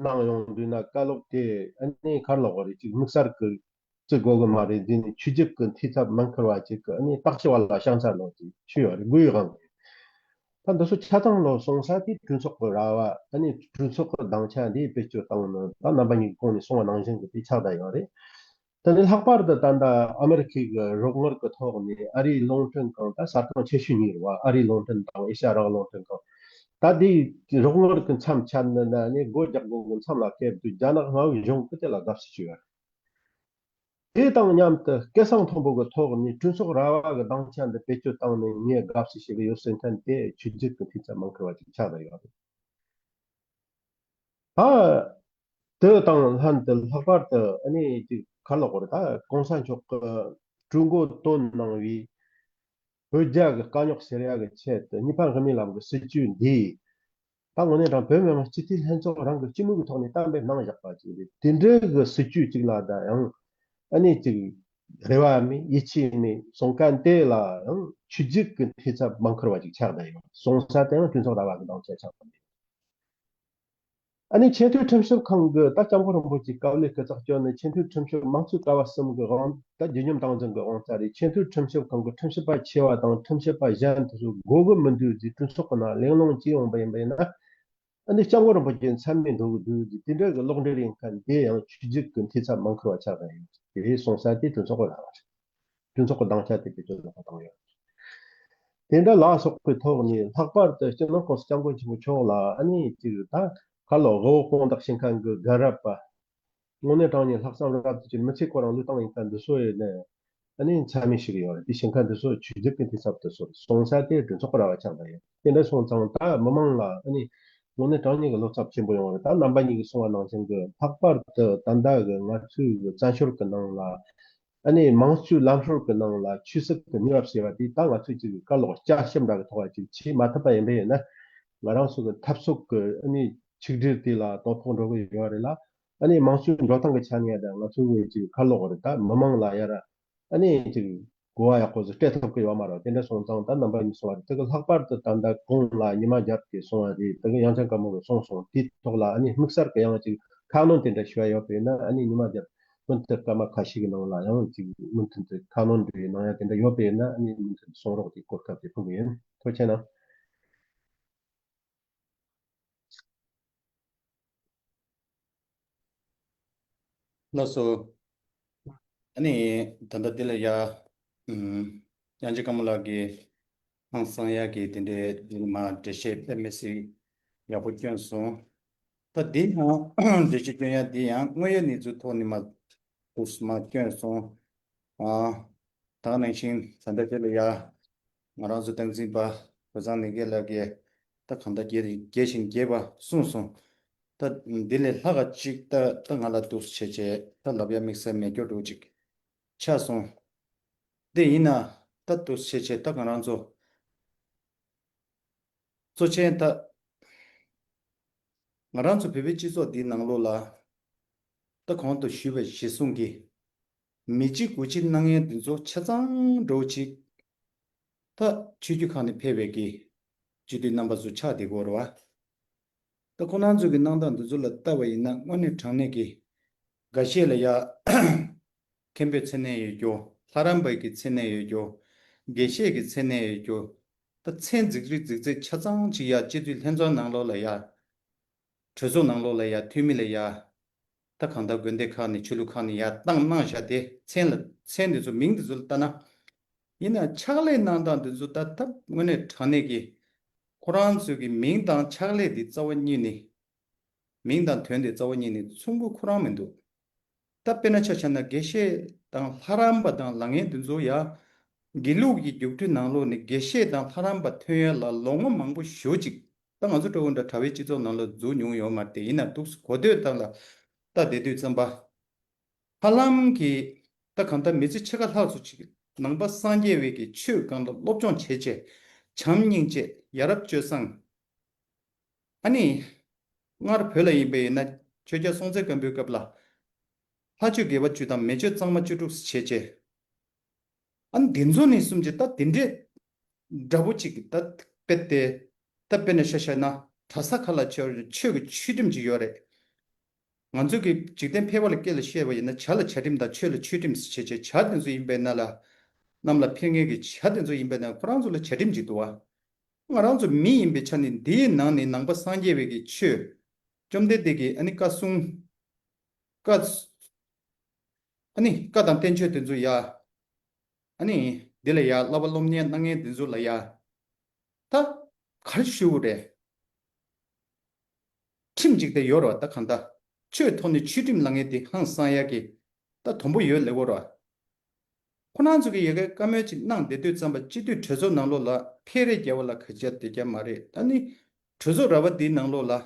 གནང་ཡོང་དུས་ན་བཀའ་སློབ་དེ་ཨ་ནི་ག་རེ་ལབ་དགོས་རེད། ཅིག་དམིགས་བསལ་གྱི་བརྩི་དགོས་ཀྱི་མ་རེད། འདི་ནི་ཆོས་བརྒྱུད་ཀྱི་འཐུས་ཚབ་མང་ཁུར་བ་ཅིག་གི་ཨ་ནི་བརྟག་ཞིབ་པ་ལ་ཤ་ཚ་ལོ་ཅིག་ཆུ་ཡོད་རེད། དགོས་ཡོད་གང་རེད། ད་འདི་ཚོ་ཆ་ཚང་ལོ་སོང་ས་དེ་གྲོས་ཚོགས་ཀྱི་ར་བ་ཨ་ནི་གྲོས་ཚོགས་ཀྱི་སྡིངས་ཆ་འདི་བེད་སྤྱོད་བཏང་ནི་ད་རྣམ་པ་གཉིས་ཀྱི་གོང་ནས་གསུངས་པ་ནང་བཞིན་གྱི་དེ་ཆགས་བསྡད་ཡོད་རེད། ད་ནི་ལྷག་པར་དུ་ད་ལྟ་ཨ་མེ་རི་ཁའི་གི་རོགས་དངུལ་གི་ཐོག་ནས་ཨ་རིའི་རླུང་འཕྲིན་ཁང་ད་གསར་ཁང་ཆེ་ཤོས་གཉིས་རེད་བ། ཨ་རིའི་རླུང་འཕྲིན་དང་ཨེ་ཤ་ཡ་རང་དབང་རླུང་འཕྲིན་ཁང་། ད་དེའི་རོགས་དངུལ་གི་མཚམས་ཆད་ནི་ན་ནི་སྒོ་རྒྱག་དགོས་གི་མཚམས་ལ་བསྐྱལ་དུས་རྒྱ་ནག་མངའ་དབང་གཞུང་གི་དེ་ལ་དགའ་བསུ་ཞུ་ཡ་རེད། དེ་དང་མཉམ་དུ་སྐད་གསང་མཐོན་པོ་གི་ཐོག་ནས་གྲོས་ཚོགས་ར་བ་གི་སྡིངས་ཆ་འདི་བེད་སྤྱོད་བཏང་ནས་ངས་དགའ་བསུ་ཞུ་གི་ཡོད་ཟེར་མཁན་དེ་ཆོས་བརྒྱུད་ཀྱི་འཐུས་ཚབ་མང་ཁུར་བ་ཅིག་ཆགས་བསྡད་ཡོད་རེད། ད་དེ་དང་ལྷན་དུ་ལྷག་པར་དུ་ཨ་ནི་ཅིག་ག་རེ་ལབ་དགོས་རེད། ད་༸གོང་ས་མཆོག་གིས་གྲོས་འགོ་བཏོན་གནང་བའི་བོད་རྒྱ་གི་དཀའ་རྙོག་སེལ་ཡ་གི་ཆེད་དུ་གཉིས་ཕན་དབུ་མའི་ལམ་གི་སྲིད་བྱུས་འདི་ད་དངོས་གནས་དྲང་བོད་མི་མང་སྤྱི་འཐུས་ལྷན་ཚོགས་རང་གི་སྤྱི་མོས་ཀྱི་ཐོག་ནས་གཏན་འབེབས་གནང་བཞག་པ་ཅིག་རེད། དེ་འདྲའི་གི་སྲིད་བྱུས་ཅིག་ལ་ད་ཡང་ཨ་ནི་ཅིག་རེ་བ་མེད་ཡིད་ཆེས་མེད་གསུང་མཁན་དེ་ལ་ཡང་ཆོས་བརྒྱུད་ཀྱི་འཐུས་ཚབ་མང་ཁུར་བ་ཅིག་ཆགས་བསྡད་ཡོད། གསུང་ས་དེ་ཡང་གྲོས་ཚོགས་ར་བ་གི་སྡིངས་ཆ་ཆགས་བསྡད་ཡོད། ཨ་ནི་ཆེས་མཐོའི་ཁྲིམས་ཞིབ་ཁང་གི་ད་སྐྱབས་མགོན་རིན་པོ་ཆེའི་དཀའ་ལས་སྐུ་ཚེགས་བསྐྱོན་ནས་ཆེས་མཐོའི་ཁྲིམས་ཞིབ་དམངས་གཙོའི་ཀ་བ་གསུམ་གི་དབང་ད་བརྒྱུད་མཉམ་སྟངས་འཛིན་གི་དབང་རྩ་རེད། ཆེས་མཐོའི་ཁྲིམས་ཞིབ་ཁང་གི་ཁྲིམས་ཞིབ་པ་ཆེ་བ་དང་ཁྲིམས་ཞིབ་པ་གཞན་དེ་ཚོ་དགོས་གི་མི་འདུག་ཅེས་གྲོས་ཚོགས་ཀྱི་ནང་གླེང་སློང་བྱས་ཡོང་པ་ཡིན་པ་ཡིན་ན། ཨ་ནི་སྐྱབས་མགོན་རིན་པོ་ཆེ་མཚན་སྨད་འདོགས་གི་འདུག་ཅེས་དེ་འདྲ་གི་ལོག་འགྲེལ་ཡིན་མཁན་དེ་ཡང་ཆོས་བརྒྱུད་ཀྱི་འཐུས་ཚབ་མང་ཁུར་བ་ཆགས་བསྡད་ཡོད། དེ་རེད། གསུང་ས་དེ་གྲོས་ཚོགས་ཀྱི་ར་བ་རེད། གྲོས་ཚོགས་ཀྱི་སྡིངས་ཆ་དེ་བེད་སྤྱོད་ལོག་པ་བཏང་ཡོད། དེ་འདྲ་ལ་སོགས་པའི་ཐོག་ནས་ལྷག་པར་དུ་སྤྱི་ནོར་༸གོང་ས་༸སྐྱབས་མགོན་ཆེན་པོ་མཆོག་ལ་ཨ་ནི་ཅིག་ད་ག་ལོ་དབུ་འོག་དཔུང་བདག་བྱེད་མཁན་གྱི་རྒན་རབས་པ། དངོས་གནས་དྲང་གནས་ལྷག་བསམ་རབ་ཏུ་ཅིག་མི་ཚེ་ཁོ་རང་བློས་བཏང་ཡིན་མཁན་འདི་ཚོ་ཡོད་ནས་ཨ་ནི་མཚན་སྨད་ཞུ་གི་ཡོད་རེད། དེ་བྱེད་མཁན་འདི་ཚོ་ཆོས་བརྒྱུད་ཀྱི་འཐུས་ཚབ་དེ་ཚོ་རེད། གསུང་ས་དེ་གྲོས་ཚོགས་ཀྱི་ར་བ་ཆགས་བསྡད་ཡོད། དེ་འདྲ་སོང་ཙང་ད་མི་མང་ལ་ཨ་ནི་དངོས་གནས་དྲང་གནས་ཀྱི་བློ་འཚབ་ཆེན་པོ་ཡོང་བ་རེད། ད་རྣམ་པ་གཉིས་ཀྱིས་གསུངས་པ་ནང་བཞིན་གྱི་ལྷག་པར་དུ་ད་ལྟ་གི་ང་ཚོའི་གི་བཙན་བྱོལ་གྱི་ནང་ལ་ ཨ་ནི་དམངས་གཙོའི་ལམ་སྲོལ་གྱི་ནང་ལ་ཆོས་སྲིད་ཀྱི་ནུས་པ་ཟེར་བ་དེ་ད་ང་ཚོས་ཅིག་བཀའ་ལོག་བསྐྱར་ཞིབ་འདྲ་གི་ཐོག་ལ་ཅིག་བྱེད་མ་ཐུབ་པ་ཡིན་པ་ཡིན་ན། ང་རང་ཚོ་གི་འཐབ་རྩོད་ཀྱི་ཨ་ནི་ཆིག་སྒྲིལ་དེ་ལ་དོ་ཕོག་འགྲོ་གི་ཡོད་རེད་ལ། ཨ་ནི་དམངས་གཙོའི་འགྲོ་སྟངས་ཀྱི་ཆ་ནས་ད་ང་ཚོ་གི་ཅིག་བཀའ་ལོག་རེད། ད་མི་མང་ལ་ཡར་ཨ་ནི་ཅིག་གོ་བ་ཡག་པོ་ཟིག་སྤྲད་ཐུབ་ཀྱི་ཡོད་མ་རེད། དེ་འདྲ་སོང་ཙང་ད་རྣམ་པ་གཉིས་གསུངས་པ་རེད། དེ་གི་ལྷག་པར་དུ་ད་ལྟ་གོང་ལ་ཉི་མ་རྒྱལ་གྱིས་གསུངས་པ་རེད། དེ་གི་དབྱངས་ཅན་དཀར་མོ་གིས་གསུངས་སོང་། དེའི་ཐོག་ལ་ཨ་ནི་དམིགས་བསལ་གྱི་ཡང་ཅིག་ཁ་སྣོན་དེ་འདྲ་ཞུ་བ་ཡོད་པ་ཡིན་ན། ཨ་ནི་ཉི་མ་རྒྱལ་སྔོན་དུ་སྐར་མ་ཁ་ཤས་ཀྱི་ནང་ལ་ཡང་ཅིག་མུ་མཐུད་དུ་ཁ་སྣོན་འདྲ་བའི་གནང་ཡ་དེ་འདྲ་ཡོད་པ་ཡིན་ན། ཨ་ནི་མུ་མཐུད་དུ་གསུང་རོགས་ཀྱི་གོ་སྐབས་དེ་ཕུལ་གི་ཡིན། ཐུགས་རྗེ་གནང་། ལགས་སོ། ཨ་ནི་ད་ལྟ་འདི་ལ་ཡ། ཨམ། དབྱངས་ཅན་དཀར་མོ་ལགས་ཀྱིས་ཧང་སང་ཡ་གི་དེ་འདྲའི་འདི་མ་འགྲེལ་བཤད་དཔེ་མི་སྲིད་ཡག་པོ་བསྐྱོན་སོང་། ད་འདི་ཡང་འགྲེལ་བཤད་བསྐྱོན་ཡ་འདི་ཡང་དངོས་ཡོད་གནས་ཚུལ་ཐོག་ནས་མ་འདུག་མ་བསྐྱོན་སོང་། ཨ། ད་ག་ནང་བཞིན་ད་ལྟ་དེ་ལ་ཡ། ང་རང་ཚོ་སྟངས་འཛིན་པ་བུ་ཚང་ནི་གེ་ལགས་ཀྱིས་ད་གང་ལྟར་རྒྱས་རྒྱས་བཞིན་རྒྱས་པ་གསུངས་སོང་། ད་འདི་ལས་ལྷག་ག་ཅིག་ད་ད་ང་ལ་འདུག་བྱས་བྱས་ད་ལབ་ཡ་དམིགས་བསལ་མེད་སྐྱོ་འགྲོ་ཅིག་ཆགས་སོང་། དེ་ཡིན་ན་ད་འདུག་བྱས་བྱས་ད་ང་རང་ཚོ། གཙོ་ཆེན་ད། ང་རང་ཚོ་བོད་པའི་སྤྱི་ཚོགས་འདིའི་ནང་ལོགས་ལ། ད་གོང་དུ་ཞུས་པའི་གཞི་བཟུང་གིས། མི་གཅིག་དགུ་གཅིག་གནང་མཁན་འདི་ཚོ་ཆ་ཚང་འགྲོ་ཅིག་ད་ཆོས་བརྒྱུད་ཁག་ནས་ཕེབས་པའི་གི་སྤྱི་འཐུས་རྣམ་པ་ཚོ་ཆགས་བསྡད་ཀྱི་ཡོད་རེད་བ། ད་ཁོ་རང་ཚོ་གི་གནང་སྟངས་འདི་ཚོ་ལ་བལྟ་བ་ཡིན་ན་དངོས་གནས་དྲང་གནས་ཀྱི། འགའ་ཤས་ལ་ཡ། མཁན་པོའི་མཚན་གནས་ཡོད་རྒྱུ། ལྷ་རམས་པའི་གི་མཚན་གནས་ཡོད་རྒྱུ། དགེ་བཤེས་ཀྱི་མཚན་གནས་ཡོད་རྒྱུ། ད་མཚན་རྫིག་རིག་རྫིག་རྫིག་ཆ་ཚང་ཅིག་ཡ་སྤྱི་འཐུས་ལྷན་ཚོགས་ནང་ལོགས་ལ་ཡ། གྲོས་ཚོགས་ནང་ལོགས་ལ་ཡ་འཐུས་མི་ལ་ཡ། ད་གང་ལྟར་དགོན་སྡེ་ཁག་ནས་ཆོས་ལུགས་ཁག་ནས་ཡར་བཏང་གནང་བཞག་དེ་མཚན་ལ་མཚན་འདི་ཚོ་མིང་འདི་ཚོ་ལ་ལྟ་ན། ཡིན་ན་ཕྱག་ལས་གནང་སྟངས་འདི་ཚོ་ད་ཐབས་དངོས་གནས་དྲང་གནས་ཀྱི་ཁོ་རང་ཚོའི་གི་མིང་དང་ཕྱག་ལས་འདི་རྩ་བ་ཉིད་ནས་མིང་དང་དོན་འདི་རྩ་བ་ཉིད་ནས་མཚུངས་པོ་ཁོ་རང་མི་འདུག་ད་དཔེར་ན་ཆ་བཞག་ན་དགེ་བཤེས་དང་ལྷ་རམས་པ་དང་ལབ་མཁན་འདི་ཚོ་ཡ། དགེ་ལུགས་ཀྱི་རྒྱུགས་སྤྲོད་ནང་ལོགས་ནས་དགེ་བཤེས་དང་ལྷ་རམས་པ་ཐོན་ཡ་ལ་ལོ་ངོ་མང་པོ་ཞེ་ཅིག་ད་ང་ཚོ་འདྲ་བོ་འདྲ་གྲྭ་པའི་སྤྱི་ཚོགས་ནང་ལ་འཛུལ་མྱོང་ཡོད་མ་རེད་དེ། ཡིན་ན་འདུག་གོ་ཐོས་སྟངས་ལ་ལྟ་བསྡད་དུས་ཙམ་པ། ཧ་ལམ་གྱི་ད་གང་ལྟར་མི་ཚེ་ཕྱེད་ཀ་ལྷག་ཙམ་ཅིག་ནང་པ་སངས་རྒྱས་པའི་གི་ཆོས་སྒང་ལ་སློབ་སྦྱོང་བྱས་བྱས། བྱམས་སྙིང་རྗེ། ཡ་རབས་སྤྱོད་བཟང་། ཨ་ནི། སྔར་བོད་ལ་ཡིན་པ་ཡིན་ན་ཆོས་རྒྱལ་སྲོང་བཙན་སྒམ་པོའི་སྐབས་ལ། ལྷ་ཆོས་དགེ་བ་བཅུ་དང་མི་ཆོས་གཙང་མ་བཅུ་དྲུག་བྱས་བྱས། ཨ་ནི་འདི་ཚོ་ནས་གསུམ་གྱི་ད་དེ་འདྲས་འདྲ་པོ་ཅིག་གི་ད་དཔེ་དེ། ད་དཔེར་ན་ཆ་བཞག་ན་གྲྭ་ས་ཁག་ལ་ཆོས་ཆོས་ཀྱི་ཆོས་ཁྲིམས་ཅིག་ཡོད་རེད། ང་ཚོ་གི་འཇིག་རྟེན་ཕལ་པ་ལ་སྐད་ལ་བཤད་པ་ཡིན་ན་བྱ་ལ་བྱ་ཁྲིམས་དང་ཆོས་ལ་ཆོས་ཁྲིམས་ཟེར་བྱས་བྱས་བྱ་དེ་ཚོ་ཡིན་པས་ན་ལ། གནམ་ལ་འཕུར་མཁན་གྱི་བྱ་དེ་ཚོ་ཡིན་པས་ན་ཁོ་རང་ཚོ་ལ་བྱ་ཁྲིམས་ཅིག་འདུག་བ། ང་རང་ཚོ་མི་ཡིན་པའི་ཆ་ནས་འདིའི་ནང་ནས་ནང་པ་སངས་རྒྱས་པའི་གི་ཆོས། བཅོམ་ལྡན་འདས་ཀྱི་ཨ་ནི་བཀའ་གསུང་། བཀའ། ཨ་ནི་བཀའ་དང་བསྟན་བཅོས་དེ་ཚོ་ཡ། ཨ་ནི་འདི་ལ་ཡ་བསླབ་པ་སློབ་གཉེར་གནང་མཁན་དེ་ཚོ་ལ་ཡ། ད་ག་རེ་ཞུ་དགོས་རེད། ཁྲིམས་གཅིག་དེ་ཡོད་རེད་བ། ད་གང་ལྟར་ཆོས་ཐོག་ནས་ཆོས་ཁྲིམས་ལབ་མཁན་དེ་ཧང་སང་ཡ་གི་ད་དུམ་བུ་ཡོད་ལེ་བོ་རེད་བ། ཁོ་རང་ཚོ་གི་ཡ་གའི་བཀའ་མོལ་ཅིག་གནང་བསྡད་དུས་ཙམ་པ་སྤྱི་འཐུས་གྲོས་ཚོགས་ནང་ལོགས་ལ་ཕེ་རེ་རྒྱག་པ་ལ་ག་ཅི་བསྡད་རྒྱུ་མ་རེད། ཨ་ནི་གྲོས་ཚོགས་ར་བ་འདིའི་ནང་ལོགས་ལ།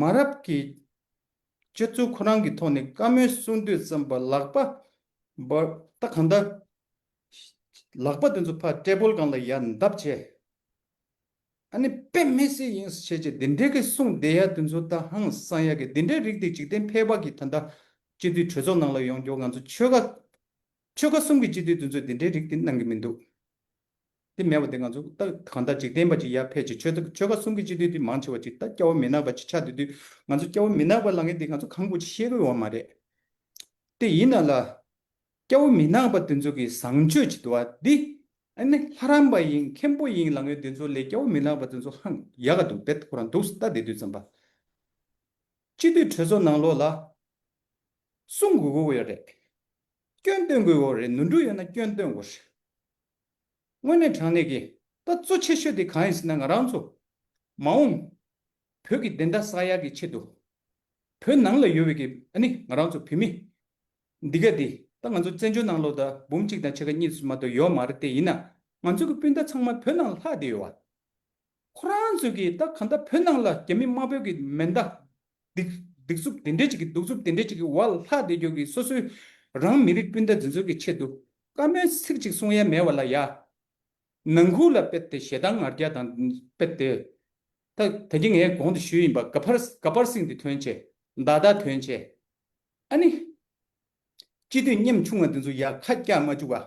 མ་རབས་ཀྱི་སྤྱོད་ཚུལ་ཁོ་རང་གི་ཐོག་ནས་བཀའ་མོལ་གསུང་དུས་ཙམ་པ་ལག་པ་འབར་ད་གང་ལྟར་ལག་པ་དེ་ཚོ་ཕར་ཊེ་བལ་སྒང་ལ་ཡར་བརྡབས་བྱས། ཨ་ནི་དཔེ་མི་སྲིད་ཡིན་ཟེར་བྱས་བྱས་འདི་འདྲའི་གི་གསུང་བསྡད་ཡ་དེ་ཚོ་ད་ཧང་སང་ཡ་གི་འདི་འདྲའི་རིགས་དེ་འཇིག་རྟེན་ཕལ་པ་གི་ད་ལྟ་སྤྱི་འཐུས་གྲོས་ཚོགས་ནང་ལ་ཡོང་རྒྱུ་ང་ཚོ་ཆོལ་ཁ་ཆོལ་ཁ་གསུམ་གྱི་སྤྱི་འཐུས་དེ་ཚོས་འདི་འདྲའི་རིགས་དེ་གནང་གི་མི་འདུག་དེ་མེད་པ་དེ་ང་ཚོ་ད་གང་ལྟར་འཇིག་རྟེན་པ་ཅིག་ཡར་ཕེབས་ཀྱི་ཆོལ་ཆོལ་ཁ་གསུམ་གྱི་སྤྱི་འཐུས་དེ་མང་ཆེ་བ་ཅིག་ད་སྐྱ་བོ་མི་ནག་པ་ཅིག་ཆགས་བསྡད་དུས་ང་ཚོ་སྐྱ་བོ་མི་ནག་པ་ལབ་མཁན་དེ་ང་ཚོ་གང་དགོས་ཅིག་ཤེས་ཀྱི་ཡོད་མ་རེད། དེ་ཡིན་ན་ལ། སྐྱ་བོ་མི་ནག་པ་དེ་ཚོ་གི་བཟང་སྤྱོད་ཅིག་འདུག་བ་འདི། ཨ་ནི་ལྷ་རམས་པ་ཡིན་མཁན་པོ་ཡིན་ལབ་མཁན་དེ་ཚོ་ལས་སྐྱ་བོ་མི་ནག་པ་དེ་ཚོ་ཧང་ཡག་ག་འདུག་དཔེ་ཁོ་རང་འདུག་ལྟ་བསྡད་དུས་ཙམ་པ། སྤྱི་འཐུས་གྲོས་ཚོགས་ནང་ལོགས་ལ། གསུང་དགོས་དགོས་ཡོད་རེད། སྐྱོན་སྟོན་དགོས་ཡོད་རེད། ནོར་འཁྲུལ་ཡོད་ན་སྐྱོན་སྟོན་དགོས་རེད། དངོས་གནས་དྲང་གནས་ཀྱི་ད་གཙོ་ཆེ་ཤོས་དེ་གང་ཡིན་ཟེར་ན་ང་རང་ཚོ་མ་འོངས་བོད་ཀྱི་བདེན་མཐའ་གསལ་ཡག་གི་ཆེད་དུ་བོད་ནང་ལ་ཡོད་པའི་གི་ཨ་ནི་ང་རང་ཚོ་བོད་མི་འདི་ག་དེ་ད་ང་ཚོ་བཙན་བྱོལ་ནང་ལོགས་ད་འབུམ་གཅིག་དང་ཕྱེད་ཀ་གཉིས་སུ་མ་གཏོགས་ཡོད་མ་རེད་དེ། ཡིན་ན་ང་ཚོ་གི་སྤུན་ཟླ་ཚང་མ་བོད་ནང་ལ་ལྷག་བསྡད་ཡོད་བ། ཁོ་རང་ཚོས་ཀྱིས་ད་གང་ལྟར་བོད་ནང་ལ་རྒྱ་མི་དམར་པོའི་གི་མེ་མདའ་འདི་ སྡིག་རྩུབ་དེ་འདྲས་ཅིག་གི་སྡུག་རྩུབ་དེ་འདྲས་ཅིག་གི་བར་ལྷག་བསྡད་རྒྱུ་གི་སོ་སོའི་རང་མི་རིགས་སྤུན་ཟླ་འཛིན་ཚུལ་གྱི་ཆེད་དུ་བཀའ་མོལ་ཚིག་ཅིག་གསུང་ཡ་མེད་པ་ལ་ཡ། ནང་ཁུལ་ལ་དཔེ་དེ་ཞེ་སྡང་ང་རྒྱལ་དང་དཔེ་དེ། ད་ད་གིན་ངས་གོང་དུ་ཞུས་ཡིན་པ་ག་པར་ག་པར་སིང་དེ་ཐོན་བྱས། མདའ་དར་ཐོན་བྱས། ཨ་ནི། སྤྱི་འཐུས་ཉམ་ཆུང་བ་འདི་ཚོ་ཡར་ཁ་བཀྱག་མ་བཅུག་པ།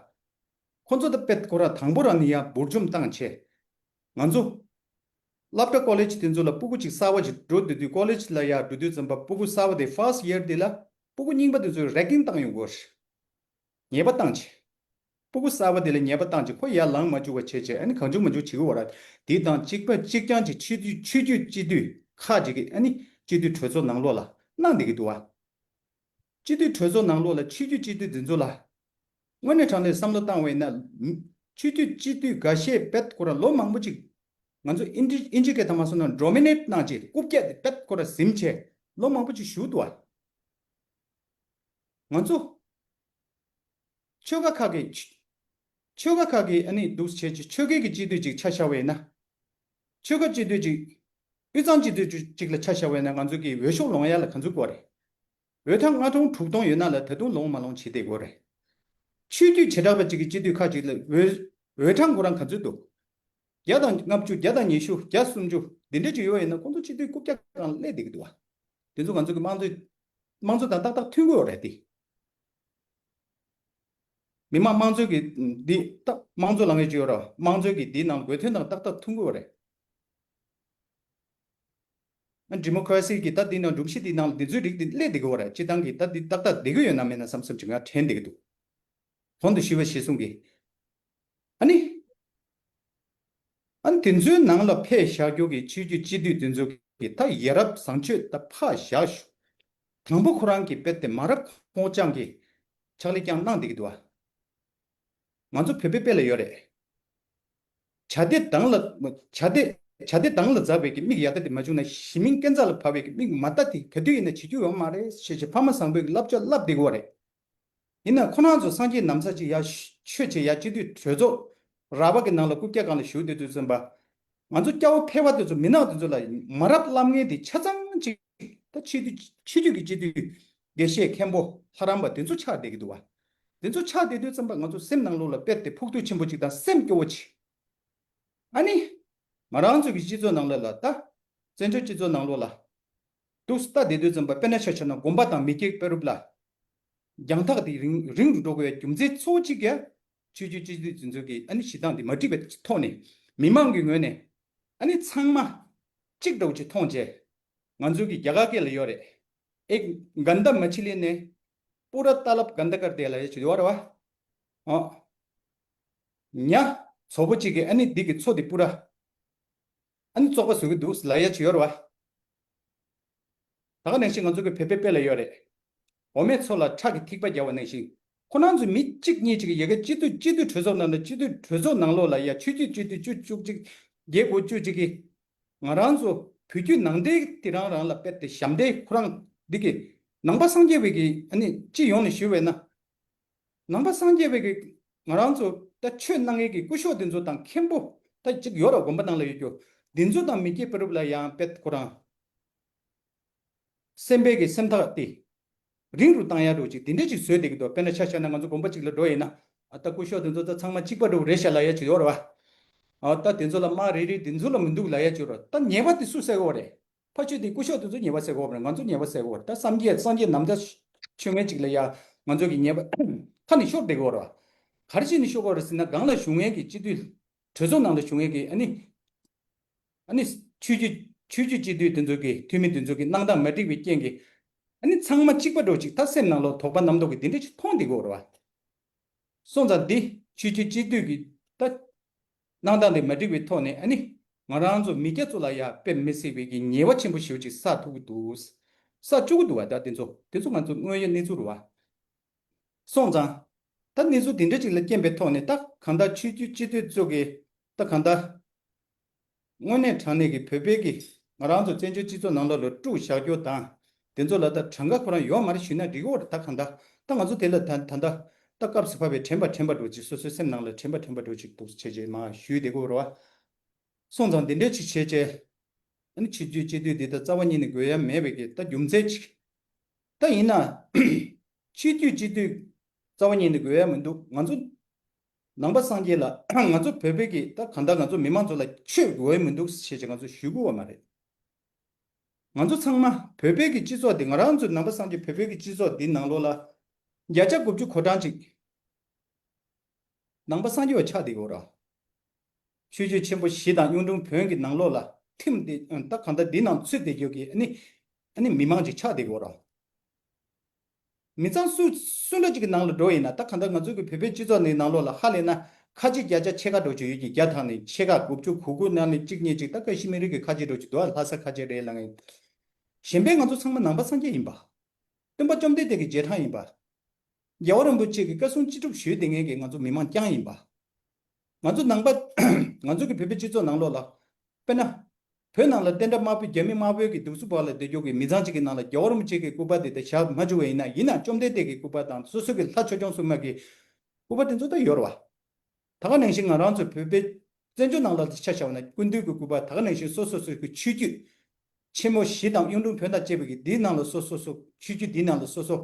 ཁོ་ཚོ་ད་དཔེ་ཁོ་རང་དང་པོ་རང་ནས་ཡར་འབུར་འཇོམས་བཏང་བྱས། ང་ཚོ། སློབ་གྲྭ་ཀོ་ལེཇ་དེ་ཚོ་ལ་སྤུ་གུ་གཅིག་གསར་བ་ཅིག་འགྲོ་སྡོད་དུས་ཀོ་ལེཇ་ལ་ཡར་འགྲོ་དུས་ཙམ་པ་སྤུ་གུ་གསར་བ་དེ་ཕར་སི་ཡར་དེ་ལ་སྤུ་གུ་རྙིང་པ་དེ་ཚོས་རེ་ཀིང་བཏང་ཡོང་གི་ཡོད་རེད། ཉེས་པ་བཏང་བྱས། སྤུ་གུ་གསར་བ་དེ་ལ་ཉེས་པ་བཏང་བྱས་ཁོ་ཡར་ལངས་མ་བཅུག་པ་བྱས་བྱས་ཨ་ནི་གང་བྱུང་མང་བྱུང་བྱེད་ཀྱི་ཡོད་རེད། དེ་དང་གཅིག་པ་གཅིག་རྐྱང་གཅིག་ཆོས་བརྒྱུད་ཆོས་བརྒྱུད་སྤྱི་འཐུས་ཁག་ཅིག་གིས་ཨ་ནི་སྤྱི་འཐུས་གྲོས་ཚོགས་ནང་ལོགས་ལ་གནང་བསྡད་ཀྱི་འདུག་བ། སྤྱི་འཐུས་གྲོས་ཚོགས་ནང་ལོགས་ལ་ཆོས་བརྒྱུད་སྤྱི་འཐུས་འདི་ཚོ་ལ། དངོས་གནས་དྲང་གནས་བསམ་བློ་བཏང་བས་ན། ཆོས་བརྒྱུད་སྤྱི་འཐུས་འགའ་ཤས་དཔེ་ཁོ་རང་ལོ་མང་པོ་ཅིག་ང་ཚོ་ཨིན་ཇི་ཨིན་ཇི་སྐད་ཐ་མ་སོང་ན་ཌོ་མི་ནེཊ་གནང་བྱས་རྐུབ་བཀྱག་དེ་དཔེ་ཁོ་རང་ཟིན་བྱས་ལོ་མང་པོ་ཅིག་བཞུགས་འདུག་བ། ང་ཚོ། ཆོལ་ཁ་ཁག་གི། ཆོལ་ཁ་ཁག་གི་ཨ་ནི་འདུག་བྱས་ཀྱི་ཆོལ་ཁའི་གི་སྤྱི་འཐུས་ཅིག་ཆ་བཞག་པ་ཡིན་ན། ཆོལ་ཁ་སྤྱི་འཐུས་ཅིག་དབུས་གཙང་སྤྱི་འཐུས་ཅིག་ལ་ཆ་བཞག་པ་ཡིན་ན་ང་ཚོ་གི་འོས་ཤོག་ལོངས་ཡ་ལ་ག་ཚོད་དགོས་རེད། འོས་ཐང་ལྔ་སྟོང་དྲུག་སྟོང་ཡོད་ན་ལ་ད་དུང་ལོངས་མ་ལོངས་བྱེད་བསྡད་དགོས་རེད། ཆོས་བརྒྱུད་བྱེ་བྲག་པ་ཅིག་གི་སྤྱི་འཐུས་ཁག་ཅིག་ལ་འོས་འོས་གྲངས་ཁོ་རང་ག་ཚོད་འདུག་བརྒྱ་དང་ལྔ་བཅུ་བརྒྱ་དང་ཉི་ཤུ་བརྒྱ་སུམ་ཅུ་འདི་འདྲས་ཅིག་ཡོད་ཡིན་ན་ཁོང་ཚོ་སྤྱི་འཐུས་རྐུབ་བཀྱག་སྒང་ལ་སླེབས་བསྡད་ཀྱི་འདུག་བ། དེ་ཚོ་ང་ཚོ་གི་དམངས་གཙོའི། དམངས་གཙོ་དང་ཏག་ཏག་མཐུན་གྱི་ཡོད་རེད་དེ། མི་དམངས་དམངས་གཙོའི་གི་འདི་ཏག་དམངས་གཙོ་ལབ་མཁན་ཅིག་ཡོད་རེད་བ། དམངས་གཙོའི་གི་འདི་ནང་དགོས་དོན་དང་ཏག་ཏག་མཐུན་གྱི་ཡོད་རེད། ཨ་ཌི་མོ་ཀ་ར་སི་གི་ད་འདི་ནང་སྒྲོམ་གཞི་འདི་ནང་ལ་འདི་ཚོའི་རིགས་འདི་སླེབས་བསྡད་ཀྱི་ཡོད་རེད། སྤྱི་བཏང་གི་ད་འདི་ཏག་ཏག་བསྡད་ཀྱི་ཡོད་ན་མེད་ན་བསམ་བསམ་ཅིག་ང་དྲན་བསྡད་ཀྱི་འདུག་གོང་དུ་ཞུས་པ་གཞིར་བཟུང་གི། ཨ་ནི། ཨ་ནི་དེ་ཚོའི་ནང་ལ་ཕེབས་བཞག་རྒྱུ་གི་ཆོས་བརྒྱུད་སྤྱི་འཐུས་དེ་ཚོ་གི་ད་ཡ་རབས་བཟང་སྤྱོད་ད་ཕར་བཞག་ཞུ། དང་པོ་ཁོ་རང་གི་དཔེ་དེ་མ་རབས་ཁོང་ཅང་གི་ཕྱག་ལས་ཀྱང་གནང་བསྡད་ཀྱི་འདུག་བ། ང་ཚོ་བོད་པའི་དཔེ་ལ་ཡོད་རེད། བྱ་དེ་དང་ལ། བྱ་དེ། བྱ་དེ་དང་ལ་འཛག་པའི་གི་མིག་ཡ་ལྟ་དེ་མ་བྱུང་ན་ཞི་མིང་སྐས་འཛེགས་ལ་བབས་པའི་གི་མིག་མ་ལྟ་དེ་ག་དུས་ཡིན་ན་བྱེད་རྒྱུ་ཡོད་མ་རེད་ཞེས་བྱས་ཕ་མ་བཟང་པོའི་གི་བསླབ་བྱ་བསླབ་བསྡད་ཀྱི་ཡོད་རེད། ཡིན་ན་ཁོ་རང་ཚོ་སངས་རྒྱས་ན་བཟའ་ཅིག་ཡ་ཤ་ཆོས་བྱེད་ཡ་སྤྱི་འཐུས་གྲོས་ཚོགས་ར་བ་གི་ནང་ལ་རྐུབ་བཀྱག་སྒང་ལ་བཞུགས་བསྡད་དུས་ཙམ་པ། ང་ཚོ་སྐྱ་བོ་ཕལ་པ་དེ་ཚོ་མི་ནག་དེ་ཚོ་ལ་མ་རབས་བསླབ་མཁན་དེ་ཆ་ཚང་ཅིག་ད་ཆོས་བརྒྱུད་ཆོས་བརྒྱུད་ཀྱི་སྤྱི་འཐུས་དགེ་བཤེས་མཁན་པོ་ལྷ་རམས་པ་དེ་ཚོ་ཆགས་བསྡད་ཀྱི་འདུག་བ། དེ་ཚོ་ཆགས་བསྡད་དུས་ཙམ་པ་ང་ཚོ་སེམས་ནང་ལོགས་ལ་དཔེ་དེ་ཕོག་ཐུག་ཆེན་པོ་ཅིག་དང་སེམས་སྐྱོ་བོ་ཅིག་ཨ་ནི། ང་རང་ཚོ་གི་སྤྱི་ཚོགས་ནང་ལོགས་ལ་ད། བཙན་བྱོལ་སྤྱི་ཚོགས་ནང་ལོགས་ལ། འདུག་ལྟ་བསྡད་དུས་ཙམ་པ་དཔེར་ན་ཆ་བཞག་ན་དགོན་པ་དང་མི་སྐྱའི་དཔེ་རུབ་ལ། རྒྱང་ཐག་དེ་རིང་རིང་རུ་འགྲོ་དགོས་པའི་རྒྱུ་མཚན་གཙོ་བོ་གཅིག་ག་ཆོས་བརྒྱུད་སྤྱི་འཐུས་དེ་ཚོ་གི་ཨ་ནི་གཞི་གདངས་དེ་མ་འགྲིག་པའི་ཐོག་ནས་མི་མང་གི་ངོས་ནས་ཨ་ནི་ཚང་མ་གཅིག་འདྲ་བོ་ཅིག་མཐོང་བྱས། ང་ཚོ་གི་རྒྱ་གར་སྐད་ལ་ཡོད་རེད། ཨེ་གནྡྷ་མ་ཆི་ལི་ནས་པུ་ར་ཏ་ལབ་གནྡྷ་ཀར་ཏེ་ལབ་ཡ་ཅིག་ཡོད་རེད་བ། ཨོ། ཉ། མཚོ་པོ་གཅིག་གིས་ཨ་ནི་འདི་གི་མཚོ་འདི་པུ་ར། ཨ་ནི་བཙོག་པ་བཟོ་གི་འདུག་ལབ་ཡ་ཅིག་ཡོད་རེད་བ། ད་ག་ནང་བཞིན་ང་ཚོ་གི་བོད་པའི་དཔེ་ལ་ཡོད་རེད། འོ་མའི་མཚོ་ལ་ཁྲག་གི་ཐིགས་པ་བརྒྱབ་པ་ནང་བཞིན། ཁོ་རང་ཚོ་མི་གཅིག་གཉིས་གཅིག་གི་ཡ་གི་སྤྱི་འཐུས་སྤྱི་འཐུས་གྲོས་ཚོགས་ནང་ལ་སྤྱི་འཐུས་གྲོས་ཚོགས་ནང་ལོགས་ལ་ཡ་ཆོས་བརྒྱུད་སྤྱི་འཐུས་བཅུ་བཅུ་གཅིག་བརྒྱད་དགུ་བཅུ་གཅིག་གིས། ང་རང་ཚོ་བོད་བརྒྱུད་ནང་བསྟན་དེ་རང་རང་ལ་དཔེ་དེ་ཞབས་འདེགས་ཁོ་རང་འདི་གི་ནང་པ་སངས་རྒྱས་པའི་གི་ཨ་ནི་སྤྱི་ཡོངས་ནས་ཞུས་པས་ན། ནང་པ་སངས་རྒྱས་པའི་གི་ང་རང་ཚོ་ད་ཆོས་གནང་མཁན་གི་སྐུ་ཞབས་དེ་ཚོ་དང་མཁན་པོ་ད་ཅིག་ཡོད་ར་དགོན་པ་ནང་ལ་ཡོད་རྒྱུ་དེ་ཚོ་དང་མི་སྐྱའི་དཔེ་རུབ་ལ་ཡང་དཔེ་ཁོ་རང་སེམས་པའི་གི་སེམས་ཐག་དེ་རིང་རུ་བཏང་ཡ་འགྲོ་ཅིག་དེ་འདྲས་ཅིག་བཟོས་བསྡད་ཀྱི་འདུག་དཔེར་ན་ཆ་བཞག་ན་ང་ཚོ་དགོན་པ་ཅིག་ལ་འགྲོ་ཡིན་ན་ཨ་ད་སྐུ་ཞབས་དེ་ཚོ་ད་ཚང་མ་གཅིག་པ་འདྲ་བོ་རེད་ཤག་ལབ་ཡ་ཅིག་ཡོད་ར་བ། ཨ་ད་དེ་ཚོ་ལ་དམག་རེད་རེད་དེ་ཚོ་ལ་མི་འདུག་ལབ་ཡ་ཅིག་ཡོད་ར་ད་ཉེས་པ་དེ་སུས་སེལ་གི་ཡོད་རེད། ཕ་ཆོས་དེ་སྐུ་ཞབས་དེ་ཚོ་ཉེས་པ་སེལ་གི་ཡོད་རེད། ང་ཚོ་ཉེས་པ་སེལ་གི་ཡོད་རེད། ད་སངས་རྒྱས་སངས་རྒྱས་ནམ་ཟླ་ཆོས་ངན་ཅིག་ལ་ཡ་ང་ཚོ་གི་ཉེས་པ་ཁ་ནས་ཤོར་བསྡད་གི་ཡོད་རེད་བ། ག་རེ་བྱས་ནས་ཤོར་གི་ཡོད་རེད་ཟེར་ན་སྒང་ལ་བཞུགས་མཁན་གི་སྤྱི་འཐུས་གྲོས་ཚོགས་ནང་ལ་བཞུགས་མཁན་གི་ཨ་ནི། ཨ་ནི་ཆོས་བརྒྱུད་ཆོས་བརྒྱུད་སྤྱི་འཐུས་དེ་ཚོ་གི་འཐུས་མི་དེ་ཚོ་གི་གནང་སྟངས་མ་འགྲིག་པའི་རྐྱེན་གྱིས་ཨ་ནི་ཚང་མ་གཅིག་པ་འདྲ་བོ་ཅིག་ད་སེམས་ནང་ལོགས་དོགས་པ་རྣམ་རྟོག་གི་དེ་འདྲ་ཅིག་མཐོང་བསྡད་ཀྱི་ཡོད་རེད་བ། སོང་ཙང་འདི་ཆོས་བརྒྱུད་སྤྱི་འཐུས་ཀྱི་ད་གནང་སྟངས་དེ་མ་འགྲིག་པའི་ཐོག་ནས་ཨ་ནི་ང་རང་ཚོ་མི་སྐྱ་ཚོ་ལ་ཡ་དཔེ་མི་སྲིད་པའི་གི་ཉེས་པ་ཆེན་པོ་ཞེ་པོ་ཅིག་བསགས་ཐུབ་ཀྱི་འདུག་བསགས་བཅུག་གི་འདུག་བ། ད་དེ་ཚོ་དེ་ཚོ་ང་ཚོ་དངོས་ཡོད་གནས་ཚུལ་རེད་བ། སོང་ཙང་། ད་གནས་ཚུལ་དེ་འདྲ་ཅིག་ལ་རྐྱེན་པའི་ཐོག་ནས་ད་གང་ལྟར་ཆོས་བརྒྱུད་སྤྱི་འཐུས་ཚོ་གིས་ད་གང་ལྟར། དངོས་གནས་དྲང་གནས་ཀྱི་བོད་པའི་གི་ང་རང་ཚོ་བཙན་བྱོལ་སྤྱི་ཚོགས་ནང་ལོགས་ལ་དཀྲུགས་བཞག་རྒྱུ་དང་། དེ་ཚོ་ལ་ད་གྲངས་ཀ་ཁོ་རང་ཡོད་མ་རེད་ཞུས་ན་འགྲིག་གི་ཡོད་རེད། ད་གང་ལྟར་ད་ང་ཚོ་དེ་ལ་ད་ད་ལྟ་ད་སྐབས་སུ་བབས་པའི་དྲན་པ་དྲན་པ་འདྲ་ཅིག་སོ་སོའི་སེམས་ནང་ལ་དྲན་པ་དྲན་པ་འདྲ་ཅིག་འདུག་བྱས་རྗེས་མ་ཞུས་བསྡད་ཀྱི་ཡོད་རེད་བ། སོང་ཙང་འདི་འདྲས་ཅིག་བྱས་རྗེས། ཨ་ནི་ཆོས་བརྒྱུད་སྤྱི་འཐུས་འདི་ད་རྩ་བ་ཉིད་ནས་དགོས་ཡ་མེད་པའི་གི་ད་རྒྱུ་མཚན་ཅིག་ད་ཡིན་ན་ཆོས་བརྒྱུད་སྤྱི་འཐུས་རྩ་བ་ཉིད་ནས་དགོས་ཡ་མི་འདུག་ང་ཚོ་ནང་པ་སངས་རྒྱས་ལ་ང་ཚོ་བོད་པའི་གི་ད་གང་ལྟར་ང་ཚོ་མི་མང་ཚོ་ལ་ཆོས་དགོས་ཡ་མི་འདུག་ཞེས་ང་ཚོ་ཞུ་དགོས་བ་མ་རེད། ང་ཚོ་ཚང་མ་བོད་པའི་གི་སྤྱི་ཚོགས་འདི་ང་རང་ཚོ་ནང་པ་སངས་རྒྱས་བོད་པའི་གི་སྤྱི་ཚོགས་འདི་ནང་ལོགས་ལ་བརྒྱ་ཆ་དགུ་བཅུ་གོ་གྲངས་ཅིག་ནང་པ་སངས་རྒྱས་པ་ཆགས་བསྡད་ཡོད་ར། ཆོས་བརྒྱུད་ཆེན་པོ་བཞི་དང་གཡུང་དྲུང་བོན་གྱི་ནང་ལོགས་ལ་ཐིམ་བསྡད་ད་གང་ལྟར་འདི་ནང་ཚུད་བསྡད་ཡོད་ཀྱི་ཨ་ནི་ཨ་ནི་མི་མང་ཅིག་ཆགས་བསྡད་ཡོད་ར། མི་ཚང་སུ་སུ་འདྲ་ཅིག་གི་ནང་ལ་འགྲོ་ཡིན་ན་ད་གང་ལྟར་ང་ཚོ་གི་བོད་པའི་སྤྱི་ཚོགས་ནི་ནང་ལོགས་ལ་ཧ་ལས་ན་ཁ་ཆེ་བརྒྱ་ཆ་ཕྱེད་ཀ་འགྲོ་ཆོག་ཡོད་ཀྱི་བརྒྱ་ཐང་ནས་ཕྱེད་ཀ་དགུ་བཅུ་གོ་དགུ་ནང་ནས་གཅིག་གཉིས་ཅིག་ད་ཀ་ཤི་མི་རི་གི་ཁ་ཆེ་འགྲོ་ཆོག་འདུག་ལྷ་ས་ཁ་ཆེ་རེད་ལ་ངས། གཞན་པའི་ང་ཚོ་ཚང་མ་ནང་པ་སངས་རྒྱས་ཡིན་པ། སྟོན་པ་བཅོམ་ལྡན་འདས་ཀྱི་རྗེས་འབྲང་ཡིན་པ། རྒྱལ་བ་རིན་པོ་ཆེ་གི་བཀའ་གསུང་ཅི་སྒྲུབ་ཞུས་བསྡད་མཁན་གྱི་ང་ཚོ་མི་མང་རྐྱང་ཡིན་པ། ང་ཚོ་ནང་པ་ང་ཚོ་གི་བོད་པའི་སྤྱི་ཚོགས་ནང་ལོགས་ལ། དཔེར་ན། བོད་ནང་ལ་བསྟན་དགྲ་དམར་པོའི་རྒྱ་མི་དམར་པོའི་གི་གདུག་རྩུབ་བར་ལ་བསྡད་རྒྱུ་གི་མི་ཚང་གཅིག་གི་ནང་ལ་རྒྱལ་བ་རིན་པོ་ཆེ་གི་སྐུ་པར་དེ་དེ་བཞག་མ་བཅུག་པ་ཡིན་ན་ཡིན་ན་བཅོམ་ལྡན་འདས་ཀྱི་སྐུ་པར་དང་སོ་སོ་གི་ལྷ་ཆོས་སྐྱོང་སྲུང་མ་གི་སྐུ་པར་དེ་ཚོ་ད་ཡོད་རེད་བ། ད་ག་ནང་བཞིན་ང་རང་ཚོ་བོད་པའི་བཙན་བྱོལ་ནང་ལ་ཆ་བཞག་པ་ན་སྐུ་མདུན་གྱི་སྐུ་པར་ད་ག་ནང་བཞིན་སོ་སོ་སོ་གི་ཆོས་བརྒྱུད་ཆེན་མོ་བཞི་དང་གཡུང་དྲུང་བོན་དང་བཅས་པའི་གི་འདིའི་ནང་ལ་སོ་སོ་སོ་ཆོས་བརྒྱུད་འདིའི་ནང་ལ་སོ་སོ་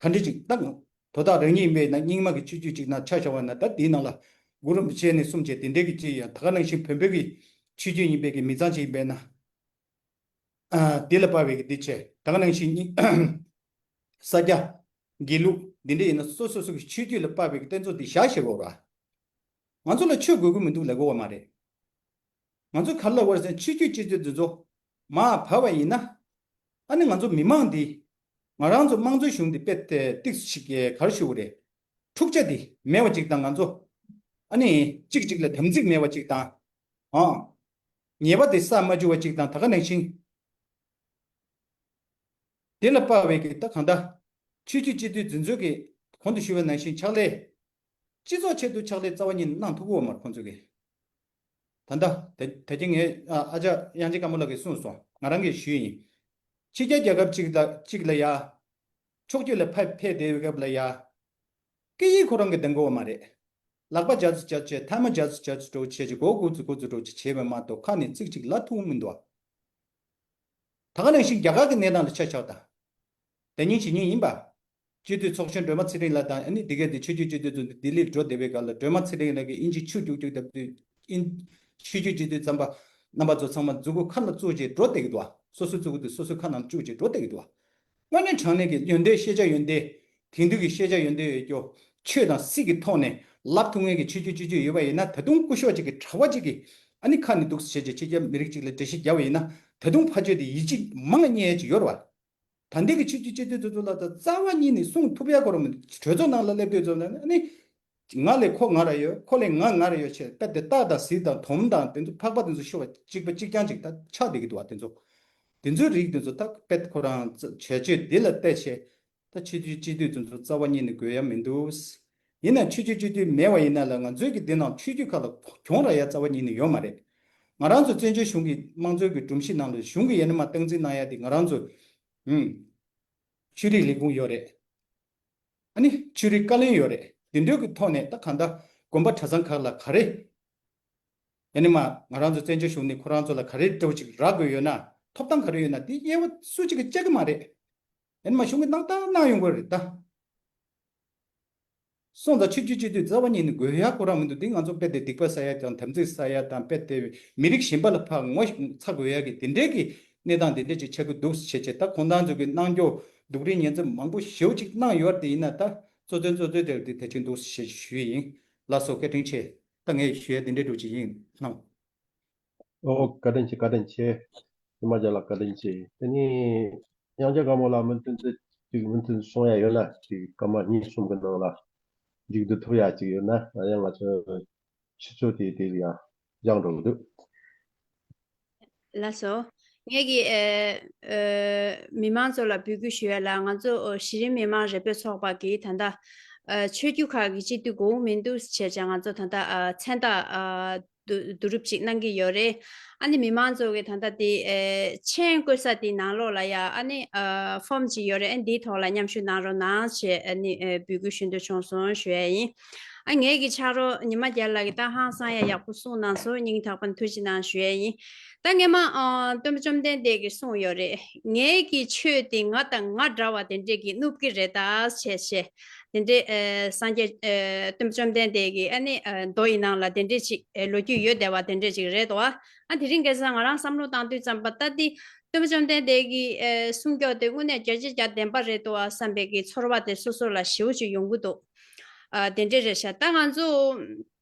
ག་འདྲ་ཅིག་ད་དོ་བདག་རང་ཉིད་ཡིན་པས་ན་རྙིང་མ་གི་ཆོས་བརྒྱུད་ཅིག་ནང་ཆ་བཞག་པ་ན་ད་འདིའི་ནང་ལ་གུ་རུ་རིན་པོ་ཆེ་ནས་གསུམ་བཅས་དེ་འདྲའི་གི་ཅིག་ཡང་ད་ག་ནང་བཞིན་བོན་པོའི་གི་ཆོས་བརྒྱུད་ཡིན་པའི་གི་མི་ཚང་ཅིག་ཡིན་པས་ན། ཨ། དེ་ལ་དཔག་པའི་གི་འདི་བྱས་ད་ག་ནང་བཞིན་གཉིས། ས་སྐྱ། དགེ་ལུགས་འདི་འདྲ་ཡིན་ན་སོ་སོ་སོ་གི་ཆོས་བརྒྱུད་ལ་དཔག་པའི་གི་རྟེན་གཙོ་འདི་བཞག་ཤེས་དགོས་ར། ང་ཚོ་ལ་ཆོས་དགོས་ཀྱི་མི་འདུག་ལབ་དགོས་པ་མ་རེད། ང་ཚོ་ག་ལ་བར་སེང་ཆོས་བརྒྱུད་སྤྱི་འཐུས་འདི་ཚོ་མར་བབས་པ་ཡིན་ན། ཨ་ནི་ང་ཚོ་མི་མང་འདི། ང་རང་ཚོ་དམངས་གཙོའི་གཞུང་འདི་དཔེ་ཏིག་ཞིག་ག་རེ་ཞུ་དགོས་རེད། འཁྲུག་ཆ་འདི་མེད་པ་ཅིག་དང་ང་ཚོ། ཨ་ནི་གཅིག་གཅིག་ལ་དམ་ཚིག་མེད་པ་ཅིག་དང་། ཨང་། ཉེས་པ་དེ་བསགས་མ་བཅུག་པ་ཅིག་དང་ད་ག་ནང་བཞིན། དེ་ལ་དཔག་པའི་གི་ད་གང་ལྟར། ཆོས་བརྒྱུད་སྤྱི་འཐུས་འཛིན་ཚོད་ཀྱི་གོང་དུ་ཞུས་པ་ནང་བཞིན་ཕྱག་ལས། སྤྱི་ཚོགས་ཆེད་དུ་ཕྱག་ལས་རྩ་བ་ཉིད་ནས་གནང་ཐུབ་ཀྱི་ཡོད་མ་རེད་ཁོང་ཚོ་གིས། ད་ལྟ་ད་ད་གིན་ངས་ཨ་ཨ་ཅག་དབྱངས་ཅན་དཀར་མོ་ལགས་ཀྱིས་གསུངས་སོང་ང་རང་གིས་ཞུས་ཡིན། ཕྱི་རྒྱལ་རྒྱལ་ཁབ་ཅིག་ལ་ཅིག་ལ་ཡ། ཕྱོགས་བསྐྱོད་ལ་ཕེབས་ཕེབས་བསྡད་པའི་སྐབས་ལ་ཡ། སྐད་ཡིག་ཁོ་རང་གིས་འདོན་གོ་བ་མ་རེད། ལག་པ་ཇ་ཚུ་ཇ་ཚུ་བྱས་ཐལ་མོ་ཇ་ཚུ་ཇ་ཚུ་འགྲོ་བྱས་ཀྱི་མགོ་སྒུར་ཚུ་སྒུར་ཚུ་འགྲོ་བྱས་བྱས་པ་མ་གཏོགས་ཁ་ནས་ཚིག་གཅིག་ལབ་ཐུབ་མི་འདུག་ད་ག་ནང་བཞིན་རྒྱ་གར་གྱི་གནས་སྟངས་ལ་ཆ་བཞག་དང་། དེ་ཉིན་ཞེ་ཉིན་ཡིན་པ། སྤྱི་འཐུས་ཚོགས་གཞོན་སྒྲོལ་མ་ཚེ་རིང་ལགས་དང་ཨ་ནི་འདི་གའི་དེ་ཆོས་བརྒྱུད་སྤྱི་འཐུས་ཚོ་ལྡི་ལིར་འགྲོ་བསྡད་པའི་སྐབས་ལ་སྒྲོལ་མ་ཚེ་རིང་ལགས་ཀྱིས་དབྱིན་ཇི་ཆུ་རྒྱུག་རྒྱུག་བརྡབ་དུས་དབྱིན་ཆོས་བརྒྱུད་སྤྱི་འཐུས་ཚང་པ་རྣམ་པ་ཚོ་ཚང་མ་མཛུ་གུ་ཁ་ནང་བཙུགས་བྱས་འགྲོ་བསྡད་ཀྱི་འདུག་སོ་སོའི་མཛུ་གུ་དེ་སོ་སོའི་ཁ་ནང་བཅུག་བྱས་འགྲོ་བསྡད་ཀྱི་འདུག་དངོས་གནས་དྲང་གནས་ཀྱི་ཡོན་ཏན་ཤེས་བྱ་ཡོན་ཏན། དེང་དུས་ཀྱི་ཤེས་བྱ་ཡོན་ཏན་ཡོད་རྒྱུ། ཆོས་དང་སྲིད་ཀྱི་ཐོག་ནས་ལབ་ཐུབ་མཁན་གྱི་ཆོས་བརྒྱུད་སྤྱི་འཐུས་ཡོད་པ་ཡིན་ན་ད་དུང་སྐུ་ཞབས་ཅིག་གི་གྲྭ་པ་ཅིག་གིས་ཨ་ནི་ཁ་ནས་འདུག་སེ་བྱས་བྱས་ཕྱི་རྒྱལ་མི་རིགས་ཅིག་ལ་འགྲེལ་བཤད་བརྒྱབ་པ་ཡིན་ན་ད་དུང་ཕར་ཕྱོགས་དེ་ཡིད་ཆེས་མང་རྙེད་ཡ་ཅིག་ཡོད་རེད་བ། ད་ལྟའི་གི་ཆོས་བརྒྱུད་སྤྱི་འཐུས་ཚོ་ཚོ་ལ་ད་རྩ་བ་ཉིད་ནས་གསུང་ཐུབ་ཡ་ཁོ་རང་མི་འདུག་གྲོས་ཚོགས་ནང་ལ་སླེབས་དུས་ཚོ་ལ་ཨ་ནི། ང་ལས་ཁོ་ང་ར་ཡོད་ཁོ་ལས་ང་ང་ར་ཡོད་ཅེས་དཔེ་དེ་རྟགས་དང་གཟིགས་དང་དོམ་དང་དེ་ཚོ་ཕག་པ་དེ་ཚོ་ཤོར་བ་གཅིག་པ་གཅིག་རྐྱང་གཅིག་ད་ཆགས་བསྡད་ཀྱི་འདུག་བ་དེ་ཚོ། དེ་ཚོའི་རིགས་དེ་ཚོ་ད་དཔེ་ཁོ་རང་བྱ་སྤྱོད་འདི་ལ་བལྟས་བྱས་ད་ཆོས་བརྒྱུད་སྤྱི་འཐུས་དེ་ཚོ་རྩ་བ་ཉིད་ནས་དགོས་ཡ་མི་འདུག་ཡིན་ན་ཆོས་བརྒྱུད་སྤྱི་འཐུས་མེད་བ་ཡིན་ན་ལ་ང་ཚོའི་གི་འདི་ནང་ཆོས་བརྒྱུད་ཁག་ལ་གྱོང་རག་ཡ་རྩ་བ་ཉིད་ནས་ཡོད་མ་རེད། ང་རང་ཚོ་བཙན་བྱོལ་གཞུང་གི་དམངས་གཙོའི་གི་སྒྲོམ་གཞི་ནང་ལ་གཞུང་གི་ཡ་ནི་མ་སྟངས་འཛིན་གནང་ཡ་དེ་ང་རང་ཚོ་ཨུམ་ཆོས་རིག་ལས་ཁུངས་ཡོད་རེད། ཨ་ནི་ཆོས་རིག་བཀའ་བློན་ཡོད་རེད། དེ་འདྲའི་གི་ཐོག་ནས་ད་གང་ལྟར་དགོན་པ་གྲྭ་ཚང་ཁག་ལ་ག་རེ། ཨ་ནི་མ་ང་རང་ཚོ་བཙན་བྱོལ་གཞུང་ནས་ཁོ་རང་ཚོ་ལ་ག་རེ་འདྲ་བོ་ཅིག་རག་དགོས་ཡོད་ན་ཐོབ་ཐང་ག་རེ་ཡོད་ན་དེ་དབྱེ་བ་སུ་གཅིག་གིས་བཅད་གི་མ་རེད། ཨ་ནི་མ་གཞུང་གིས་གནང་སྟངས་གནང་ཡོང་དགོས་རེད་ད། སོང་ཙང་ཆོས་བརྒྱུད་སྤྱི་འཐུས་རྩ་བ་ཉིད་ནས་དགོས་ཡ་ཁོ་རང་མི་འདུག་འདི་ང་ཚོ་དཔེ་དེ་སྡིག་པ་བསགས་ཡ་དང་དམ་ཚིག་བསགས་ཡ་དང་དཔེ་དེ་མི་རིགས་གཞན་པ་ལ་ཕར་ངོ་ཚ་དགོས་ཡ་གི་དེ་འདྲའི་གི་གནས་སྟངས་དེ་འདྲ་ཅིག་ཆགས་ཀྱི་འདུག་ཟེར་བྱས་བྱས་ད་ཁོང་རྣམ་ཚོ་གི་གནང་རྒྱུ་སྡུག་རུས་ཉེས་འཛུགས་མང་པོ་ཞེ་པོ་ཅིག་གནང་ཡོད་རེད་དེ་ཡིན་ན་ད་གཙོ་དོན་གཙོ་དོན་དེ་དེ་ཐད་ཅིག་འདུག་ཟེར་ཞུས་ཡིན། ལགས་སོ་བཀའ་དྲིན་ཆེ། ད་ངས་ཞུ་ཡ་དེ་འདྲ་འདྲ་ཅིག་ཡིན་གནང་། ཨོ་བཀའ་དྲིན་ཆེ་བཀའ་དྲིན་ཆེ། ཉི་མ་རྒྱལ་ལགས་བཀའ་དྲིན་ཆེ། དེ་ནས་དབྱངས་ཅན་དཀར་མོ་ལགས་མུ་མཐུད་དུ་ཅིག་མུ་མཐུད་དུ་གསུང་ཡ་ཡོད་ན་ཅིག་སྐར་མ་གཉིས་གསུམ་གྱི་ནང་ལ་མཇུག་བསྡུ་ཐུབ་ཡ་ཅིག་ཡོད་ན་ཡང་ང་ཚོ་ཆུ་ཚོད་དེ་དེ་ཡང་འགྱངས་འགྲོ་གི་འདུག་ལགས་སོ། ངེད་ཀྱིས་ཨེ་ཨེ་མི་མང་ཚོ་ལ་འབོད་སྐུལ་ཞུ་ཡ་ལ་ང་ཚོ་ཨོ་གཞི་རིམ་མི་མང་རེ་སྤེལ་ཚོགས་པ་གིས་ད་ལྟ་ཨ་ཆོས་བརྒྱུད་ཁག་གི་སྤྱི་འཐུས་དགོས་མི་འདུག་ཟེར་བྱས་ང་ཚོ་ད་ལྟ་ཨ་མཚན་རྟགས་ཨ་བསྡུ་བསྡུ་རུབ་ཅིག་གནང་གི་ཡོད་རེད། ཨ་ནི་མི་མང་ཚོ་གིས་ད་ལྟ་དེ་ཨེ་མཆན་བཀོད་ས་དེའི་ནང་ལོགས་ལ་ཡ་ཨ་ནི་ཨ་ཕོམ་ཅིག་ཡོད་རེད། ཨ་ནི་དེའི་ཐོག་ལ་མཉམ་ཞུགས་གནང་རོགས་གནང་ཞེས་ཨ་ནི་ཨེ་འབོད་སྐུལ་ཞུ་འདོད་བྱུང་སོང་ཞུ་ཡ་ཡིན། ཨ་ངའི་གི་ཆ་རོགས་ཉི་མ་རྒྱལ་ལགས་ཀྱིས་ད་ཧང་སང་ཡ་ཡག་པོ་གསུངས་གནང་སོང་། སྙིང་ཐག་པ་ནས་ཐུགས་རྗེ་གནང་ཞུ་ཡས་ཡིན། ད་ངས་མ་ཨ་སྟོན་པ་བཅོམ་ལྡན་འདས་ཀྱིས་གསུངས་ཡོད་རེད། ངའི་གི་ཆོས་དེ་ང་དང་ང་འདྲ་བ་དེ་འདྲས་ཀྱིས་བསྣུབ་ཀྱི་རེད་ད་བྱས་བྱས། དེ་འདྲས་ཨ་སངས་རྒྱས་ཨ་སྟོན་པ་བཅོམ་ལྡན་འདས་ཀྱི་ཨ་ནི་ཨ་མདོ་ཡི་ནང་ལ་དེ་འདྲས་ཅིག་ཨ་ལོ་རྒྱུས་ཡོད་བསྡད་པ་དེ་འདྲས་ཅིག་རེད་དོ། ཨ་དེ་རིང་ཁ་སང་ང་རང་བསམ་བློ་བཏང་དུས་ཙམ་པ་ད་དེ་སྟོན་པ་བཅོམ་ལྡན་འདས་ཀྱི་ཨ་གསུང་སྐྱོར་དེ་དངོས་གནས་བརྒྱ་ཆ་བརྒྱ་བདེན་པ་རེད་དོ་བསམ་པའི་གི་ཚོར་བ་དེ་སོ་སོ་ལ་ཞེ་པོ་ཅིག་ཡོང་གི་འདུག་ཨ་དེ་འདྲས་རེད་ཤག་ད་ང་ཚོ་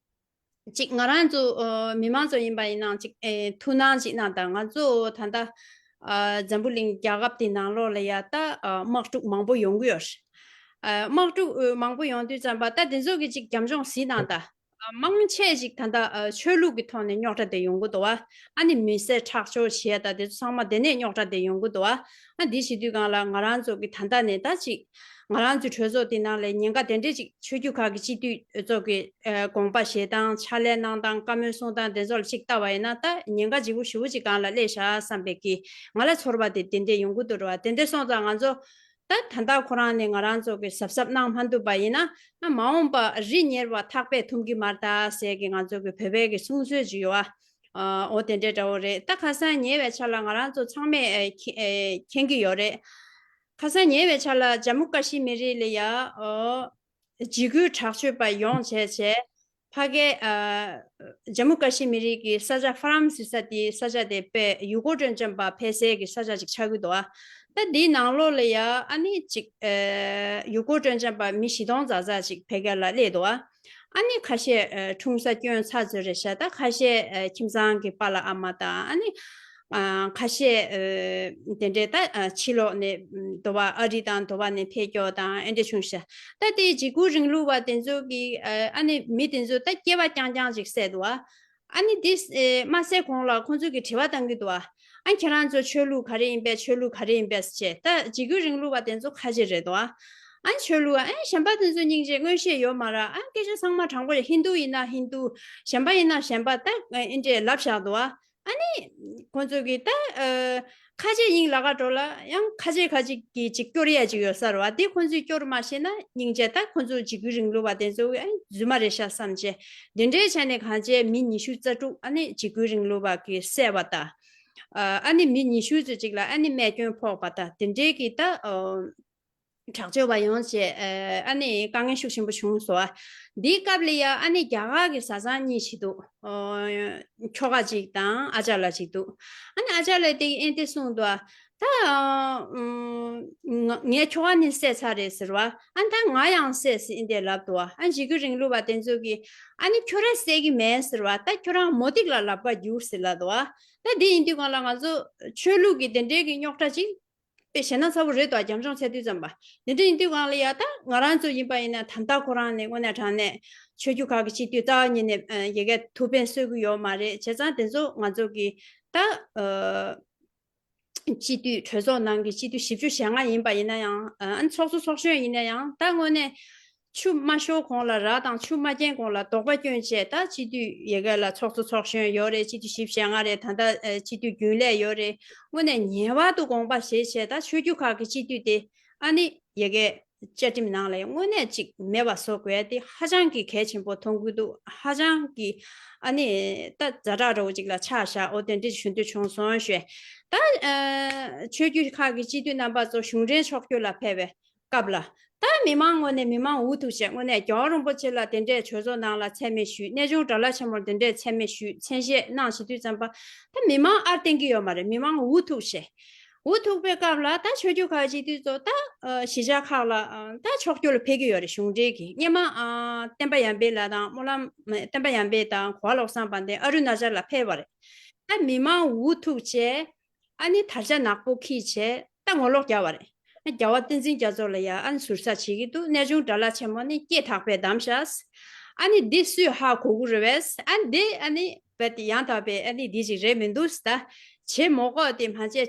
ཅིག་ང་རང་ཚོ་ཨ་མི་མང་ཚོ་ཡིན་པ་ཡིན་ནའང་ཅིག་ཨེ་ཐུགས་སྣང་ཅིག་གནང་དང་། ང་ཚོ་ད་ལྟ་ཨ་འཛམ་བུ་གླིང་རྒྱལ་ཁབ་དེ་ནང་ལོགས་ལ་ཡ་ད་ཨ་དམག་འཁྲུག་མང་པོ་ཡོང་གི་ཡོད་རེད། ཨ་དམག་འཁྲུག་ཨ་མང་པོ་ཡོང་དུས་ཙམ་པ་ད་དེ་ཚོ་གི་ཅིག་རྒྱབ་ལྗོངས་གཟིགས་གནང་དང་། ཨ་མང་ཆེ་ཅིག་ད་ལྟ་ཨ་ཆོས་ལུགས་ཀྱི་ཐོག་ནས་རྙོག་དྲ་དེ་ཡོང་གི་འདུག་བ། ཨ་ནི་མི་བསད་ཁྲག་སྦྱོར་བྱེད་ཡ་ད་དེ་ཚོ་ཚང་མ་དེ་ནས་རྙོག་དྲ་དེ་ཡོང་གི་འདུག་བ། ཨ་འདི་བྱེད་དུས་སྒང་ལ་ང་རང་ཚོ་གི་ད་ལྟ་ནས་ད་ཅིག་ང་རང་ཚོའི་གྲོས་ཚོགས་དེ་ནང་ལ་ཉེན་ཁ་དེ་འདྲས་ཅིག་ཆོས་བརྒྱུད་ཁག་གི་སྤྱི་འཐུས་ཚོ་གི་ཨ་དགོངས་པ་བཞེས་སྟངས། ཕྱག་ལས་གནང་སྟངས། བཀའ་མོལ་གསུང་སྟངས་དེ་ཚོ་ལ་ཅིག་ལྟ་བ་ཡིན་ན་ད་ཉེན་ཁ་ལྗིད་པོ་ཞེ་པོ་ཅིག་སྒང་ལ་སླེབས་ཤག་བསམ་པའི་གི་ང་ལ་ཚོར་བ་དེ་དེ་འདྲས་ཡོང་གི་འདུག་ར་བ། དེ་འདྲས་སོང་ཙང་ང་ཚོ་ད་ད་ལྟ་ཁོ་རང་ནས་ང་རང་ཚོ་གི་གཟབ་གཟབ་གནང་མ་ཐུབ་པ་ཡིན་ན་ཨ་མ་འོངས་པ་རི་ཉེར་བ་ཐག་པས་འཐུམ་གྱི་མ་རེད་ད་ཟེར་གི་ང་ཚོ་གི་བོད་པའི་གི་གསུང་སྲོལ་ཅིག་ཡོད་ཨ། ཨ་འོ་དེ་འདྲས་འདྲ་བོ་རེད། ད་ཁ་སང་ཉེ་བའི་ཆར་ལ་ང་རང་ཚོ་ཚང་མས་ཨེ་མཁྱེན་ཨེ་མཁྱེན་གྱི་ཡོད་རེད། ཁ་སང་ཉེ་བའི་ཆར་ལ་ཇམ་མུ་ཀ་ཤི་མི་རི་ལ་ཡ་ཨོ་འཇིགས་སྐུལ་དྲག་སྤྱོད་པ་ཡོང་བྱས་བྱས་ཕ་གའི་ཨ་ཇམ་མུ་ཀ་ཤི་མི་རི་གི་ས་ཆ་ཧྥ་རམ་ཟེར་ས་དེའི་ས་ཆ་དེ་དཔེ་ཡུལ་སྐོར་སྤྲོ་འཆམ་པ་ཕེབས་སའི་གི་ས་ཆ་ཅིག་ཆགས་ཀྱི་འདུག་ཨ། ད་འདིའི་ནང་ལོགས་ལ་ཡ་ཨ་ནི་ཅིག་ཨ་ཡུལ་སྐོར་སྤྲོ་འཆམ་པ་མི་བཞི་སྟོང་ཙག་ཙག་ཅིག་ཕ་གའི་ལ་སླེབས་འདུག་ཨ། ཨ་ནི་ཁ་ཤས་ཨ་འཁྲུངས་ས་སྐྱོན་ཚར་ཚོད་རེད་ཤག་ད་ཁ་ཤས་ཨ་ཁྱིམ་ཚང་གི་པཱ་ལགས་ཨ་མ་དང་། ཨ་ནི་ཨ་ཁ་ཤས་ཨ་དེ་འདྲས་ད་ཨ་ཕྱི་ལོགས་ནས་ཨ་དོ་བ་ཨ་རི་དང་དོ་བ་ནས་ཕེབས་སྐྱོ་དང་ཨེ་འདྲས་བྱུང་ཤག་ད་དེ་འཇིགས་སྐུལ་རིང་ལུགས་པ་དེ་ཚོ་གི་ཨ་ཨ་ནི་མི་དེ་ཚོ་ད་སྐྱེ་བ་རྐྱང་རྐྱང་ཅིག་བསད་འདུག་ཨ། ཨ་ནི་དེ་ཨེ་མ་བསད་གོང་ལ་ཁོང་ཚོ་གི་དྲི་བ་བཏང་གི་འདུག་ཨ། ཨ་ཁྱེད་རང་ཚོ་ཆོས་ལུགས་ག་རེ་ཡིན་པས། ཆོས་ལུགས་ག་རེ་ཡིན་པས་ཟེར་བྱས། ད་འཇིགས་སྐུལ་རིང་ལུགས་པ་དེ་ཚོ་ཁ་ཆེ་རེད་འདུག་ཨ། ཨ་ཆོས་ལུགས་ཨ་གཞན་པ་དེ་ཚོ་སྙིང་རྗེ་མངོན་ཤེས་ཡོད་མ་རེད། ཨ་སྐད་ཆ་ཚང་མ་དྲང་པོ་རེད། ཧིན་དུ་ཡིན་ན་ཧིན་དུ། གཞན་པ་ཡིན་ན་གཞན་པ། ད་ཨ་འདྲས་ལབ་བཞག་འདུག་ཨ། ཨ་ནི་ཁོང་ཚོ་གི་ད་ཨ་ཁ་ཆེ་ཡིན་ལ་ཁ་འགྲོ་ལ་ཡང་ཁ་ཆེ་ཁ་ཆེ་གི་ཅིག་སྐྱོར་ཡས་ཅིག་ཡོད་ས་རེད་བ། དེ་ཁོང་ཚོས་སྐྱོར་མ་ཤེས་ན་སྙིང་རྗེ། ད་ཁོང་ཚོ་འཇིགས་སྐུལ་རིང་ལུགས་པ་དེ་ཚོ་ཨ་རྫུན་མ་རེད་ཤག་བསམ་བྱས། དེ་འདྲའི་ཆ་ནས་གང་བྱས་མི་ཉི་ཤུ་རྩ་དྲུག་ཨ་ནི་འཇིགས་སྐུལ་རིང་ལུགས་པ་གིས་བསད་པ་དང་། ཨ་ནི་མི་ཉི་ཤུ་ཙམ་ཅིག་ལ་ཨ་ནི་རྨས་སྐྱོན་ཕོག་པ་དང་། དེ་འདྲའི་གི་ད་ཨ་དྲག་སྤྱོད་པ་ཡོང་བྱས་ཨ་ནི་དཀའ་ངལ་ཤུགས་ཆེན་པོ་བྱུང་སོང་། འདིའི་སྐབས་ལ་ཡ་ཨ་ནི་རྒྱ་གར་གྱི་བཟའ་ཚང་གཉིས་བྱས་འདུག་ཨ་ཁྱོ་ག་གཅིག་དང་ཨ་ཅག་ལགས་གཅིག་འདུག་ཨ་ནི་ཨ་ཅག་ལགས་དེ་གིས་ཨེ་འདྲས་གསུངས་འདུག་ད་ཨ་ང་ངའི་ཁྱོ་ག་ནི་བསད་ཚར་རེད་ཟེར་བ། ཨ་ད་ང་ཡང་བསད་ཟེར་ཨེ་འདྲས་ལབ་འདུག་ཨ་འཇིགས་སྐུལ་རིང་ལུགས་པ་དེ་ཚོ་གིས་ཨ་ནི་ཁྱོད་རང་བསད་ཀྱི་མེད་ཟེར་བ། ད་ཁྱོད་རང་མུ་སྟེགས་ལ་ལབ་ཀ་རྒྱུགས་ཟེར་ལབ་འདུག་ད་འདི་ཡིན་དུས་སྒང་ལ་ང་ཚོ་ཆོས་ལུགས་ཀྱི་དེ་འདྲའི་གི་རྙོག་དྲ་ཅིག་དཔེ་ཞེ་ན་ཚ་པོ་རེད་དོ། རྒྱབ་ལྗོངས་འཚོལ་དུས་ཙམ་པ། དེ་འདྲ་ཡིན་དུས་སྒང་ལ་ཡ་ད་ང་རང་ཚོ་ཡིན་པ་ཡིན་ན་ད་ལྟ་ཁོ་རང་ནས་དངོས་གནས་དྲང་གནས་ཆོས་བརྒྱུད་ཁག་གི་སྤྱི་འཐུས་རྩ་བ་ཉིད་ནས་ཡ་གིར་ཐུགས་ཕན་གསོས་ཀྱི་ཡོད་མ་རེད། བྱས་ཙང་དེ་ཚོ་ང་ཚོ་གི་ད་སྤྱི་འཐུས་གྲོས་ཚོགས་ནང་གི་སྤྱི་འཐུས་བཞི་བཅུ་ཞེ་ལྔ་ཡིན་པ་ཡིན་ན་ཡང་། ཚོགས་གཙོ་ཚོགས་གཞོན་ཡིན་ན་ཡང་ད་དངོས་གནས། ཆུ་མ་ཤོར་གོང་ལ་ར་དང་ཆུ་མ་རྐྱེན་གོང་ལ་དོགས་པ་སྐྱོན་བྱས། ད་སྤྱི་འཐུས་ཡ་གིར་ལ་ཚོགས་གཙོ་ཚོགས་གཞོན་ཡོད་རེད། སྤྱི་འཐུས་བཞི་བཅུ་ཞེ་ལྔ་རེད། ད་ལྟ་ཨ་སྤྱི་འཐུས་རྒྱུན་ལས་ཡོད་རེད། དངོས་གནས་ངེས་པར་དུ་དགོངས་པ་བཞེས་བྱས། ད་ཆོས་བརྒྱུད་ཁག་གི་སྤྱི་འཐུས་དེ་ཨ་ནི་ཡ་གིར་བཅའ་ཁྲིམས་ནང་ལ་དངོས་གནས་ཅིག་མེད་པ་བཟོ་དགོས་དེ་ཧ་ཅང་གི་གལ་ཆེན་པོ་མཐོང་གི་འདུག་ཧ་ཅང་གི་ཨ་ནི་ད་ཛ་དྲག་འདྲ་བོ་ཅིག་ལ་ཆགས་བཞག་འོ་དེ་འདྲ་ཞུ་འདོད་བྱུང་སོང་ཞུས། ད་ཨ་ཆོས་བརྒྱུད་ཁག་གི་སྤྱི་འཐུས་རྣམ་པ་ཚོ་གཞུང་འབྲེལ་ཕྱོགས་བསྐྱོད་ལ་ཕེབས་པའི་སྐབས་ལ། ད་མི་མང་ངོས་ནས་མི་མང་འུ་ཐུག་བྱས། དངོས་གནས་རྒྱལ་བ་རིན་པོ་ཆེ་ལ་དེ་འདྲས་གྲོས་ཚོགས་ནང་ལ་མཚན་སྨད་ཞུས། གནས་ཆུང་དགྲ་ལྷ་ཆེན་མོར་དེ་འདྲས་མཚན་སྨད་ཞུས། མཚན་ཤས་གནང་བྱེད་དུས་ཙམ་པ་ད་མི་མང་ཨར་བསྟན་གྱི་ཡོད་མ་རེད། མི་མང་འུ་ཐུག་བྱས། འུ་ཐུག་པའི་སྐབས་ལ་ད་ཆོས་བརྒྱུད་ཁག་སྤྱི་འཐུས་ཚོ་ད་ཨ་གཞིས་ཆགས་ཁག་ལ་ཨ་ད་ཕྱོགས་བསྐྱོད་ལ་ཕེབས་ཀྱི་ཡོད་རེད། གཞུང་འབྲེལ་གྱིས། སྔོན་མ་ཨ་བསྟན་པ་ཡར་འཕེལ་ལགས་དང་སྨོན་ལམ་བསྟན་པ་ཡར་འཕེལ་དང་གོ་བ་བློ་བཟང་དཔལ་ལྡན་ཨ་རུ་ན་ཅལ་ལ་ཕེབས་པ་རེད། ད་མི་མང་འུ་ཐུག་བྱས། ཨ་ནི་དར་ཆ་ནག་པོ་འཁྱེར་བྱས་ད་ངོ་ལོག་རྒྱབ་པ་རེད། རྒྱལ་བ་བསྟན་འཛིན་རྒྱ་མཚོ་ལ་ཡ་ཨ་ནི་ཟུར་ཟ་བྱེད་ཀྱི་འདུག་གནས་ཆུང་དགྲ་ལྷ་ཆེན་མོ་ནི་སྐེ་ཐག་པས་བསྡམས་ཤག་ཨ་ནི་འདི་སུས་ཧ་གོ་གི་རེད་པས། ཨ་ནི་འདི་ཨ་ནི་རྦད་དེ་ཡང་དག་པའི་ཨ་ནི་འདི་ཅིག་རེད་མི་འདུག་ད་བྱེད་མ་དགོས་དེ་མ་བྱས། ཨེ་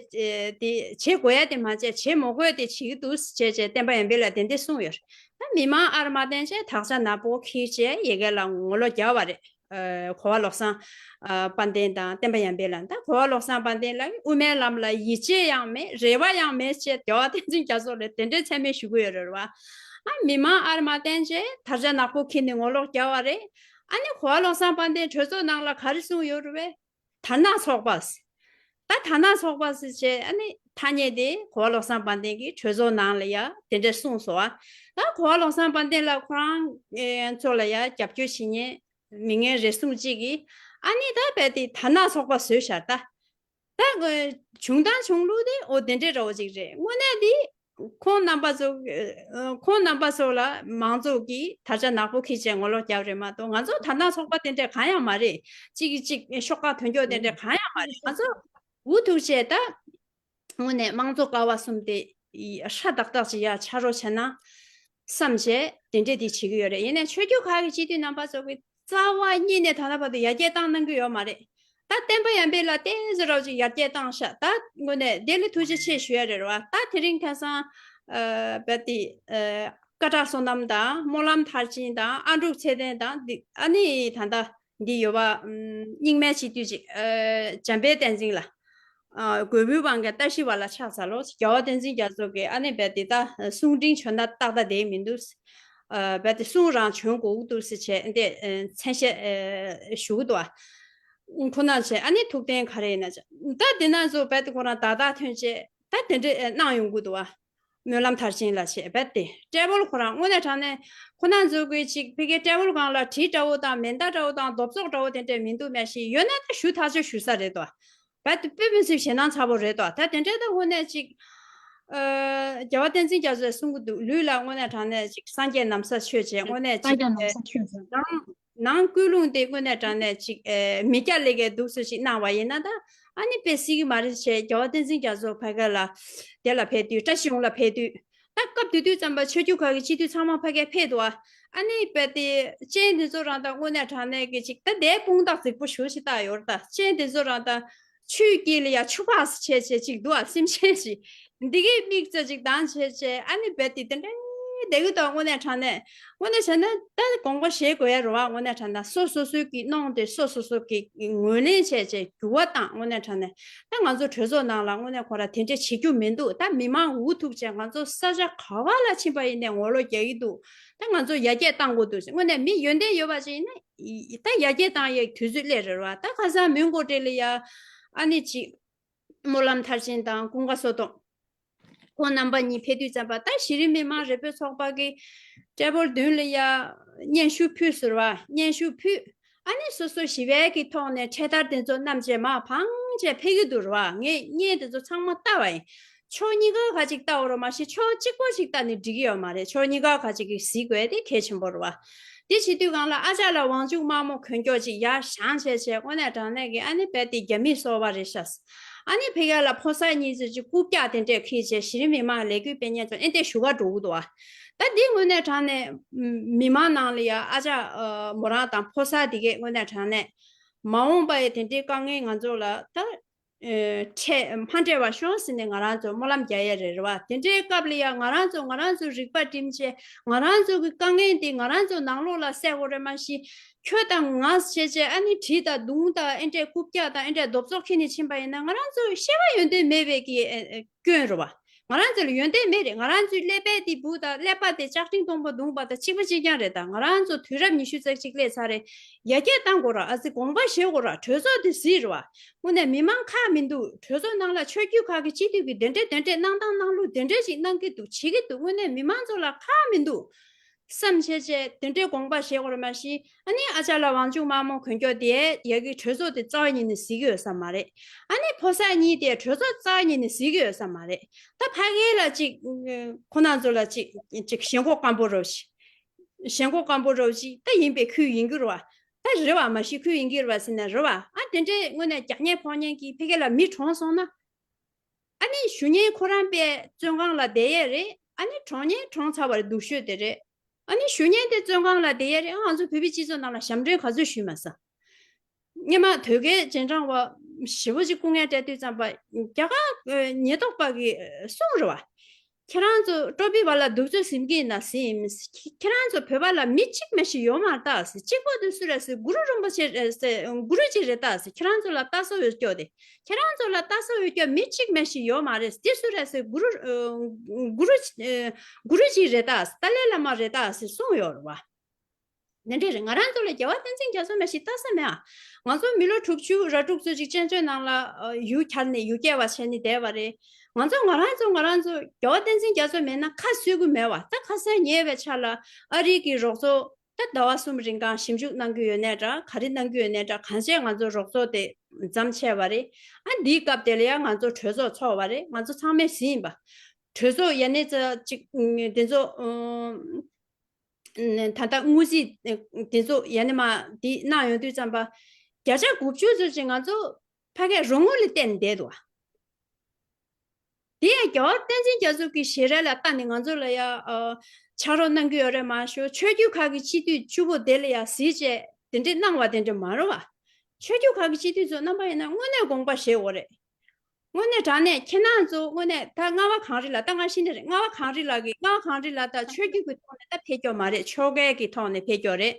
དེ་བྱེད་དགོས་ཡ་དེ་མ་བྱས། བྱེད་མ་དགོས་དེ་བྱེད་ཀྱི་འདུག་ཅེས་བྱས་བསྟན་པ་ཡར་འཕེལ་ལ་དེ་འདྲས་གསུངས་ཡོད་རེད། ད་མི་མང་ཨར་མ་བསྟན་བྱས་དར་ཆ་ནག་པོ་འཁྱེར་བྱས་ཡ་གིར་ལ་ངོ་ལོག་རྒྱབ་པ་རེད། ཨ་གོ་བ་བློ་བཟང་ཨ་དཔལ་ལྡན་དང་བསྟན་པ་ཡར་འཕེལ་ལགས། ད་གོ་བ་བློ་བཟང་དཔལ་ལྡན་ལགས་དབུ་མའི་ལམ་ལ་ཡིད་ཆེས་ཡང་མེད། རེ་བ་ཡང་མེད་ཅེས་རྒྱལ་བ་བསྟན་འཛིན་རྒྱ་མཚོ་ལ་དེ་འདྲའི་མཚན་སྨད་ཞུ་གི་ཡོད་རེད་བ། ཨ་མི་མང་ཨར་མ་བསྟན་བྱས་དར་ཆ་ནག་པོ་ཁྱེར་ནས་ངོ་ལོག་རྒྱབ་པ་རེད། ཨ་ནི་གོ་བ་བློ་བཟང་དཔལ་ལྡན་གྲོས་ཚོགས་ནང་ལ་ག་རེ་གསུངས་ཡོད་རེད་པས། དར་ནག་ཚོགས་པ། ད་དར་ནག་ཚོགས་པ་ཟེར་བྱས་ཨ་ནི་ཐ་སྙད་དེ་གོ་བ་བློ་བཟང་དཔལ་ལྡན་གྱིས་གྲོས་ཚོགས་ནང་ལ་ཡ་དེ་འདྲ་གསུངས་སོང་ཨ། ད་གོ་བ་བློ་བཟང་དཔལ་ལྡན་ལ་ཁོ་རང་ཚོ་ལ་ཡ་རྒྱབ་སྐྱོར་བྱེད་མཁན་མི་ངན་རེ་ཟུང་གཅིག་གིས་ཨ་ནི་ད་རྦད་དེ་དར་ནག་ཚོགས་པ་བཟོས་ཤག་ད། ད་བྱུང་སྟངས་བྱུང་ལུགས་དེ་འོ་དེ་འདྲའི་འདྲ་བོ་ཅིག་རེད། དངོས་གནས་དེ་ཁོང་རྣམ་པ་ཚོ་ཁོང་རྣམ་པ་ཚོ་ལ་མང་ཚོགས་ཀྱིས་དར་ཆ་ནག་པོ་འཁྱེར་བྱས་ངོ་ལོག་བརྒྱབ་རེད་མ་གཏོགས། ང་ཚོ་དར་ནག་ཚོགས་པ་དེ་འདྲ་གང་ཡང་མ་རེད། གཅིག་གིས་གཅིག་ཤོག་ཁག་དོན་འཁྱོལ་དེ་འདྲ་གང་ཡང་མ་རེད། ང་ཚོ་འུ་ཐུག་བྱས་ད་དངོས་གནས་དམངས་གཙོ་ཀ་བ་གསུམ་དེ་ཧྲ་ཏག་ཏག་ཅིག་ཡ་ཆགས་རོགས་བྱས་ན་བསམ་བྱས་དེ་འདྲས་དེ་བྱེད་ཀྱི་ཡོད་རེད། ཡིན་ནའི་ཆོས་བརྒྱུད་ཁག་གི་སྤྱི་འཐུས་རྣམ་པ་ཚོ་གི་རྩ་བ་ཉིད་ནས་ད་ལྟ་བར་དུ་ཡར་རྒྱས་བཏང་གནང་གི་ཡོད་མ་རེད། ད་བསྟན་པ་ཡར་འཕེལ་ལ་ཏོག་ཙམ་རོབ་ཅིག་ཡར་རྒྱས་བཏང་ཤག་ད་དངོས་གནས་དེ་ལ་ཐུགས་རྗེ་ཆེ་ཞུ་ཡ་རེད་བ། ད་དེ་རིང་ཁ་སང་ཨ་བ་དེ་ཨ་ཀ་བྲག་བསོད་ནམས་དང་སྨོན་ལམ་མཐར་ཕྱིན་དང་ཨ་འབྲུག་ཚེ་བརྟན་དང་འདི་ཨ་ནི་ད་ལྟ་འདི་ཡོད་པ་རྙིང་མའི་སྤྱི་འཐུས་ཅིག་ཨ་འཇམ་དཔལ་བསྟན་འཛིན་ལགས། ཨ་གོས་བུའི་བང་ག་ལྟ་ཞིབ་པ་ལ་ཆགས་ཚར་ལོ། རྒྱལ་བ་བསྟན་འཛིན་རྒྱ་མཚོ་གིས་ཨ་ནི་བས་དེ་ད་གསུང་འཕྲིན་བྱོན་ན་ཏག་ཏག་བསྡད་མི་འདུག་ཨ་བས་དེ་གསུང་རང་བྱོན་དགོས་འདུག་ཟེར་བྱས་འདི་མཚན་བཤད་ཞུ་གི་འདུག་ཨ། ཁོ་ན་བྱས་ཨ་ནི་ཐུགས་བརྟན་ག་རེ་ཡིན་ན་བྱས་ད་དེ་ན་ཚོ་བས་དེ་ཁོ་རང་ད་ད་ཐོན་བྱས་ད་དེ་འདྲ་གནང་ཡོང་གི་འདུག་ཨ། སྨོན་ལམ་མཐར་ཕྱིན་ལ་བྱས་བས་དེ་ཊེ་བལ་ཁོ་རང་དངོས་གནས་དྲང་གནས་ཁོ་ན་ཚོ་གི་ཅིག་ཕ་གིའི་ཊེ་བལ་སྒང་ལ་གྲི་འདྲ་བོ་དང་མེ་མདའ་འདྲ་བོ་དང་རྡོབ་ཙོག་འདྲ་བོ་དེ་འདྲ་མི་འདུག་མ་གཞི་ཡོད་ན་ད་ཞུ་ཐག་ཆོད་ཞུ་ས་རེད་དོ། བ་དེ་དཔེ་མི་སྲིད་ཞེད་སྣང་ཚ་པོ་རེད་དོ། ད་དེ་འདྲའི་ད་དངོས་གནས་ཅིག་ཨ་རྒྱལ་བ་བསྟན་འཛིན་རྒྱ་མཚོས་གསུང་གི་འདུག་ལུས་ལ་དངོས་གནས་དྲང་གནས་ཅིག་སངས་རྒྱས་ན་བཟའ་མཆོད་བྱས་དངོས་གནས་ཅིག་སངས་རྒྱས་ན་བཟའ་མཆོད་བྱས། ནང་ནང་ཀུན་སློང་དེ་དངོས་གནས་དྲང་གནས་ཅིག་ཨེ་མི་སྐྱ་ལས་ཀའི་འདུག་སེ་ཞིག་གནང་བ་ཡིན་ན་ད་ཨ་ནི་དཔེ་སྲིད་ཀྱི་མ་རེད་བྱས། རྒྱལ་བ་བསྟན་འཛིན་རྒྱ་མཚོ་ཕ་ག་ལ་དེ་ལ་ཕེབས་དུས་བཀྲ་ཤིས་ལྷུན་ལ་ཕེབས་དུས། ད་སྐབས་དེ་དུས་ཙམ་པ་ཆོས་བརྒྱུད་ཁག་གི་སྤྱི་འཐུས་ཚང་མ་ཕ་གིར་ཕེབས་འདུག་ཨ། ཨ་ནི་དཔེ་དེ་སྤྱན་དེ་ཚོ་རང་ད་དངོས་གནས་དྲང་གནས་ཀྱི་ཅིག་ད་དེ་དཔུང་རྟགས་རྫིག་པོ་ཞེ་ཅིག་བཏགས་ཡོད་རེད། ད་སྤྱན་དེ་ཚོ་རང་ད་ཆུའི་དཀྱིལ་ལ་ཡ་ཆུ་ཕག་ཟེར་བྱས་བྱས་ཅིག་འདུག་ཨ། སེམས་ཅན་ཞིག་འདི་གའི་མིག་ཙམ་ཅིག་གདངས་བྱས་བྱས་ཨ་ནི་དཔེ་དེ་དེ་འདྲའི་བསྡད་ཀྱི་འདུག་དངོས་གནས་དྲང་གནས་དངོས་གནས་བྱས་ན་ད་དགོངས་པ་བཞེས་དགོས་ཡ་རེད་བ། དངོས་གནས་དྲང་གནས་སོ་སོ་སོའི་གི་གནོང་དེ་སོ་སོ་སོ་གི་ངོས་ལེན་བྱས་བྱས་འགྱུར་བ་བཏང་། དངོས་གནས་དྲང་གནས་ད་ང་ཚོ་གྲོས་ཚོགས་ནང་ལ་དངོས་གནས་ཁོ་ར་དེ་འདྲས་བྱེད་རྒྱུ་མི་འདུག་ད་མི་མང་འུ་ཐུག་བྱས་ང་ཚོ་ས་ཆ་ག་བ་ལ་ཕྱིན་པ་ཡིན་ནའི་ངོ་ལོག་རྒྱག་གི་འདུག་ད་ང་ཚོ་ཡར་རྒྱས་བཏང་དགོས་འདུག་དངོས་གནས་མི་ཡོན་ཏན་ཡོད་པ་ཅིག་ཡིན་ན་ད་ཡར་རྒྱས་བཏང་ཡའི་དུས་ཚོད་སླེབས་རེད་བ། ད་ཁ་སང་མོན་གྷོ་གྲས་ལ་ཡ་ཨ་ནི་ཅིག་སྨོན་ལམ་མཐར་ཕྱིན་དང་ཀུན་དགའ་བསོད་སྟོབས་ཁོང་རྣམ་པ་གཉིས་ཕེབས་དུས་ཙམ་པ་ད་གཞི་རིམ་མི་མང་རེ་སྤེལ་ཚོགས་པ་གི་ཊེ་བལ་མདུན་ལ་ཡ་སྙན་ཞུ་ཕུལ་ཟེར་བ། སྙན་ཞུ་ཕུལ། ཨ་ནི་སོ་སོ་ཞི་བའི་གི་ཐོག་ནས་འཕྲེད་དར་དེ་ཚོ་བསྣམས་བྱས་མར་འཕངས་བྱས་ཕེབས་ཀྱི་འདུག་རེད་བ། ངས་བརྙན་དེ་ཚོ་ཚང་མ་བལྟས་པ་ཡིན། ཕྱོགས་གཉིས་ཀ་ཁ་ཅིག་བལྟ་བ་རེད་མ་གཞི་ཕྱོགས་གཅིག་པོ་ཞིག་བལྟ་ནས་འགྲིག་གི་ཡོད་མ་རེད། ཕྱོགས་གཉིས་ཀ་ཁ་ཅིག་གིས་གཟིགས་དགོས་དེ་གལ་ཆེན་པོ་རེད་བ། དེ་བྱེད་དུས་སྒང་ལ་ཨ་ཅག་ལགས་དབང་ཕྱུག་དམར་མོ་གོན་མཆོག་ཅིག་ཡར་བཞེངས་བྱས་བྱས་དངོས་གནས་དྲང་གནས་ཀྱི་ཨ་ནི་དཔེ་དེ་རྒྱ་མིའི་སོ་པ་རེད་ཤག་ཨ་ནི་ཕ་གི་ལ་ཕོ་གསར་གཉིས་ཚོས་ཅིག་རྐུབ་བཀྱག་དེ་འདྲས་འཁྱེར་བྱས་གཞི་རིམ་མི་མང་ལས་འགུལ་སྤེལ་མཁན་ཚོ་ཨེ་འདྲས་ཞུ་ག་འགྲོ་གི་འདུག་བ། ད་འདི་དངོས་གནས་དྲང་གནས་མི་མང་ནང་ལ་ཡ་ཨ་ཅག་མོ་རང་དང་ཕོ་གསར་དེ་གས་དངོས་གནས་དྲང་གནས་མ་འོངས་པ་ཡི་དེ་འདྲའི་དཀའ་ངལ་ང་ཚོ་ལ་ད་འཕྲད་མ་འཕྲད་པ་ཤོག་ཟེར་ནས་ང་རང་ཚོ་སྨོན་ལམ་རྒྱག་ཡས་རེད་རེད་བ། དེ་འདྲའི་སྐབས་ལ་ཡ་ང་རང་ཚོ་ང་རང་ཚོའི་རིག་པ་བསྒྲིམས་བྱས་ང་རང་ཚོ་གི་དཀའ་ངལ་འདི་ང་རང་ཚོ་ནང་ལོགས་ལ་སེལ་དགོས་རེད་མ་གཞི། ཁྱོད་དང་ང་བྱས་བྱས་ཨ་ནི་གྲི་དང་མདུང་དང་ཨེ་འདྲས་རྐུབ་བཀྱག་དང་ཨེ་འདྲས་རྡོབ་ཙོག་འཁྱེར་ནས་ཕྱིན་པ་ཡིན་ན་ང་རང་ཚོ་བཤད་པ་ཡོན་ཏན་མེད་པའི་གི་ཨེ་ཨེ་སྐྱོན་རེད་བ། ང་རང་ཚོ་ལ་ཡོན་ཏན་མེད་རེད། ང་རང་ཚོའི་ཀླད་པའི་དེ་བུ་དང་ཀླད་པ་དེ་ལྕགས་ཀྲིན་མཐོང་པོ་བརྡུངས་པ་དང་གཅིག་པ་གཅིག་རྐྱང་རེད། ད་ང་རང་ཚོ་དུས་རབས་ཉི་ཤུ་རྩ་གཅིག་སླེབས་ཚར་རེད། ཡར་རྒྱས་གཏང་དགོས་ར། ཨ་ཙི་དགོངས་པ་བཞེས་དགོས་ར། གྲོས་ཚོགས་དེ་གཟིགས་རེད་བ། དངོས་གནས་མི་མང་ཁག་མི་འདུག་གྲོས་ཚོགས་ནང་ལ་ཆོས་བརྒྱུད་ཁག་གི་སྤྱི་འཐུས་ཀྱི་དེ་འདྲས་དེ་འདྲས་གནང་སྟངས་གནང་ལུགས་དེ་འདྲས་ཞིག་གནང་གི་འདུག་བྱེད་ཀྱི་འདུག་དངོས་གནས་མི་མང་ཚོ་ལ་ཁག་མི་འདུག་བསམ་བྱས་བྱས་དེ་འདྲའི་དགོངས་པ་བཞེས་དགོས་རེད་མ་གཞི། ཨ་ནི་ཨ་ཅག་ལགས་དབང་ཕྱུག་དམར་མོ་གོན་མཆོག་དེ་ཡ་གི་གྲོས་ཚོགས་དེ་རྩ་བ་ཉིད་ནས་གཟིགས་ཀྱི་ཡོད་ས་མ་རེད། ཨ་ནི་ཕོ་གསར་གཉིས་དེ་གྲོས་ཚོགས་རྩ་བ་ཉིད་ནས་གཟིགས་ཀྱི་ཡོད་ས་མ་རེད། ད་ཕ་གི་ལ་ཅིག་ཁོ་ན་ཚོ་ལ་ཅིག་ཅིག་ཞེན་ཁོག་སྐམ་པོ་རོ་ཞིག་ཞེན་ཁོག་སྐམ་པོ་རོ་ཞིག་ད་ཡིན་པའི་ཁུལ་ཡིན་གྱི་རེད་བ། ད་རེད་བ་མ་གཞི་ཁུལ་ཡིན་གྱི་རེད་བ་ཟེར་ནས་རེད་བ། ཨ་དེ་འདྲའི་དངོས་གནས་རྒྱག་ཉེས་ཕོག་ཉེས་ཀྱི་ཕ་གི་ལ་མི་གྲོངས་སོང་ན། ཨ་ནི་ཞུ་མཁན་ཁོ་རང་པས་བཙོན་ཁང་ལ་བསྡད་ཡས་རེད། ཨ་ནི་གྲོངས་མཁན་གྲོངས་ཚར་བ་རེད། སྡུག་ཤོས་དེ་རེད། ཨ་ནི་ཞུ་མཁན་དེ་བཙོན་ཁང་ལ་བསྡད་ཡས་རེད། ཨ་ང་ཚོ་བོད་པའི་སྤྱི་ཚོགས་ནང་ལ་ཞབས་འདྲེན་ག་ཚོད་ཞུས་མ་སོང་། སྔོན་མ་དོལ་རྒྱལ་རྗེས་འབྲང་བ་ཞེ་པོ་ཅིག་སྐུ་ངལ་བཀྲ་དུས་ཙམ་པ་རྒྱ་གར་ཉེན་རྟོག་པ་གིས་གསུངས་རེད་བ། ཁྱེད་རང་ཚོ་ཀྲོ་པི་བ་ལ་གདུག་རྩུབ་ཟིན་གྱི་ཡིན་ན་ཟིན་ཡིན། ཁྱེད་རང་ཚོ་བོད་པ་ལ་མི་གཅིག་མ་ཞིག་ཡོད་མ་རེད་ད་ཟེར། གཅིག་པོ་དེ་སུ་རེད་ཟེར། གུ་རུ་རིན་པོ་ཆེ་རེད་ཟེར། གུ་རུ་གཅིག་རེད་ད་ཟེར། ཁྱེད་རང་ཚོ་ལ་ལྟ་ས་འོས་སྐྱོ་དེ། ཁྱེད་རང་ཚོ་ལ་ལྟ་ས་འོས་སྐྱོ་མི་གཅིག་མ་ཞིག་ཡོད་མ་རེད། དེ་སུ་རེད་ཟེར། གུ་རུ་གུ་རུ་གུ་རུ་གཅིག་རེད་ད་ཟེར། ཏཱ་ལའི་བླ་མ་རེད་ད་ཟེར་གསུངས་ཡོད་རེད་བ། འདི་འདྲས་རེད། ང་རང་ཚོ་ལ་རྒྱལ་བ་བསྟན་འཛིན་རྒྱ་མཚོ་མ་ཞིག་ལྟ་ས་མེད་ཨ། ང་ཚོ་མི་ལོ་དྲུག་ཅུ་ར་དྲུག་ཙམ་ཅིག་བཙན་བྱོལ་ནང་ལ་ཡུལ་གྱར་ནས་ཡུལ་སྐྱེ་བ་བྱས་ནས་བསྡད་པ་རེད། ང་ཚོ་ང་རང་ཚོ་ང་རང་ཚོ་རྒྱལ་བ་བསྟན་འཛིན་རྒྱ་མཚོ་མེད་ན་ཁ་གསོ་གི་མེད་བ། ད་ཁ་སང་ཉེ་བའི་ཆར་ལ་ཨ་རི་གི་རོགས་ཚོགས་ད་ཟླ་བ་གསུམ་རིང་གང་ཞིབ་འཇུག་གནང་གི་ཡོད་ནའི་འདྲ། ག་རེ་གནང་གི་ཡོད་ནའི་འདྲ། གང་བྱས་ང་ཚོ་རོགས་ཚོགས་དེ་མཚམས་ཆད་པ་རེད། ཨ་འདིའི་སྐབས་དེ་ལ་ཡང་ང་ཚོ་གྲོས་ཚོགས་ཚོགས་པ་རེད། ང་ཚོ་ཚང་མས་ཟིན་པ། གྲོས་ཚོགས་ཡ་ནས་ཙ་ཅིག་དེ་ཚོ་ད་ལྟ་དངུལ་རྩིས་དེ་ཚོ་ཡ་ནས་མ་དེ་གནང་ཡོང་དུས་ཙམ་པ་བརྒྱ་ཆ་དགུ་བཅུ་ཙམ་ཅིག་ང་ཚོ་ཕ་གིའི་རོགས་དངུལ་ལ་བརྟེན་བསྡད་འདུག་དེ་ཡང་རྒྱལ་བ་བསྟན་འཛིན་རྒྱ་མཚོ་གི་ཞལ་རས་ལ་ལྟ་ནས་ང་ཚོ་ལ་ཡ་ཕྱག་རོགས་གནང་གི་ཡོད་རེད་མ་ཞུ། ཆོས་བརྒྱུད་ཁག་གི་སྤྱི་འཐུས་བཅུ་པོ་དེ་ལ་ཡ་གཟིགས་བྱས་དེ་འདྲས་གནང་བ་དེ་འདྲས་མ་རེད་བ། ཆོས་བརྒྱུད་ཁག་གི་སྤྱི་འཐུས་ཚོ་རྣམ་པ་ཡིན་ན་དངོས་གནས་དགོངས་པ་བཞེས་དགོས་རེད། དངོས་གནས་དྲང་གནས་ཁྱེད་རང་ཚོ་དངོས་གནས་ད་རྔ་བ་གངས་རི་ལགས། ད་ང་ཤེས་ནི་རེད། རྔ་བ་གངས་རི་ལགས་ཀྱིས་རྔ་བ་གངས་རི་ལགས་ད་ཆོས་བརྒྱུད་ཀྱི་ཐོག་ནས་ད་ཕེབས་སྐྱོད་མ་རེད། ཆོལ་ཁའི་གི་ཐོག་ནས་ཕེབས་སྐྱོད་རེད།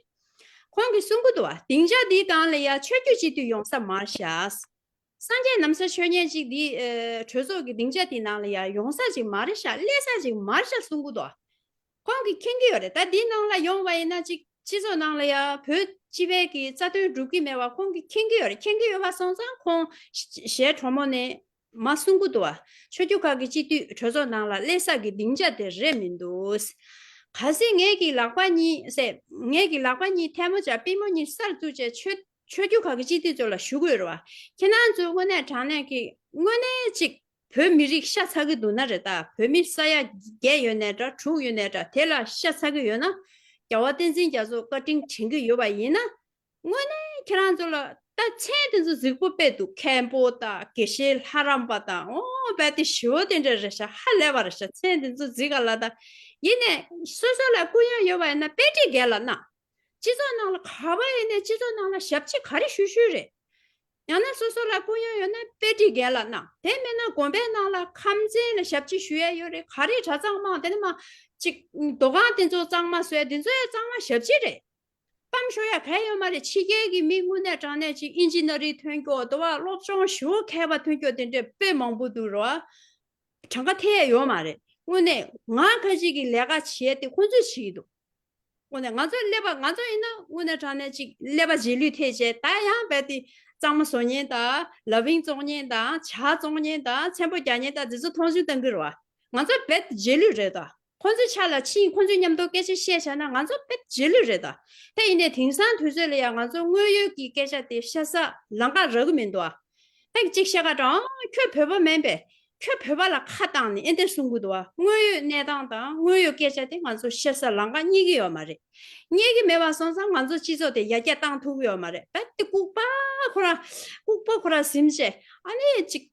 ཁོང་གིས་གསུང་གི་འདུག་བ། སྡིངས་ཆ་འདིའི་སྒང་ལ་ཡ་ཆོས་བརྒྱུད་སྤྱི་འཐུས་ཡོང་ས་མ་རེད་ཤག་སངས་རྒྱས་ནམ་མཁའ་ཆོས་ཉིད་ཅིག་འདི་གྲོས་ཚོགས་ཀྱི་སྡིངས་ཆ་དེའི་ནང་ལ་ཡ་ཡོང་ས་ཅིག་མ་རེད་ཤག་སླེབས་ས་ཅིག་མ་རེད་ཤག་གསུང་གི་འདུག་ཁོང་གིས་མཁྱེན་གྱི་ཡོད་རེད། ད་འདིའི་ནང་ལ་ཡོང་བ་ཡིན་ན་ཅིག་སྤྱི་ཚོགས་ནང་ལ་ཡ་བོད་སྤྱི་པའི་གི་རྩ་དོན་སྒྲུབ་ཀྱི་མེད་པ་ཁོང་གིས་མཁྱེན་གྱི་ཡོད་རེད། མཁྱེན་གྱི་ཡོད་པ་སོང་ཙང་ཁོང་ཞལ་དྲོན་མོ་ནས་མ་གསུང་གི་འདུག་བ། ཆོས་བརྒྱུད་ཁག་གི་སྤྱི་འཐུས་གྲོས་ཚོགས་ནང་ལ་སླེབས་ས་གི་སྡིངས་ཆ་དེ་རེད་མི་འདུག་གལ་སྲིད་ངེད་ཀྱི་ལག་པ་གཉིས་ཟེར། ངེད་ཀྱི་ལག་པ་གཉིས་ཐལ་མོ་སྦྱར། པུས་མོ་གཉིས་སར་བཙུགས་བྱས་ཆོས་ཆོས་བརྒྱུད་ཁག་གི་སྤྱི་འཐུས་ཚོ་ལ་ཞུ་གི་ཡོད་རེད་བ། ཁྱེད་རང་ཚོས་དངོས་གནས་དྲང་གནས་ཀྱི་དངོས་གནས་ཅིག་བོད་མི་རིགས་ཤ་ཚ་གི་འདུག་ན་རེད་ད། བོད་མི་ས་ཡ་བརྒྱད་ཡོད་ནའི་འདྲ། དྲུག་ཡོད་ནའི་འདྲ། དེ་ལ་ཤ་ཚ་གི་ཡོད་ན། རྒྱལ་བ་བསྟན་འཛིན་རྒྱ་མཚོ་བཀའ་དྲིན་དྲན་གི་ཡོད་པ་ཡིན་ན། དངོས་གནས་ཁྱེད་རང་ཚོ་ལ་ད་མཚན་དེ་ཚོ་རྫིག་པོ་དཔེ་འདུག་མཁན་པོ་དང་དགེ་བཤེས་ལྷ་རམས་པ་དང་། ཨོ་རྦད་དེ་ཞི་བོ་དེ་འདྲ་རེད་ཤག་ཧ་ལས་པ་རེད་ཤག་མཚན་དེ་ཚོ་རྫིག་ག་ལ་ད། ཡིན་ནའི་སོ་སོ་ལ་སྐུ་ཡོན་ཡོད་པ་ཡིན་ན་དཔེ་ཁྲིད་རྒན་ལ་གནང་། སྤྱི་ཚོགས་ནང་ལ་ག་པར་ཡིན་ནའི་སྤྱི་ཚོགས་ནང་ལ་ཞབས་ཕྱི་ག་རེ་ཞུ་ཞུས་རེད། ཡང་ན་སོ་སོ་ལ་སྐུ་ཡོན་ཡོད་ན་དཔེ་ཁྲིད་རྒན་ལ་གནང་། དེ་མིན་ན་དགོན་པའི་ནང་ལ་ཁམས་ཚན་ལ་ཞབས་ཕྱི་ཞུ་ཡ་ཡོད་རེད། ག་རེ་གྲྭ་ཚང་མང་དེ་ནི་མ་ཅིག་མདོ་ཁང་དེ་ཚོ་གཙང་མ་བཟོས། དེ་ཚོ་ཡ་གཙང་མ་ཞབས་ཕྱི་རེད། སྤམ་ཤོར་ཡ་ག་ཡོད་མ་རེད། ཕྱི་རྒྱལ་གྱི་མི་དངོས་གནས་དྲང་གནས་ཅིག་ཨིན་ཇི་ནི་རིང་ཐོན་རྒྱུ་འདུག་བ། སློབ་སྦྱོང་ཞེ་པོ་མཁས་པ་ཐོན་རྒྱུ་དེ་འདྲས་དཔེ་མང་པོ་འདུག་རོ། གྲངས་ཀ་ཐེ་ཡ་ཡོད་མ་རེད། དངོས་གནས་ང་ཁ་ཅིག་གི་ལས་ཀ་བྱས་ཏེ་ཁོང་ཚོས་བྱེད་ཀྱི་འདུག་དངོས་གནས་ང་ཚོ་སླེབས་པ་ང་ཚོ་ཡིན་ན་དངོས་གནས་དྲང་གནས་ཅིག་ཀླད་པ་རྗེས་ལུས་ཐེབས་བྱས། ད་ཡང་རྦད་དེ་གཙང་མ་བཟོ་མཁན་དང་ལ་བིང་བཙོང་མཁན་དང་ཇ་བཙོང་མཁན་དང་ཚེམ་པོ་རྒྱག་མཁན་དང་དེ་ཚོ་མཐོང་ཆུང་གཏང་གི་རེད་བ། ང་ཚོ་རྦད་རྗེས་ལུས་རེད་ད། ཁོང་ཚོའི་ཆ་ལ་ཕྱིན་ཁོང་ཚོའི་མཉམ་དུ་སྐད་ཆ་བཤད་བྱས་ན་ང་ཚོ་རྦད་རྗེས་ལུས་རེད་ད། དེ་ཡིན་ནའི་དེང་སང་དུས་ཚོད་ལ་ཡང་ང་ཚོ་དངོས་ཡོད་ཀྱི་སྐད་ཆ་དེ་བཤད་ས་ལམ་ཁ་རག་གི་མི་འདུག་ཨ། ད་གཅིག་བཤད་ག་དྲང་། ཁྱོད་བོད་པ་མིན་པས། ཁྱོད་བོད་པ་ལ་ཁ་བཏང་ནས་ཨེ་འདྲ་གསུང་གི་འདུག་བ། དངོས་ཡོད་གནས་སྟངས་དང་དངོས་ཡོད་སྐད་ཆ་དེ་ང་ཚོ་བཤད་ས་ལམ་ཁ་རྙེད་ཀྱི་ཡོད་མ་རེད། རྙེད་ཀྱི་མེད་པ་སོང་ཙང་ང་ཚོ་སྤྱི་ཚོགས་དེ་ཡར་རྒྱས་བཏང་ཐུབ་ཀྱི་ཡོད་མ་རེད། ད་དེ་ལྐུགས་པ་ཁོ་རང་ལྐུགས་པ་ཁོ་རང་ཟིན་བྱས། ཨ་ནི་ཅིག་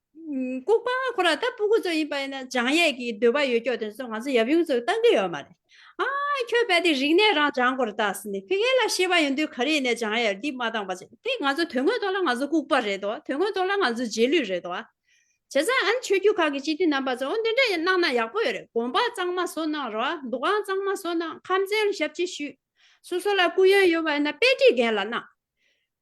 ལྐུགས་པ་ཁོ་རང་ད་སྤུ་གུ་ཚོ་ཡིན་པ་ཡིན་ན་སྦྱང་ཡས་ཀྱི་འདོད་པ་ཡོད་ཀྱོག་དེ་ཚོ་ང་ཚོ་ཡབ་ཡུམ་ཚོས་བཏང་གི་ཡོད་མ་རེད། ཨ་ཁྱོད་རྦད་དེ་རིག་གནས་རང་སྦྱང་དགོས་རེད་ད་ཟེར་ནས། ཕ་གི་ལ་ཤེས་པ་ཡོད་དུས་ག་རེ་ཡིན་ནའི་སྦྱང་ཡ་འདི་མ་བཏང་པ་བྱས། དེ་ང་ཚོ་དོན་དངོས་ཐོག་ལ་ང་ཚོ་ལྐུགས་པ་རེད་དོ། དོན་དངོས་ཐོག་ལ་ང་ཚོ་རྗེས་ལུས་རེད་དོ། བྱས་ཙང་ཨ་ནི་ཆོས་བརྒྱུད་ཁག་གི་སྤྱི་འཐུས་རྣམ་པ་ཚོ་འོ་འདི་འདྲ་ཡང་གནང་ན་ཡག་པོ་ཡོད་རེད། དགོན་པ་གཙང་མ་བཟོ་གནང་རོགས། འདུ་ཁང་གཙང་མ་བཟོ་གནང་། ཁམས་ཚན་ལ་ཞབས་ཕྱི་ཞུས། སོ་སོ་ལ་སྐུ་ཡོན་ཡོད་པ་ཡིན་ན་དཔེ་ཁྲིད་རྒན་ལ་གནང་།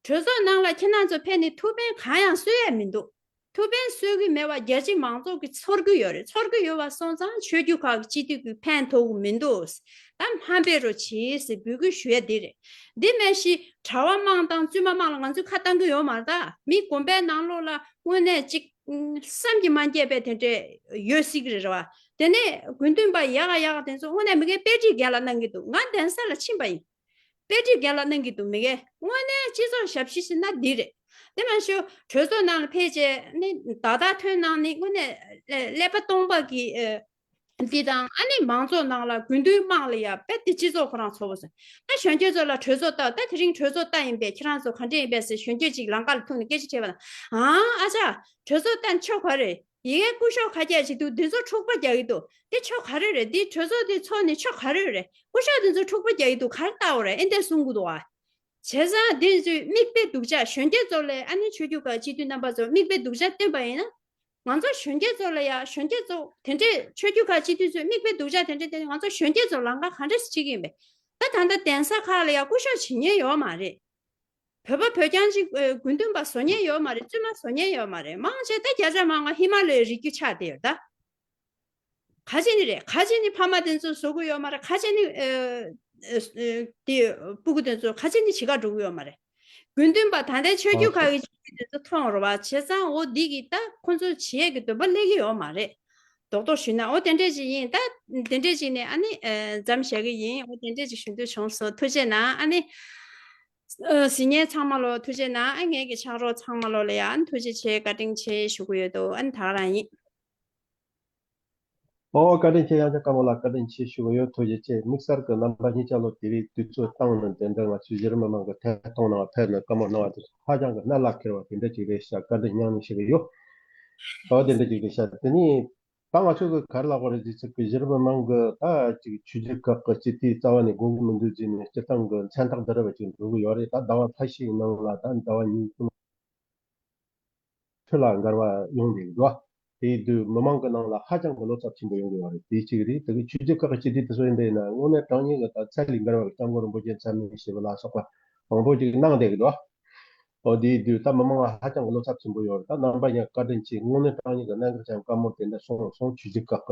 གྲོས་ཚོགས་ནང་ལ་ཁྱེད་རང་ཚོ་ཕེབས་ནས་ཐུགས་ཕན་གང་ཡང་གསོས་ཡ་མི་འདུག་ཐུགས་ཕན་གསོས་ཀྱི་མེད་པ་རྒྱལ་སྤྱི་མང་ཚོགས་ཀྱིས་ཚོར་གྱི་ཡོད་རེད། ཚོར་གྱི་ཡོད་པ་སོང་ཙང་ཆོས་བརྒྱུད་ཁག་གི་སྤྱི་འཐུས་ཀྱིས་ཕན་ཐོགས་ཀྱི་མི་འདུག་ད་མ་འབད་རོགས་བྱེད་ཟེར་འབོད་སྐུལ་ཞུ་ཡ་འདི་རེད། འདི་མ་གཞི་གྲྭ་པ་དམངས་དང་བཙུན་མ་དམངས་ལ་ང་ཚོས་ཁ་བཏང་གི་ཡོད་མ་རེད་ད། མི་དགོན་པའི་ནང་ལོགས་ལ་དངོས་གནས་ཅིག་བསམ་གྱིས་མ་ཁྱབ་པའི་དེ་འདྲས་ཡོད་སྲིད་ཀྱི་རེད་བ། དེ་ནས་དགོས་འདུན་པ་ཡག་ག་ཡག་ག་དེ་ཚོ་དངོས་གནས་མི་ངན་དཔེ་ཁྲིད་རྒན་ལ་གནང་གི་འདུག་ང་གདན་ས་ལ་ཕྱིན་པ་ཡིན། དཔེ་ཁྲིད་རྒན་ལ་གནང་གི་འདུག་མི་ངན་དངོས་གནས་སྤྱི་ཚོགས་ཞབས་ཕྱི་ཟེར་ན་འདི་རེད། དེ་མ་ཞུ་གྲོས་ཚོགས་ནང་ལ་ཕེབས་རྗེས་ནི་ད་ལྟ་ཐོན་གནང་ནི་དངོས་གནས་ཀླད་པ་སྟོང་པ་གི་འདི་དང་ཨ་ནི་མང་ཚོགས་ནང་ལ་དགོས་འདུན་དམངས་ལ་ཡ་དཔེ་དེ་སྤྱི་ཚོགས་ཁོ་རང་ཚོ་བོ་ཟེར། ད་གཞོན་སྐྱེས་ཚོ་ལ་གྲོས་ཚོགས་ལྟ། ད་དེ་རིང་གྲོས་ཚོགས་ལྟ་ཡིན་པས་ཁྱེད་རང་ཚོ་ག་འདྲས་ཡིན་པས་ཟེར་གཞོན་སྐྱེས་ཅིག་ལམ་ཁ་ལ་ཐུག་ནས་སྐད་ཆ་དྲིས་པ་དང་། ཨང་ཨ་ཅག་གྲོས་ཚོགས་ལྟ་ཆོ་ག་རེད། ཡི་གེ་སྐུ་ཞབས་ཁ་རྒྱ་ཅིག་འདུག་འདི་ཚོ་འཁྲུག་པ་རྒྱག་གི་འདུག་འདི་ཆོ་ག་རེ་རེད། འདི་གྲོས་ཚོགས་འདི་ཚོགས་ནས་ཆོ་ག་རེ་རེད། སྐུ་ཞབས་འདི་ཚོ་འཁྲུག་པ་རྒྱག་གི་འདུག་ག་རེ་ལྟ་བ་རེད། ཨེ་འདྲས་གསུང་གི་འདུག་ཨ། བྱས་ཙང་འདི་ཚོས་མིག་དཔེ་སྡུག་ཅག་གཞོན་སྐྱེས་ཚོ་ལ་ཨ་ནི་ཆོས་བརྒྱུད་ཁག་སྤྱི་འཐུས་རྣམ་པ་ཚོ་མིག་དཔེ་སྡུག་ཅག་སྟོན་པ་ཡིན་ན། ང་ཚོ་གཞོན་སྐྱེས་ཚོ་ལ་ཡ་གཞོན་སྐྱེས་ཚོ་དེ་འདྲས་ཆོས་བརྒྱུད་ཁག་སྤྱི་འཐུས་ཚོས་མིག་དཔེ་སྡུག་ཅག་དེ་འདྲས་དེ་ང་ཚོ་གཞོན་སྐྱེས་ཚོ་ལམ་ཁ་ག་འདྲས་བྱེད་ཀྱི་ཡིན་པས། ད་ད་ལྟ་གདན་ས་ཁག་ལ་ཡ་སྐུ་ཞབས་བྱེད་མཁན་ཡོད་མ་རེད། བོད་པ་བོད་རྐྱང་ཅིག་དགོས་འདུན་པ་བཟོ་མཁན་ཡོད་མ་རེད། བཙུན་མ་བཟོ་མཁན་ཡོད་མ་རེད། མང་ཆེ་ད་བརྒྱ་ཆ་མང་བ་ཧི་མ་ལ་ཡའི་རི་རྒྱུད་ཆགས་བསྡད་ཡོད་ད། ག་བྱས་ནི་རེད། ག་བྱས་ནི་ཕ་མ་དེ་ཚོ་བཟོ་གི་ཡོད་མ་རེད། ག་བྱས་ནི་ཨ་ཨ་ཨ་དེ་སྤུ་གུ་དེ་ཚོ་ག་བྱས་ནི་བྱེད་ག་འགྲོ་གི་ཡོད་མ་རེད། དགོས་འདུན་པ་ད་ལྟའི་ཆོས་བརྒྱུད་ཁག་གི་ཆོས་བརྒྱུད་དེ་ཚོ་མཐོང་རོགས་བྱས་ཙང་འོ་འདི་གི་ད་ཁོ་ཚོ་བྱེད་ཀྱི་འདུན་པ་སླེབས་ཀྱི་ཡོད་མ་རེད། རྡོག་རྡོག་ཞུས་ན་འོ་དེ་འདྲས་ཅིག་ཡིན། ད་དེ་འདྲས་ཅིག་ནས་ཨ་ནི་ཨ་མཚམས་བཞག་གི་ཡིན། འོ་དེ་འདྲས་ཅིག་ཞུ་འདོད་བྱུང་སོང་། ཐུགས་རྗེ་གནང་། ཨ་ནི་ཨ་གཟིགས་མཁན་ཚང་མ་ལོ་ཐུགས་རྗེ་གནང་། ཨ་ངེད་ཀྱི་ཕྱག་རོགས་ཚང་མ་ལོ་ལ་ཡང་ཨ་ནི་ཐུགས་རྗེ་ཆེ་བཀའ་དྲིན་ཆེ་ཞུ་གི་ཡོད་དོ། ཨ་ནི་ད་ག་རང་ཡིན། ཨོ་བཀའ་དྲིན་ཆེ། ཡང་བསྐྱར་སྐར་མ་ལགས་བཀའ་དྲིན་ཆེ་ཞུ་གི་ཡོད། ཐུགས་རྗེ་ཆེ། དམིགས་བསལ་གྱི་རྣམ་པ་གཉིས་ཀྱང་ལོ་དེ་རིང་དུས་ཚོད་བཏང་ནས་དེ་འདྲ་ང་ཚོའི་གཞི་རིམ་མི་མང་གི་ཐད་གཏོང་ནང་ཕེབས་ནས་བཀའ་མོལ་གནང་བ་དེ་ཧ་ཅང་གི་གནད་ལ་འཁེལ་བ་དེ་འདྲ་ཅིག་རེད་ཤག་བཀའ་དྲིན་སྙིང་ནས་ཞུ་གི་ཡོད། ཨོ་དེ་འདྲ་ཅིག་རེད་ཤག་དེ་ནས་ད་ང་ཚོ་གི་ག་རེ་ལབ་དགོས་རེད་ཟེར་ཚེ་གི་གཞི་རིམ་མི་མང་གི་ད་ཅིག་ཆོས་བརྒྱུད་ཁག་གི་སྤྱི་འཐུས་རྩ་བ་ནས་དགོས་ཀྱི་མི་འདུག་ཟེར་ནས་སྤྱིར་བཏང་གི་མཚན་རྟགས་འདི་འདྲ་བ་ཅིག་འགྲོ་གི་ཡོད་རེད། ད་ཟླ་བ་ཁ་ཤས་ནང་ལ་ད་ཟླ་བ་གཉིས་གསུམ་ཁྲི་ལ་འགལ་བ་ཡོང་བསྡད་ཀྱི་འདུག་དེའི་དུས་མི་མང་གི་ནང་ལ་ཧ་ཅང་གི་བློ་འཚབ་ཆེན་པོ་ཡོང་གི་ཡོད་རེད། དེ་གཅིག་རེད། དེ་གི་ཆོས་བརྒྱུད་ཁག་གི་སྤྱི་འཐུས་དེ་ཚོ་ཡིན་པས་ན་དངོས་གནས་དྲང་གནས་ཀྱི་ད་ཚད་ལས་འགལ་བ་གི་སྐྱབས་མགོན་རིན་པོ་ཆེ་མཚན་སྨད་ཞེས་པ་ལ་སོགས་པ་མང་པོ་ཅིག་གནང་བསྡད་ཀྱི་འདུག་ཨོ་དེའི་དུས་ད་མི་མང་ལ་ཧ་ཅང་གི་བློ་འཚབ་ཆེན་པོ་ཡོད་རེད། ད་རྣམ་པ་གཉིས་བཀའ་དྲིན་ཆེ། དངོས་གནས་དྲང་གནས་ཀྱི་གནད་འགག་ཅན་བཀའ་མོལ་དེ་འདྲ་གསུངས་སོང་། ཆོས་བརྒྱུད་ཁག་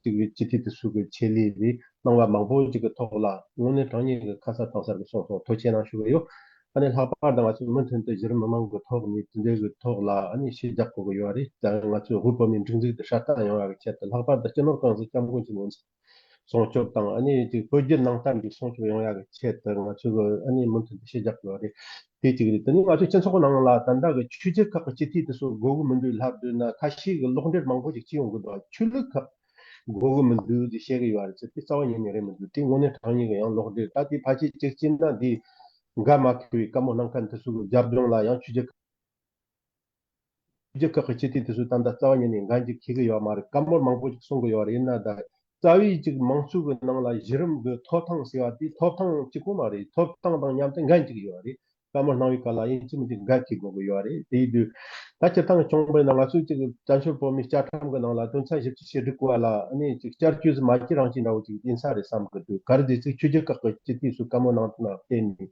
གི་ད་ཅིག་སྤྱི་འཐུས་དེ་ཚོ་གི་ཆེད་ལས་རེད། གནང་བ་མང་པོ་ཅིག་གི་ཐོག་ལ་དངོས་གནས་དྲང་གནས་ཀྱི་ཁ་གསལ་གཏིང་གསལ་གྱི་གསུངས་སོང་། ཐུགས་རྗེ་གནང་ཞུ་གི་ཡོད། ཨ་ནི་ལྷག་པར་དུ་ང་ཚོས་མུ་མཐུད་དུ་གཞི་རིམ་མི་མང་གི་ཐོག་ནས་དེ་འདྲའི་གི་ཐོག་ལ་ཨ་ནི་ཞེ་དྲག་དགོས་ཀྱི་ཡོད་རེད། ད་ང་ཚོའི་དབུས་བོད་མིའི་སྒྲིག་འཛུགས་དེ་སྲ་བརྟན་ཡོང་ཡག་གི་ཆེད་དུ། ལྷག་པར་དུ་སྤྱི་ནོར་གོང་ས་སྐྱབས་མགོན་ཆེན་པོ་མཆོག་སྲུང་སྐྱོབ་དང་ཨ་ནི་ཅིག་བོད་བརྒྱུད་ནང་བསྟན་གྱི་སྲུང་སྐྱོབ་ཡོང་ཡག་གི་ཆེད་དུ་ང་ཚོས་ཨ་ནི་མུ་མཐུད་དུ་ཞེ་དྲག་དགོས་རེད། དེ་གཅིག་རེད། དེ་ནས་ང་ཚོའི་སྤྱི་ཚོགས་ནང་ལ་ད་ལྟ་གི་ཆོས་བརྒྱུད་ཁག་གི་སྤྱི་འཐུས་དེ་ཚོ་དགོས་ཀྱི་མི་འདུག་ལབ་འདོད་ན་ཁ་ཤས་ཀྱི་ལོག་འགྲེལ་མང་པོ་ཞིག་བྱེད་ཡོང་གི་འདུག་ཆོས་ལུགས་ཁག་དགོས་ཀྱི་མི་འདུག་ཅེས་བཤད་ཀྱི་ཡོད་རེད་ཟེར། དེ་རྩ་བ་ཉིད་ནས་རེད་མི་འདུག་དེ་དངོས་གནས་དྲང་གནས་ཀྱི་ཡང་ལོག་འགྲེལ། ད་དེ་ཕལ་ཆེར་གཅིག་བྱས་ན་དེ་འགན་མ་འཁུར་བའི་བཀའ་མོལ་གནང་མཁན་དེ་ཚོ་གི་རྒྱབ་ལྗོངས་ལ་ཡང་ཆོས་བརྒྱུད་ཆོས་བརྒྱུད་ཁག་གི་སྤྱི་འཐུས་དེ་ཚོས་ད་ལྟ་རྩ་བ་ཉིད་ནས་འགན་ཅིག་འཁྱེར་གྱི་ཡོད་མ་རེད། བཀའ་མོལ་མང་པོ་ཅིག་གསུང་གི་ཡོད་རེད། ཡིན་ན་ད་རྩ་བའི་ཅིག་མང་ཚོགས་ཀྱི་ནང་ལ་གཞི་རིམ་གྱི་ཐོབ་ཐང་ཟེར་བ་དེ་ཐོབ་ཐང་གཅིག་པོ་མ་རེད། ཐོབ་ཐང་དང་མཉམ་དུ་འགན་ཅིག་ཡོད་རེད། བཀའ་མོལ་གནང་བའི་སྐབས་ལ་ཡིན་གཅིག་མིན་གཅིག་འགན་འཁྱེར་དགོས་ཀྱི་ཡོད་རེད། དེ་ཡིན་དུས་ད་སྤྱིར་བཏང་བྱུང་བས་ན་ང་ཚོས་ཅིག་བཙན་བྱོལ་བོད་མིའི་བཅའ་ཁྲིམས་ཀྱི་ནང་ལ་དོན་ཚན་བཞི་བཅུ་ཞེ་དྲུག་པ་ལ་ཨ་ནི་ཅིག་བསྐྱར་བཅོས་སུ་མ་བསྐྱུར་རང་བཞིན་འདྲ་བོ་ཅིག་ཡིན་ས་རེད་བསམ་གྱི་འདུག་ག་རེ་ཟེར་ཚེ་ཆོས་བརྒྱུད་ཁག་གི་སྤྱི་འཐུས་ཚོས་བཀའ་མོལ་གནང་དུས་ན་བརྟེན་ནས།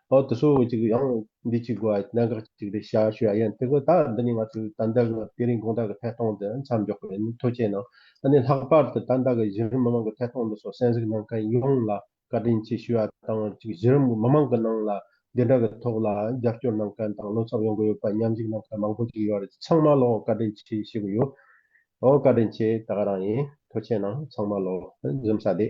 ཨོ་དེ་ཚོ་ཅིག་ཡང་འདི་ཅིག་དགོས་གནད་འགག་ཅིག་རེད་ཤག་ཞུ་ཡ་ཡིན། དེ་གི་ད་འདི་ནི་ང་ཚོའི་ད་ལྟ་གི་དེ་རིང་དགོང་དག་གི་ཐད་གཏོང་འདི་མཚམས་འཇོག་གི་ཡིན། ཐུགས་རྗེ་གནང་། ཨ་ནི་ལྷག་པར་དུ་ད་ལྟ་གི་གཞི་རིམ་མི་མང་གི་ཐད་གཏོང་འདི་ཚོ་གསན་གཟིགས་གནང་མཁན་ཡོངས་ལ་བཀའ་དྲིན་ཆེ་ཞུ་ཡ་དང་། ཅིག་གཞི་རིམ་མི་མང་གི་ནང་ལ་འདི་འདྲ་གི་ཐོག་ལ་རྒྱབ་སྐྱོར་གནང་མཁན་དང་བློ་འཚབ་ཡོང་གི་ཡོད་པ་མཉམ་ཞུགས་གནང་མཁན་མང་པོ་ཅིག་ཡོད་རེད། ཚང་མ་ལོ་བཀའ་དྲིན་ཆེ་ཞུ་གི་ཡོད། ཨོ་བཀའ་དྲིན་ཆེ། ད་ག་རང་ཡིན། ཐུགས་རྗེ་གནང་། ཚང་མ་ལོ་གཟིམ་ས་བདེ།